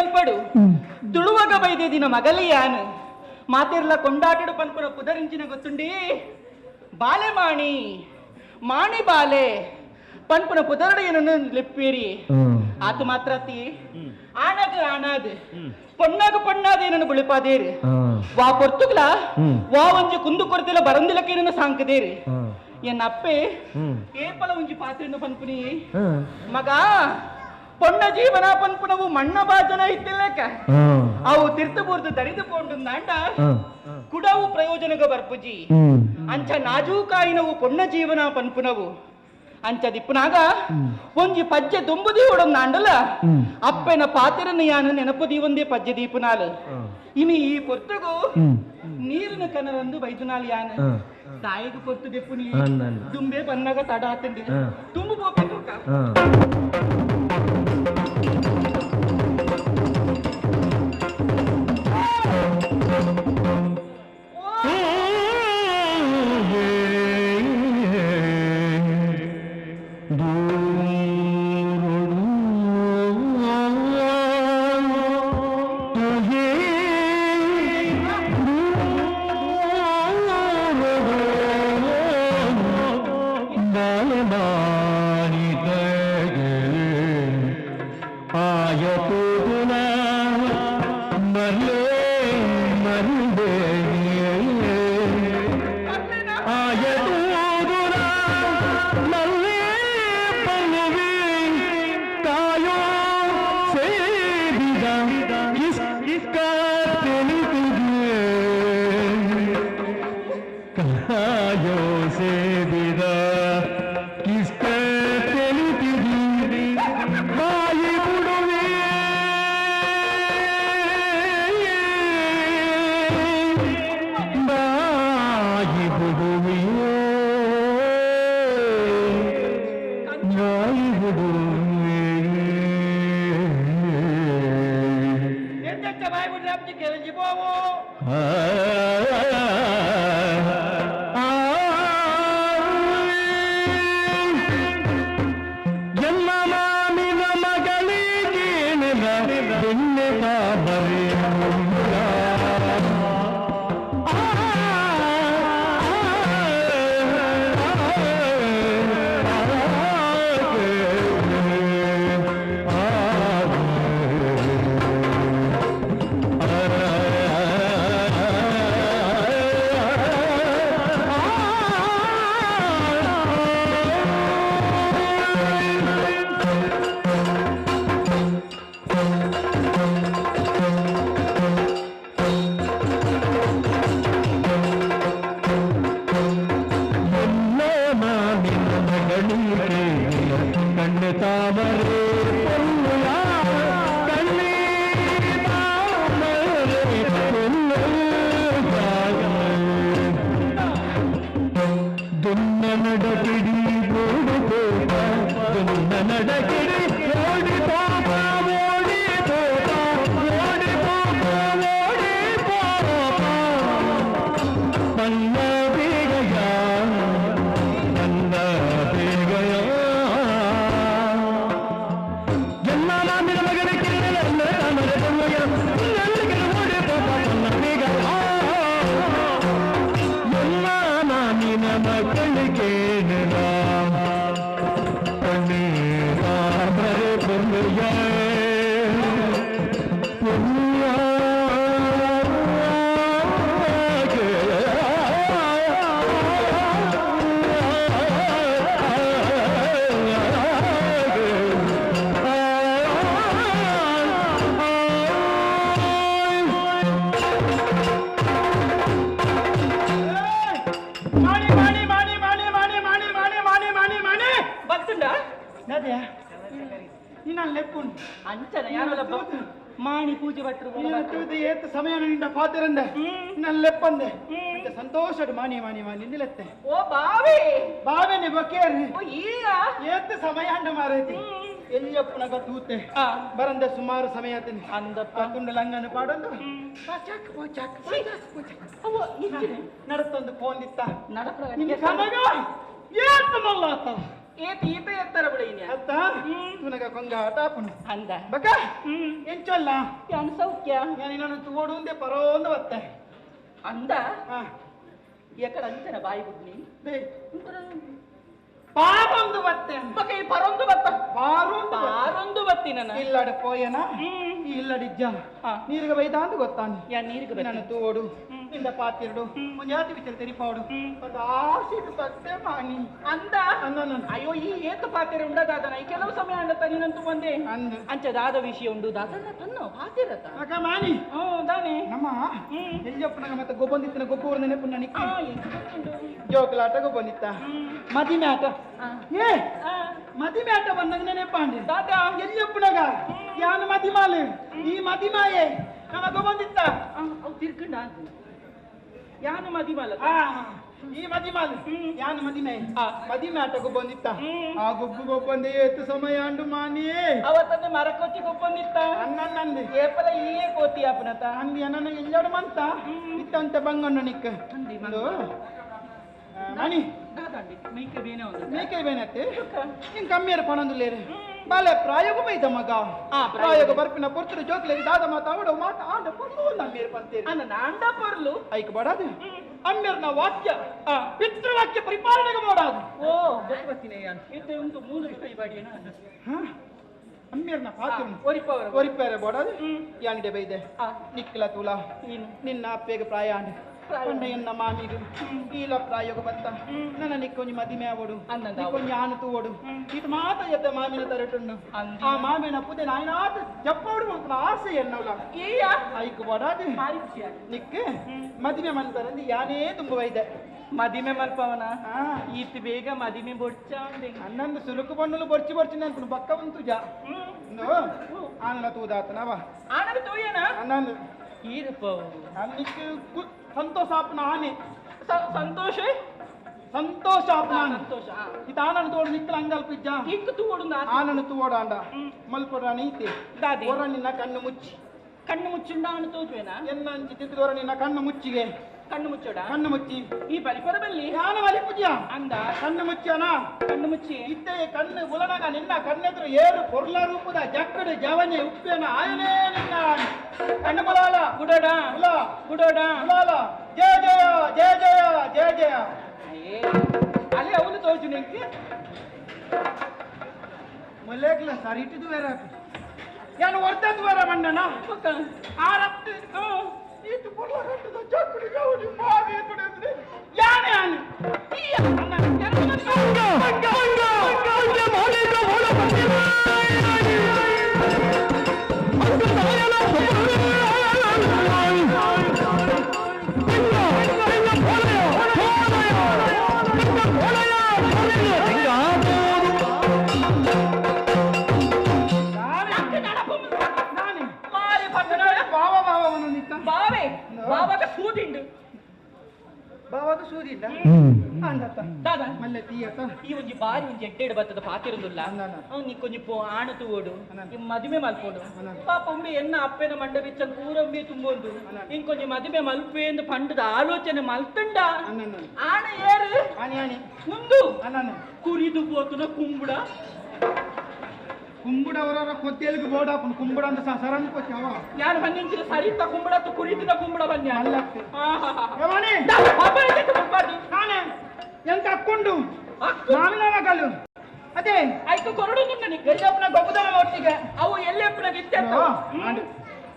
ಮಲ್ಪಡು ತುಳುವಗ ಬೈದೇದಿನ ಮಗಲಿಯಾನು ಮಾತಿರ್ಲ ಕೊಂಡಾಟಡು ಪನ್ಪುನ ಪುದರಿಂಚಿನ ಗೊತ್ತುಂಡಿ ಬಾಲೆ ಮಾಣಿ ಮಾಣಿ ಬಾಲೆ ಪನ್ಪುನ ಪುದರಡೆಯನ್ನು ಲೆಪ್ಪೇರಿ ಆತು ಮಾತ್ರ ಅತಿ ಆನಗ ಆನಾದ್ ಪೊಣ್ಣಾಗ ಪೊಣ್ಣಾದ ಏನನ್ನು ಬುಳಿಪಾದೇರಿ ವಾ ಪೊರ್ತುಗ್ಲ ವಾ ಒಂಜಿ ಕುಂದು ಕೊರತಿಲ ಬರಂದಿಲಕ್ಕೇನನ್ನು ಸಾಂಕದೇರಿ ಎನ್ನ ಅಪ್ಪೆ ಏಪಲ ಒಂಜಿ ಪಾತ್ರೆಯನ್ನು ಪನ್ಪುನಿ ಮಗ ಪೊಣ್ಣ ಜೀವನ ಪನ್ಪುನವು ಮಣ್ಣ ಬಾಜನ ಇತ್ತಿಲ್ಲಕ ಅವು ತಿರ್ತಬೂರ್ದು ದರಿದು ಪೋಂಡುಂದಾಂಡ ಕುಡವು ಪ್ರಯೋಜನಗ ಬರ್ಪುಜಿ ಅಂಚ ನಾಜೂಕಾಯಿನವು ಪೊಣ್ಣ ಜೀವನ ಪನ್ಪುನವು ಅಂಚ ದಿಪ್ಪುನಾಗ ಒಂಜಿ ಪಜ್ಜೆ ದುಂಬು ದೀವಡೊಂದಾಂಡಲ ಅಪ್ಪೆನ ಪಾತಿರನ್ನು ಯಾನು ನೆನಪು ದೀವೊಂದೇ ಪಜ್ಜೆ ದೀಪುನಾಲು ಇನಿ ಈ ಪೊರ್ತುಗು ನೀರಿನ ಕನರಂದು ಬೈದುನಾಲ್ ಯಾನು ತಾಯಿಗೆ ಪೊರ್ತು ದೆಪ್ಪುನಿ ದುಂಬೆ ಬನ್ನಾಗ ತಡ ಆತಂಡಿ ತುಂಬು ಹೋಗ್ಬೇಕು. ಮಾಣಿ ಪೂಜೆ ಭಟ್ರು ಸಮಯ ನಿನ್ನ ಪಾತಿರಂದೆ ನಲ್ಲೆಪ್ಪಂದೆ ಸಂತೋಷ ಮಾಣಿ ಮಾಣಿ ಮಾಣಿ ನಿಲ್ಲತ್ತೆ. ಓ ಬಾವೆ ಬಾವೆನೆ ಬೊಕ್ಕೇರಿ ಏತ್ ಸಮಯ ಅಂಡ ಮಾರೈತಿ ಎಲ್ಲಿಯಪ್ಪನಗ ತೂತೆ ಬರಂದೆ ಸುಮಾರು ಸಮಯ ಆತನಿ ಅಂದಪ್ಪ ತುಂಡು ಲಂಗನ ಪಾಡೊಂದು ನಡತ್ತೊಂದು ಫೋನ್ ಇತ್ತ ಏತ್ ಮಲ್ಲ ಆತ. ಏತ್ ಈತ ಎತ್ತರ ಬಿಡ ಅತ್ತ ತುನಗ ಕೊಂಗ ಆಟ ಆಪುಂಡು ಅಂದ ಬಕ ಎಂಚೊಲ್ಲ ಯಾನ್ ಸೌಖ್ಯ ಯಾನ್ ಇನ್ನೊಂದು ತೂವೊಡು ಪರೋಂದು ಬತ್ತೆ ಅಂದ ಎಕಡ ಅಂಚನ ಬಾಯಿ ಬುಡ್ನಿ ಪಾರೊಂದು ಬತ್ತೆ ಬಕ ಈ ಪರೊಂದು ಬತ್ತ ಪಾರೊಂದು ಪಾರೊಂದು ಬತ್ತಿ ನನ್ನ ಇಲ್ಲಡ ಪೋಯನ ಇಲ್ಲಡಿಜ್ಜ ನೀರಿಗೆ ಬೈದ ಅಂತ ಗೊತ್ತಾನೆ ಯಾ ನೀರಿಗೆ ನನ್ನ ತೂವೊಡು ನಿಂದ ಪಾತಿರಡು ಒಂದು ಯಾತಿ ವಿಚಾರ ತೆರಿಪಾಡು ಒಂದು ಆಸಿಡ್ ಬತ್ತೆ ಮಾನಿ ಅಂದ ಅಯ್ಯೋ ಈ ಏತು ಪಾತಿರ ಉಂಡದಾದನ ಈ ಕೆಲವು ಸಮಯ ಅಂಡತ ನೀನಂತೂ ಬಂದೆ ಅಂದ ಅಂಚದಾದ ವಿಷಯ ಉಂಡು ದಾದನ ತನ್ನ ಪಾತಿರತ ಅಕ್ಕ ಮಾನಿ ದಾನೆ ನಮ್ಮ ಎಲ್ಲಿಯಪ್ಪನಾಗ ಮತ್ತೆ ಗೊಬ್ಬಂದಿತ್ತಿನ ಗೊಬ್ಬರ ನೆನಪು ನನಗೆ ಜೋಕಲಾಟ ಗೊಬ್ಬಂದಿತ್ತ ಮದಿಮೆ ಆಟ ಏ ಮದಿಮೆ ಆಟ ಬಂದಾಗ ನೆನಪಾಂಡೆ ದಾದಾ ಎಲ್ಲಿಯಪ್ಪನಾಗ ಯಾನು ಮದಿಮಾಲು ಈ ಮದಿಮಾಯೆ ನಮ್ಮ ಗೊಬ್ಬಂದಿತ್ತ ಅವು ತಿರ್ಕಂಡ ಯಾನು ಮದಿಮಾಲ ಈ ಮದಿಮಾಲು ಯಾನು ಮದಿಮೆ ಮದಿಮೆ ಆಟ ಗೊಬ್ಬಂದಿತ್ತ ಆ ಗೊಬ್ಬು ಗೊಬ್ಬಂದೆ ಏತು ಸಮಯ ಅಂಡು ಮಾನಿಯೇ ಅವತ್ತಂದೆ ಮರಕೋತಿ ಗೊಬ್ಬಂದಿತ್ತ ಅನ್ನಂದೆ ಏಪಲ ಈಯೇ ಕೋತಿ ಅಪನತ ಅಂದಿ ನನ್ನ ಎಲ್ಲಡು ಮಂತ ಇತ್ತಂತ ಬಂಗಣ್ಣು ನಿಕ್ಕ ಮಣಿ ಮೇಕೆ ಬೇನೆ ಒಂದು ಮೇಕೆ ಬೇನತ್ತೆ ನಿನ್ ಕಮ್ಮಿಯರ ಪಣಂದುಲ್ಲೇರು ಬಾಲೆ ಪ್ರಾಯೋಗ ಬೈದ ಮಗ ಪ್ರಾಯೋಗ ಬರ್ಪಿನ ಪೊರ್ತರು ಜೋಕ್ಲೇರಿ ದಾದ ಮಾತ ಅವಡ ಮಾತ ಆಂಡ ಪೊರ್ಲು ಒಂದು ಅಮ್ಮೇರು ಪಂತೇರಿ ಅನ್ನ ನಾಂಡ ಪೊರ್ಲು ಐಕ್ ಬಡದು ಅಮ್ಮೇರ್ನ ವಾಕ್ಯ ಪಿತೃವಾಕ್ಯ ಪರಿಪಾಲನೆಗೆ ಮಾಡಾದು ಓ ಗೊತ್ತಿನ ಇದು ಒಂದು ಮೂಲ ಕೈ ಬಾಡಿಯನ ಅಮ್ಮೇರ್ನ ಪಾತ್ರ ಒರಿಪವರ ಒರಿಪೇರೆ ಬೋಡಾದು ಯಾನಿಡೆ ಬೈದೆ ನಿಕ್ಕಲ ತುಲ ನಿನ್ನ ಅಪ್ಪೆಗೆ ಪ್ರಾಯ ಆಂಡ ಪಂಡ ಮಾಮಿಗು ಈಲ ಪ್ರಾಯೋಗ ಬತ್ತ ನನ್ನ ನಿಕ್ಕೊಂಜಿ ಮದಿಮೆ ಆವಡು ನಿಕ್ಕೊಂಜಿ ಆನು ತೂವಡು ಇದು ಮಾತ ಎತ್ತ ಮಾಮಿನ ತರಟುಂಡು ಆ ಮಾಮಿನ ಪುದೆ ನಾಯನಾತ ಜಪ್ಪೋಡು ಮಾಡ್ತಾನ ಆಸೆ ಎನ್ನವಲ ಐಕು ಬಡಾದು ನಿಕ್ಕೆ ಮದಿಮೆ ಮಂತರಂದು ಯಾನೇ ತುಂಬ ಬೈದೆ ಮದಿಮೆ ಮಲ್ಪವನ ಈತ ಬೇಗ ಮದಿಮೆ ಬೊಡ್ಚ ಅನ್ನಂದು ಸುರುಕು ಬಣ್ಣಲು ಬೊರ್ಚಿ ಬೊರ್ಚಿ ಅನ್ಕೊಂಡು ಬಕ್ಕ ಉಂಟು ಜಾ ಆನನ ತೂದಾತನವ ಆನನ ತೂಯನ ಅನ್ನಂದು ಈರಪ್ಪ ನಿಕ್ಕೆ ಸಂತೋಷ ಆಪನ ಆನೆ ಸಂತೋಷ ಸಂತೋಷ ಆಪನ ಸಂತೋಷ ಇದು ಆನನ ತೋಡು ನಿಕ್ಕಲ ಅಂಗಲ್ಪಿಜ್ಜ ಇಂಕು ತೂವಡು ಆನನ ತೂವಡಾಂಡ ಮಲ್ಪಡ ನೀತಿ ದಾದಿ ಹೊರ ನಿನ್ನ ಕಣ್ಣು ಮುಚ್ಚಿ ಕಣ್ಣು ಮುಚ್ಚುಂಡ ಆನು ತೋಜುವೆನಾ ಎನ್ನ ಅಂಚಿ ತಿದ್ದುದೋರ ನಿನ್ನ ಕಣ್ಣು ಮುಚ್ಚಿಗೆ ಕಣ್ಣು ಮುಚ್ಚೋಡ ಕಣ್ಣು ಮುಚ್ಚಿ ಈ ಬಲಿಪದ ಬಲ್ಲಿ ಯಾನ ಬಲಿಪುಜಿಯ ಅಂದ ಕಣ್ಣು ಮುಚ್ಚನ ಕಣ್ಣು ಮುಚ್ಚಿ ಇತ್ತೆ ಕಣ್ಣು ಉಲನಗ ನಿನ್ನ ಕಣ್ಣೆದುರು ಏರು ಪೊರ್ಲ ರೂಪದ ಜಕ್ಕಡು ಜವನೆ ಉಪ್ಪೇನ ಆಯನೇ ನಿನ್ನ ಕಣ್ಣು ಬಲಾಲ ಗುಡೋಡ ಉಲ ಗುಡೋಡ ಉಲಾಲ ಜಯ ಜಯ ಜಯ ಜಯ ಜಯ ಜಯ ಅಲ್ಲಿ ಅವನು ತೋಜು ನಿಂಗೆ ಮೊಲೇಕ್ಲ ಸರಿ ಇಟ್ಟಿದ್ದು ಬೇರೆ ಯಾನು ಹೊರ್ತದ್ದು ಬೇರೆ ಮಂಡನ ಆರತ್ತು ಈತು ಪೊರ್ಲ ಕಟ್ಟದ ಜಕ್ಕಡು ಜವನಿ ಮಾವಿ ತುಡಿದ್ರೆ ಯಾನೆ ಆನೆ ಬಾವೆ ಬಾವಾಗ ಸೂದಿಂಡು ಬಾವಾಗ ಸೂದಿಂಡ ಅಂದತ್ತ ದಾದಾ ಮಲ್ಲೆ ತೀಯತ್ತ ಈ ಒಂಜಿ ಬಾರಿ ಒಂಜಿ ಎಡ್ಡೆಡ್ ಬತ್ತದ ಪಾತಿರುದಿಲ್ಲ ಅವ್ನು ನಿಕ್ಕೊಂಜಿ ಪೋ ಆಣು ತೂವೋಡು ಈ ಮದುವೆ ಮಲ್ಪೋಡು ಪಾಪ ಒಮ್ಮೆ ಎನ್ನ ಅಪ್ಪೆನ ಮಂಡ ಬಿಚ್ಚನ್ ಪೂರೊಮ್ಮೆ ತುಂಬೊಂದು ಇಂಕೊಂಜಿ ಮದುವೆ ಮಲ್ಪೆ ಎಂದು ಪಂಡದ ಆಲೋಚನೆ ಮಲ್ತುಂಡ ಆಣ ಏರು ಮುಂದು ಕುರಿದು ಪೋತುನ ಕುಂಬುಡ ಕುಂಬುಡ ಅವರ ಕೊತ್ತೇಲಿಗೆ ಬೋರ್ಡ್ ಹಾಕೊಂಡು ಕುಂಬುಡ ಅಂತ ಸರನ್ ಕೊಚ್ಚವ ಯಾರು ಹನ್ನಿಂಚಿನ ಸರಿತ ಕುಂಬುಡ ಕುರಿತಿನ ಕುಂಬುಡ ಬನ್ನಿ ಎಂತ ಅಕ್ಕೊಂಡು ಮಾವಿನ ಮಗಲು ಅದೇ ಆಯ್ತು ಕೊರಡು ನನಗೆ ಎಲ್ಲಿಯಪ್ಪನ ಗೊಬ್ಬದನ ಒಟ್ಟಿಗೆ ಅವು ಎಲ್ಲಿಯಪ್ಪನ ಗಿತ್ತ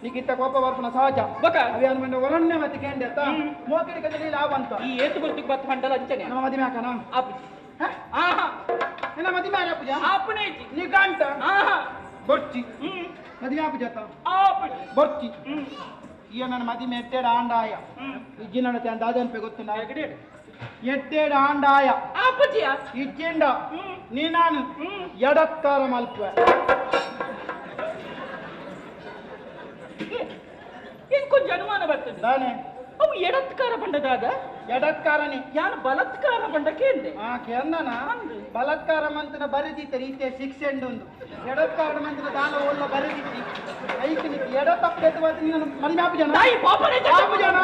ನಿಗಿತ್ತ ಕೋಪ ಬರ್ಪನ ಸಹಜ ಬಕ ಅವಿಯಾನ ಮಂಡ ಒರಣ್ಯ ಮತ್ತೆ ಕೇಂದ್ರ ಮೋಕಿಡಿ ಕದಲಿ ಲಾವಂತ ಈ ಏತು ಬರ್ತಿಗೆ ಬತ್ತ ಮಂಡಲ ಅಂಚನೆ ನಮ್ಮ ಮದಿಮೆ ಹಾಕನ ಆಪು ಆಹಾ ನಿನ್ನ ಮದಿಮೆ ಆಪುಜ ಆಪುನೆ ಇಜ್ಜಿ ನಿಗಂಟ ಆಹಾ ಬೊರ್ಚಿ ಮದಿಮೆ ಆಪುಜ ಆಪು ಬೊರ್ಚಿ ಈ ನನ್ನ ಮದಿಮೆ ಎಟ್ಟೆಡ ಆಂಡಾಯ ಇಜ್ಜಿನ ದಾದನ್ಪೆ ಗೊತ್ತು ಎಟ್ಟೆಡ ಆಂಡಾಯ ಆಪುಜಿಯ ಇಜ್ಜಿಂಡ ನೀನಾನು ಎಡತ್ಕಾರ ಮಲ್ಪುವೆ ಇಂಕೊಂಚ ಅನುಮಾನ ಬರ್ತದೆ ತಾನೆ ಅವು ಎಡತ್ಕಾರ ಬಂಡದಾದ ಎಡತ್ಕಾರನೇ ಯಾನು ಬಲತ್ಕಾರ ಬಂಡ ಕೇಂದೆ ಆ ಕೇಂದನ ಬಲತ್ಕಾರ ಮಂತನ ಬರೆದಿತ್ತ ರೀತಿಯ ಶಿಕ್ಷೆ ಉಂಡು ಎಡತ್ಕಾರ ಮಂತನ ದಾನ ಒಲ್ಲ ಬರೆದಿತ್ತಿ ಐಕ್ ನಿತ್ತಿ ಎಡ ತಪ್ಪು ನೀನು ಮನೆ ಆಪು ಜನ ಆಪು ಜನ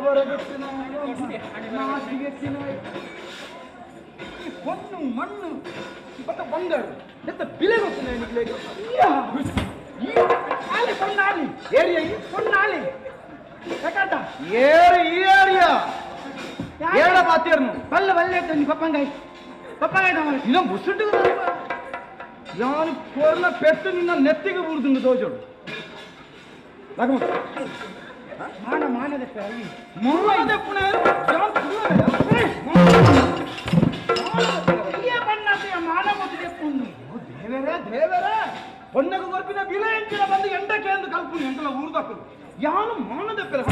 ಬರಗುತ್ತಿನ ನಾಚಿಗೆತ್ತಿನ ಈ ಹೊಣ್ಣು ಮಣ್ಣು ಬತ್ತ ಬಂಗಾರ ಎಂತ ಬಿಲೆ ಗೊತ್ತಿನ ಆಲಿ ಪೊನ್ನಾಲಿ ಏರಿಯಾ ಪೊನ್ನಾಲಿ ಯಾಕಂತ ಏರು ಈ ಏರಿಯಾ ಏಡ ಪಾತೇರ್ನು ಬಲ್ಲ ಬಲ್ಲೆ ತಂದು ಪಪ್ಪಂಗಾಯಿ ಪಪ್ಪಂಗಾಯಿ ತಮ್ಮ ಇನ್ನ ಮುಸುಟು ಯಾನು ಕೋರ್ನ ಪೆಟ್ಟು ನಿನ್ನ ನೆತ್ತಿಗೆ ಬುರ್ದುಂಡು ದೋಜೋಡು ಲಗಮ ಮಾನ ಮಾನದ ಅವಿ ಮಾನದ ಪುಣೆ ಯಾನ್ ಇಯ ಬಣ್ಣದ ಮಾನ ಮುಟ್ಟಿದೆ ಪುಣ್ಣು ದೇವರೇ ದೇವರೇ ಹೊನ್ನಗ ಗೊರ್ಪಿನ ಬಿಲೆ ಎಂಚಿನ ಬಂದು ಎಂಡಕ್ಕೆ ಎಂದು ಕಲ್ಪುನಿ ಎಂಟಲ ಊರ್ದಕ್ಕಲು ಯಾನು ಮಾನದ ಪೆರ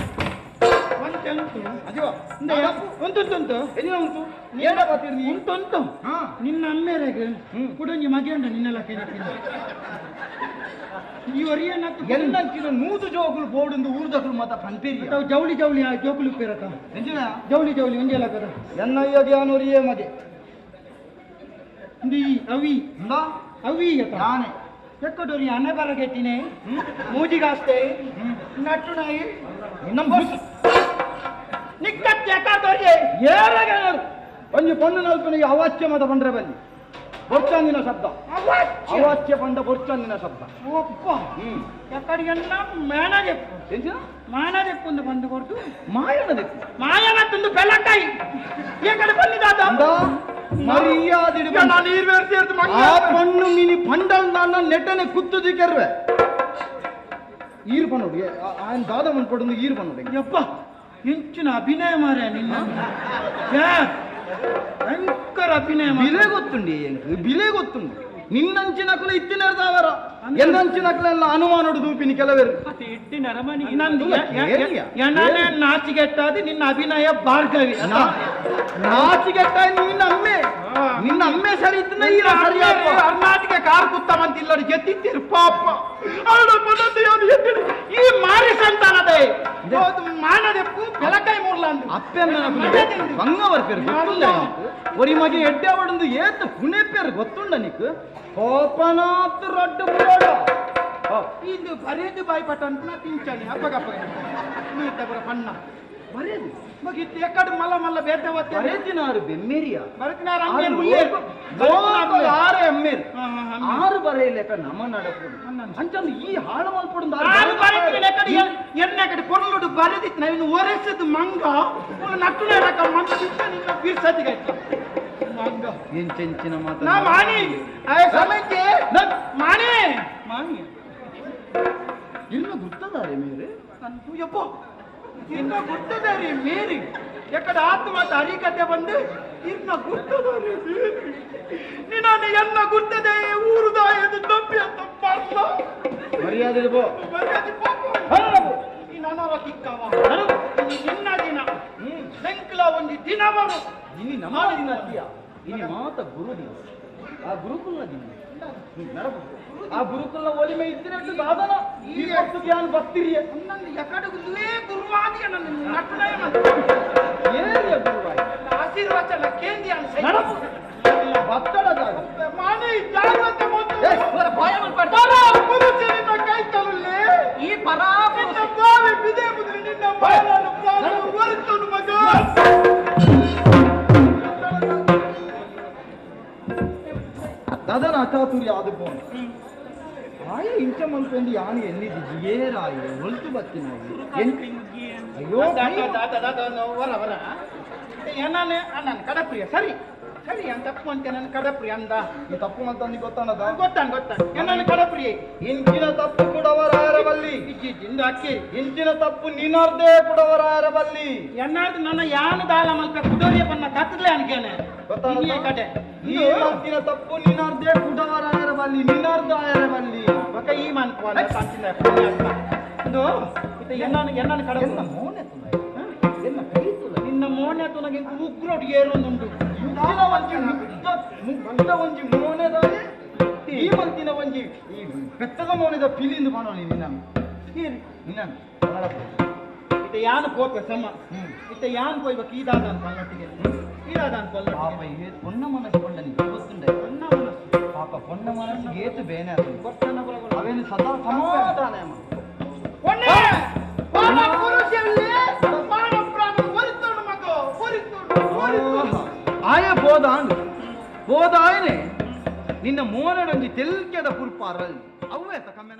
ಒಂಟೆಂಟು ಅಜೀವ ಉಂಟುಂಟು ಎಲ್ಲಿನ ಉಂಟು ಏಡ ಪಾತೇರ್ನಿ ಉಂಟುಂಟು ಹಾ ನಿನ್ನ ಅಮ್ಮೇರೆಗೆ ಕುಡೊಂಜಿ ಮಗೆಂಡ ನಿನ್ನೆಲ್ಲ ಕೇಳಿದ್ದೀನಿ ಈ ಒರಿಯನ್ನ ಎನ್ನಂಚಿನ ನೂದು ಜೋಗುಲು ಬೋಡುಂದು ಊರ್ದಕ್ಕಲು ಮಾತ ಪನ್ಪೇರಿ ಜೌಲಿ ಜೌಲಿ ಆ ಜೋಕುಲು ಪೇರತ ಎಂಚಿನ ಜೌಲಿ ಜೌಲಿ ಒಂಜೆ ಲಕ್ಕದ ಎನ್ನಯ್ಯ ಜ್ಞಾನೋರಿಯೇ ಮಗೆ ಇಂದು ಈ ಅವಿ ಇಂದ ಅವಿ ಯತ ಯಾನೆ ಎಕ್ಕಡೋರಿ ಅನೆ ಬರಗೆಟ್ಟಿನೆ ಮೂಜಿಗಾಸ್ತೆ ನಟ್ಟುನಾಯಿ ನಿನ್ನ ಬಸ್ ನಿಕ್ಕತ್ತೆ ಎಕ್ಕಡೋರಿಯೇ ಏರಾಗ ಒಂಜಿ ಪೊಣ್ಣು ನಲ್ಪನಿಗೆ ಅವಾಚ್ಯ ಮತ ಬಂದ್ರೆ ಬನ್ನಿ ಬೊರ್ಚಂದಿನ ಶಬ್ದ ಅವಾಚ್ಯ ಅವಾಚ್ಯ ಪಂಡ ಬೊರ್ಚಂದಿನ ಶಬ್ದ ಒಪ್ಪ ಎಕ್ಕಡಿಗೆಲ್ಲ ಮೇಣ ಚೆಪ್ಪು ಎಂಚಿನ ಮಾನ ಚೆಪ್ಪುಂದು ಬಂದು ಕೊಡ್ತು ಮಾಯನ ದಿಕ್ಕು ಮಾಯನ ತಂದು ಬೆಳಕಾಯಿ ಈ ಕಡೆ ಬಂದಿದ್ದಾದ ಅಂದ ಮರ್ಯಾದೆ ನಾನು ನೀರು ಸೇರ್ತು ಆ ಪಣ್ಣು ನೀನಿ ಪಂಡಲ್ ನನ್ನ ನೆಟ್ಟನೆ ಕುತ್ತು ದಿಕ್ಕೆರ್ವೆ ಈರ್ ಪನ್ನೋಡು ఆయన ದಾದ ಮನ್ಪೊಡೊಂದು ಈರ್ ಪನ್ನೋಡು ಯಪ್ಪ ಇಂಚಿನ ಅಭಿನಯ ಮಾರ್ಯ ನಿನ್ನ ಭಯಂಕರ ಅಭಿನಯ ಮಾರ್ರೆ. ಬಿಲೆ ಗೊತ್ತುಂಡಿ ಎಂಕ್ ಬಿಲೆ ಗೊತ್ತುಂಡು ನಿನ್ನಂಚಿನಕುಲು ಇತ್ತಿನರ್ದಾವರ ಎನ್ನಂಚಿನಕುಲೆಲ್ಲ ಅನುಮಾನೋಡು ದೂಪಿನಿ ಕೆಲವರು ನಂದು ಏರಿಯ. ಎಣ್ಣೆ ನಾಚಿಗೆಟ್ಟಾದಿ ನಿನ್ನ ಅಭಿನಯ ಭಾರ್ಗವಿ ನಾಚಿಗೆಟ್ಟ ನಿನ್ನ ಅಮ್ಮೆ ನಿನ್ನ ಅಮ್ಮೆ ಸರಿ ಇತ್ತಿನ ಈರ ಸರಿ ಕರ್ನಾಟಕ ಕಾರ್ ಕುತ್ತವಂತಿಲ್ಲರು ಜೆತ್ತಿತ್ತೀರು ಪಾಪ ಅವಳು ಪದತಿ ಅವನು ಎತ್ತಿಡು ಈ ಮಾರಿ ಸಂತಾನದೇ ಮಾನದೆಪ್ಪು ಬೆಲಕಾಯಿ ಮೂರ್ಲ ಅಂದು ಅಪ್ಪೆ ಬಂಗವರ್ ಪೇರು ಗೊತ್ತುಂಡ ಒರಿ ಮಗೆ ಎಡ್ಡೆ ಅವಡೊಂದು ಏತ್ ಪುಣೆ ಪೇರು ಗೊತ್ತುಂಡ ನಿಕ್ ಕೋಪನಾತ್ ರಡ್ಡು ಪುರೋಡ ಇದು ಬರೇದು ಬಾಯಿ ಪಟ್ಟ ಅನ್ಪುನ ತಿಂಚಾನೆ ಅಪ್ಪಗಪ್ಪ ನೀ ತಬರ ಪಣ್ಣ ಬರೇದು ಮಗ ಇತ್ತು ಎಕ್ಕಡು ಮಲ್ಲ ಮಲ್ಲ ಬೇತೆ ಒತ್ತೆ ಬರೇತಿನಾರು ಬೆಮ್ಮೇರಿಯ ಬರತಿನಾರ ಆರು ಅಮ್ಮೇರು ಉಳ್ಳೇರು ಲೋಕದ ಆರೆ ಅಮ್ಮೇರು ಹಾ, ಹಾ, ಅಮ್ಮೇರು. ಆರು ಬರೆಯಲೇಕ ನಮ ನಡಪುಡು ಅಂಚಂದು ಈ ಹಾಳು ಮಲ್ಪೊಡು ಆರು ಬರೆತಿನ ಎಕ್ಕಡು ಎಣ್ಣೆ ಕಡೆ ಪೊರ್ಲುಡು ಬರೆದಿತ್ತು ನಾವಿನ್ನು ಒರೆಸದು ಮಂಗ ನಟ್ಟು ನಡಕ ಮಂಗ ನಿನ್ನ ಬಿರ್ಸದಿಗಾಯ್ತು ಮಂಗ ಎಂಚೆಂಚಿನ ಮಾತ ನಾ ಮಾಣಿ ಆಯ್ ಸಮಯಕ್ಕೆ ಮಾಣಿ ಮಾಣಿ ಇನ್ನು ಗುರ್ತದಾರೆ ಮೇರೆ ಅಂತು ಯಪ್ಪ ಇನ್ನ ಗುರ್ತದಾರಿ ಮೇರಿ ಎಕ್ಕಡ ಆತ್ಮ ಹರಿಕತೆ ಬಂದು ಇನ್ನ ಗುರ್ತದಾರಿ ಮೇರಿ ನಿನ್ನ ಎನ್ನ ಗುರ್ತದೆ ಊರುದಾಯದು ನಂಬಿ ಅಂತ ಬರ್ಲ ಮರ್ಯಾದೆ ಬೋ ಮರ್ಯಾದೆ ಪಾಪ ಈ ನನವ ಕಿಕ್ಕವ ಈ ನಿನ್ನ ದಿನ ಬೆಂಕಲ ಒಂದು ದಿನ ಬರು ಇನಿ ನಮ್ಮ ದಿನ ಅತ್ತಿಯ ಇನಿ ಮಾತ ಗುರು ದಿನ ಆ ಗುರುಕುಲ ದಿನ ನಡಪು ಆ ಗುರುಕುಲ ಒಲಿಮೆ ಇದ್ದಿನಟ್ಟು ದಾದನ ಈ ವಸ್ತು ಜ್ಞಾನ ಬರ್ತಿರಿಯ ನನ್ನ ಎಕಡುಗುಲೇ ಗುರುವಾದಿಯ ನನ್ನ ನಟನಯ ಏರಿಯ ಗುರುವಾಯಿ ಆಶೀರ್ವಚನ ಕೇಂದ್ರಿಯ ನಡಪು ಬತ್ತಡದ ಮಾನೆ ಜಾಗ್ರತೆ ಮೊದಲು ಏ, ಇವರ ಬಾಯ ಮಲ್ಪಾಡಿ. ಪರ ಪುರುಷನಿಂದ ಕೈ ತಲುಲೆ ಈ ಪರ ನಿನ್ನ ಬಾವಿ ಬಿದೆ ಮುದ್ರೆ ನಿನ್ನ ಬಾಳನ್ನು ಪ್ರಾಣ ಹೊರತನು ಮಗ ದದನ ಅಚಾತುರ್ಯ ಅದು ಬೋನ ಆಯ ಇಂಚ ಮಲ್ಪೆಂದು ಯಾನು ಎಲ್ಲಿದ್ದು ಏರಾಯ ಒಲ್ತು ಬತ್ತಿನ ಅಯ್ಯೋ ವರ ವರ ಏನಾನೆ ನಾನು ಕಡಪ್ರಿಯ ಸರಿ ಸರಿ ಅಂತ ತಪ್ಪು ಅಂತ ನನ್ನ ಕಡಪ್ರಿಯ ಅಂದ ಈ ತಪ್ಪು ಅಂತ ನೀ ಗೊತ್ತಾನದ ಗೊತ್ತಾನ ಗೊತ್ತಾನ ಏನಾನೆ ಕಡಪ್ರಿಯ ಇಂಚಿನ ತಪ್ಪು ಕೊಡವರಾರಬಲ್ಲಿ ಇಜ್ಜಿ ಇಂದು ಅಕ್ಕಿ ಇಂಚಿನ ತಪ್ಪು ನಿನ್ನರ್ದೇ ಕೊಡವರಾರಬಲ್ಲಿ ಎನ್ನಾರ್ದು ನನ್ನ ಯಾನು ದಾಲ ಮಲ್ಪ ಕುಡೋರಿಯ ಬನ್ನ ಕತ್ತಲೆ ಅನ್ಕೇನೆ ಗೊತ್ತಾನದ ಕಡೆ ಈ ಮಂತಿನ ತಪ್ಪು ನಿನ್ನರ್ದೇ ಕುಡವರಾರಬಲ್ಲಿ ನಿನ್ನರ್ದ ಆಯರಬಲ್ಲಿ ಬಕ ಈ ಮನ್ಪು ಇಂದು ಇತ್ತ ಎನ್ನಾನು ಎನ್ನಾನು ಕಡ ಎನ್ನ ಮೋನೆ ತುಲ ಎನ್ನ ಕೈ ತುಲ ನಿನ್ನ ಮೋನೆ ತುನಗೆ ಉಗ್ರೋಡ್ ಏರೊಂದುಂಟು ಇಂಚಿನ ಒಂಜಿ ಮುಗ್ಧ ಮುಗ್ಧ ಒಂಜಿ ಮೋನೆದಾನೆ ಈ ಮಂತಿನ ಒಂಜಿ ಈ ಪೆತ್ತದ ಮೋನೆದ ಪಿಲಿಂದು ಬಾಣೋ ನಿನ್ನ ನಿನ್ನ ಇತ್ತ ಯಾನು ಪೋಪೆ ಸಮ ಇತ್ತ ಯಾನ್ ಪೋಯ್ಬೇಕು ಈ ದಾದ ಅಂತ ಪಲ್ಲಟ್ಟಿಗೆ ಈ ದಾದ ಅಂತ ಪಾಪ ಪಲ್ಲಟ್ಟಿಗೆ ಏ ಪೊನ್ನ ಮನಸ್ಸು ಕೊಂಡ ನೀ ಗೊತ್ತುಂಡೆ ಪೊನ್ನ ಮನಸ್ಸು ಪಾಪ ಪೊನ್ನ ಮನಸ್ಸು ಏತು ಬೇನೆ ಅದು ಗೊತ್ತನ್ನ ಬರಗೊಳ್ಳ. ಅವೇನು ಸದಾ ಸಮಾಧಾನ ಪೊನ್ನೆ! ಪೊನ್ನ ಪುರುಷಲ್ಲಿ ಮಾನ ಪ್ರಾಣ ಪೋದಾಂಡು ಪೋದಾಯನೆ ನಿನ್ನ ಮೋನಡೊಂಜಿ ತೆಲ್ಕೆದ ಪುರ್ಪಾರಲ್ ಅವ್ವೆ ಕಮ್ಮೆನ.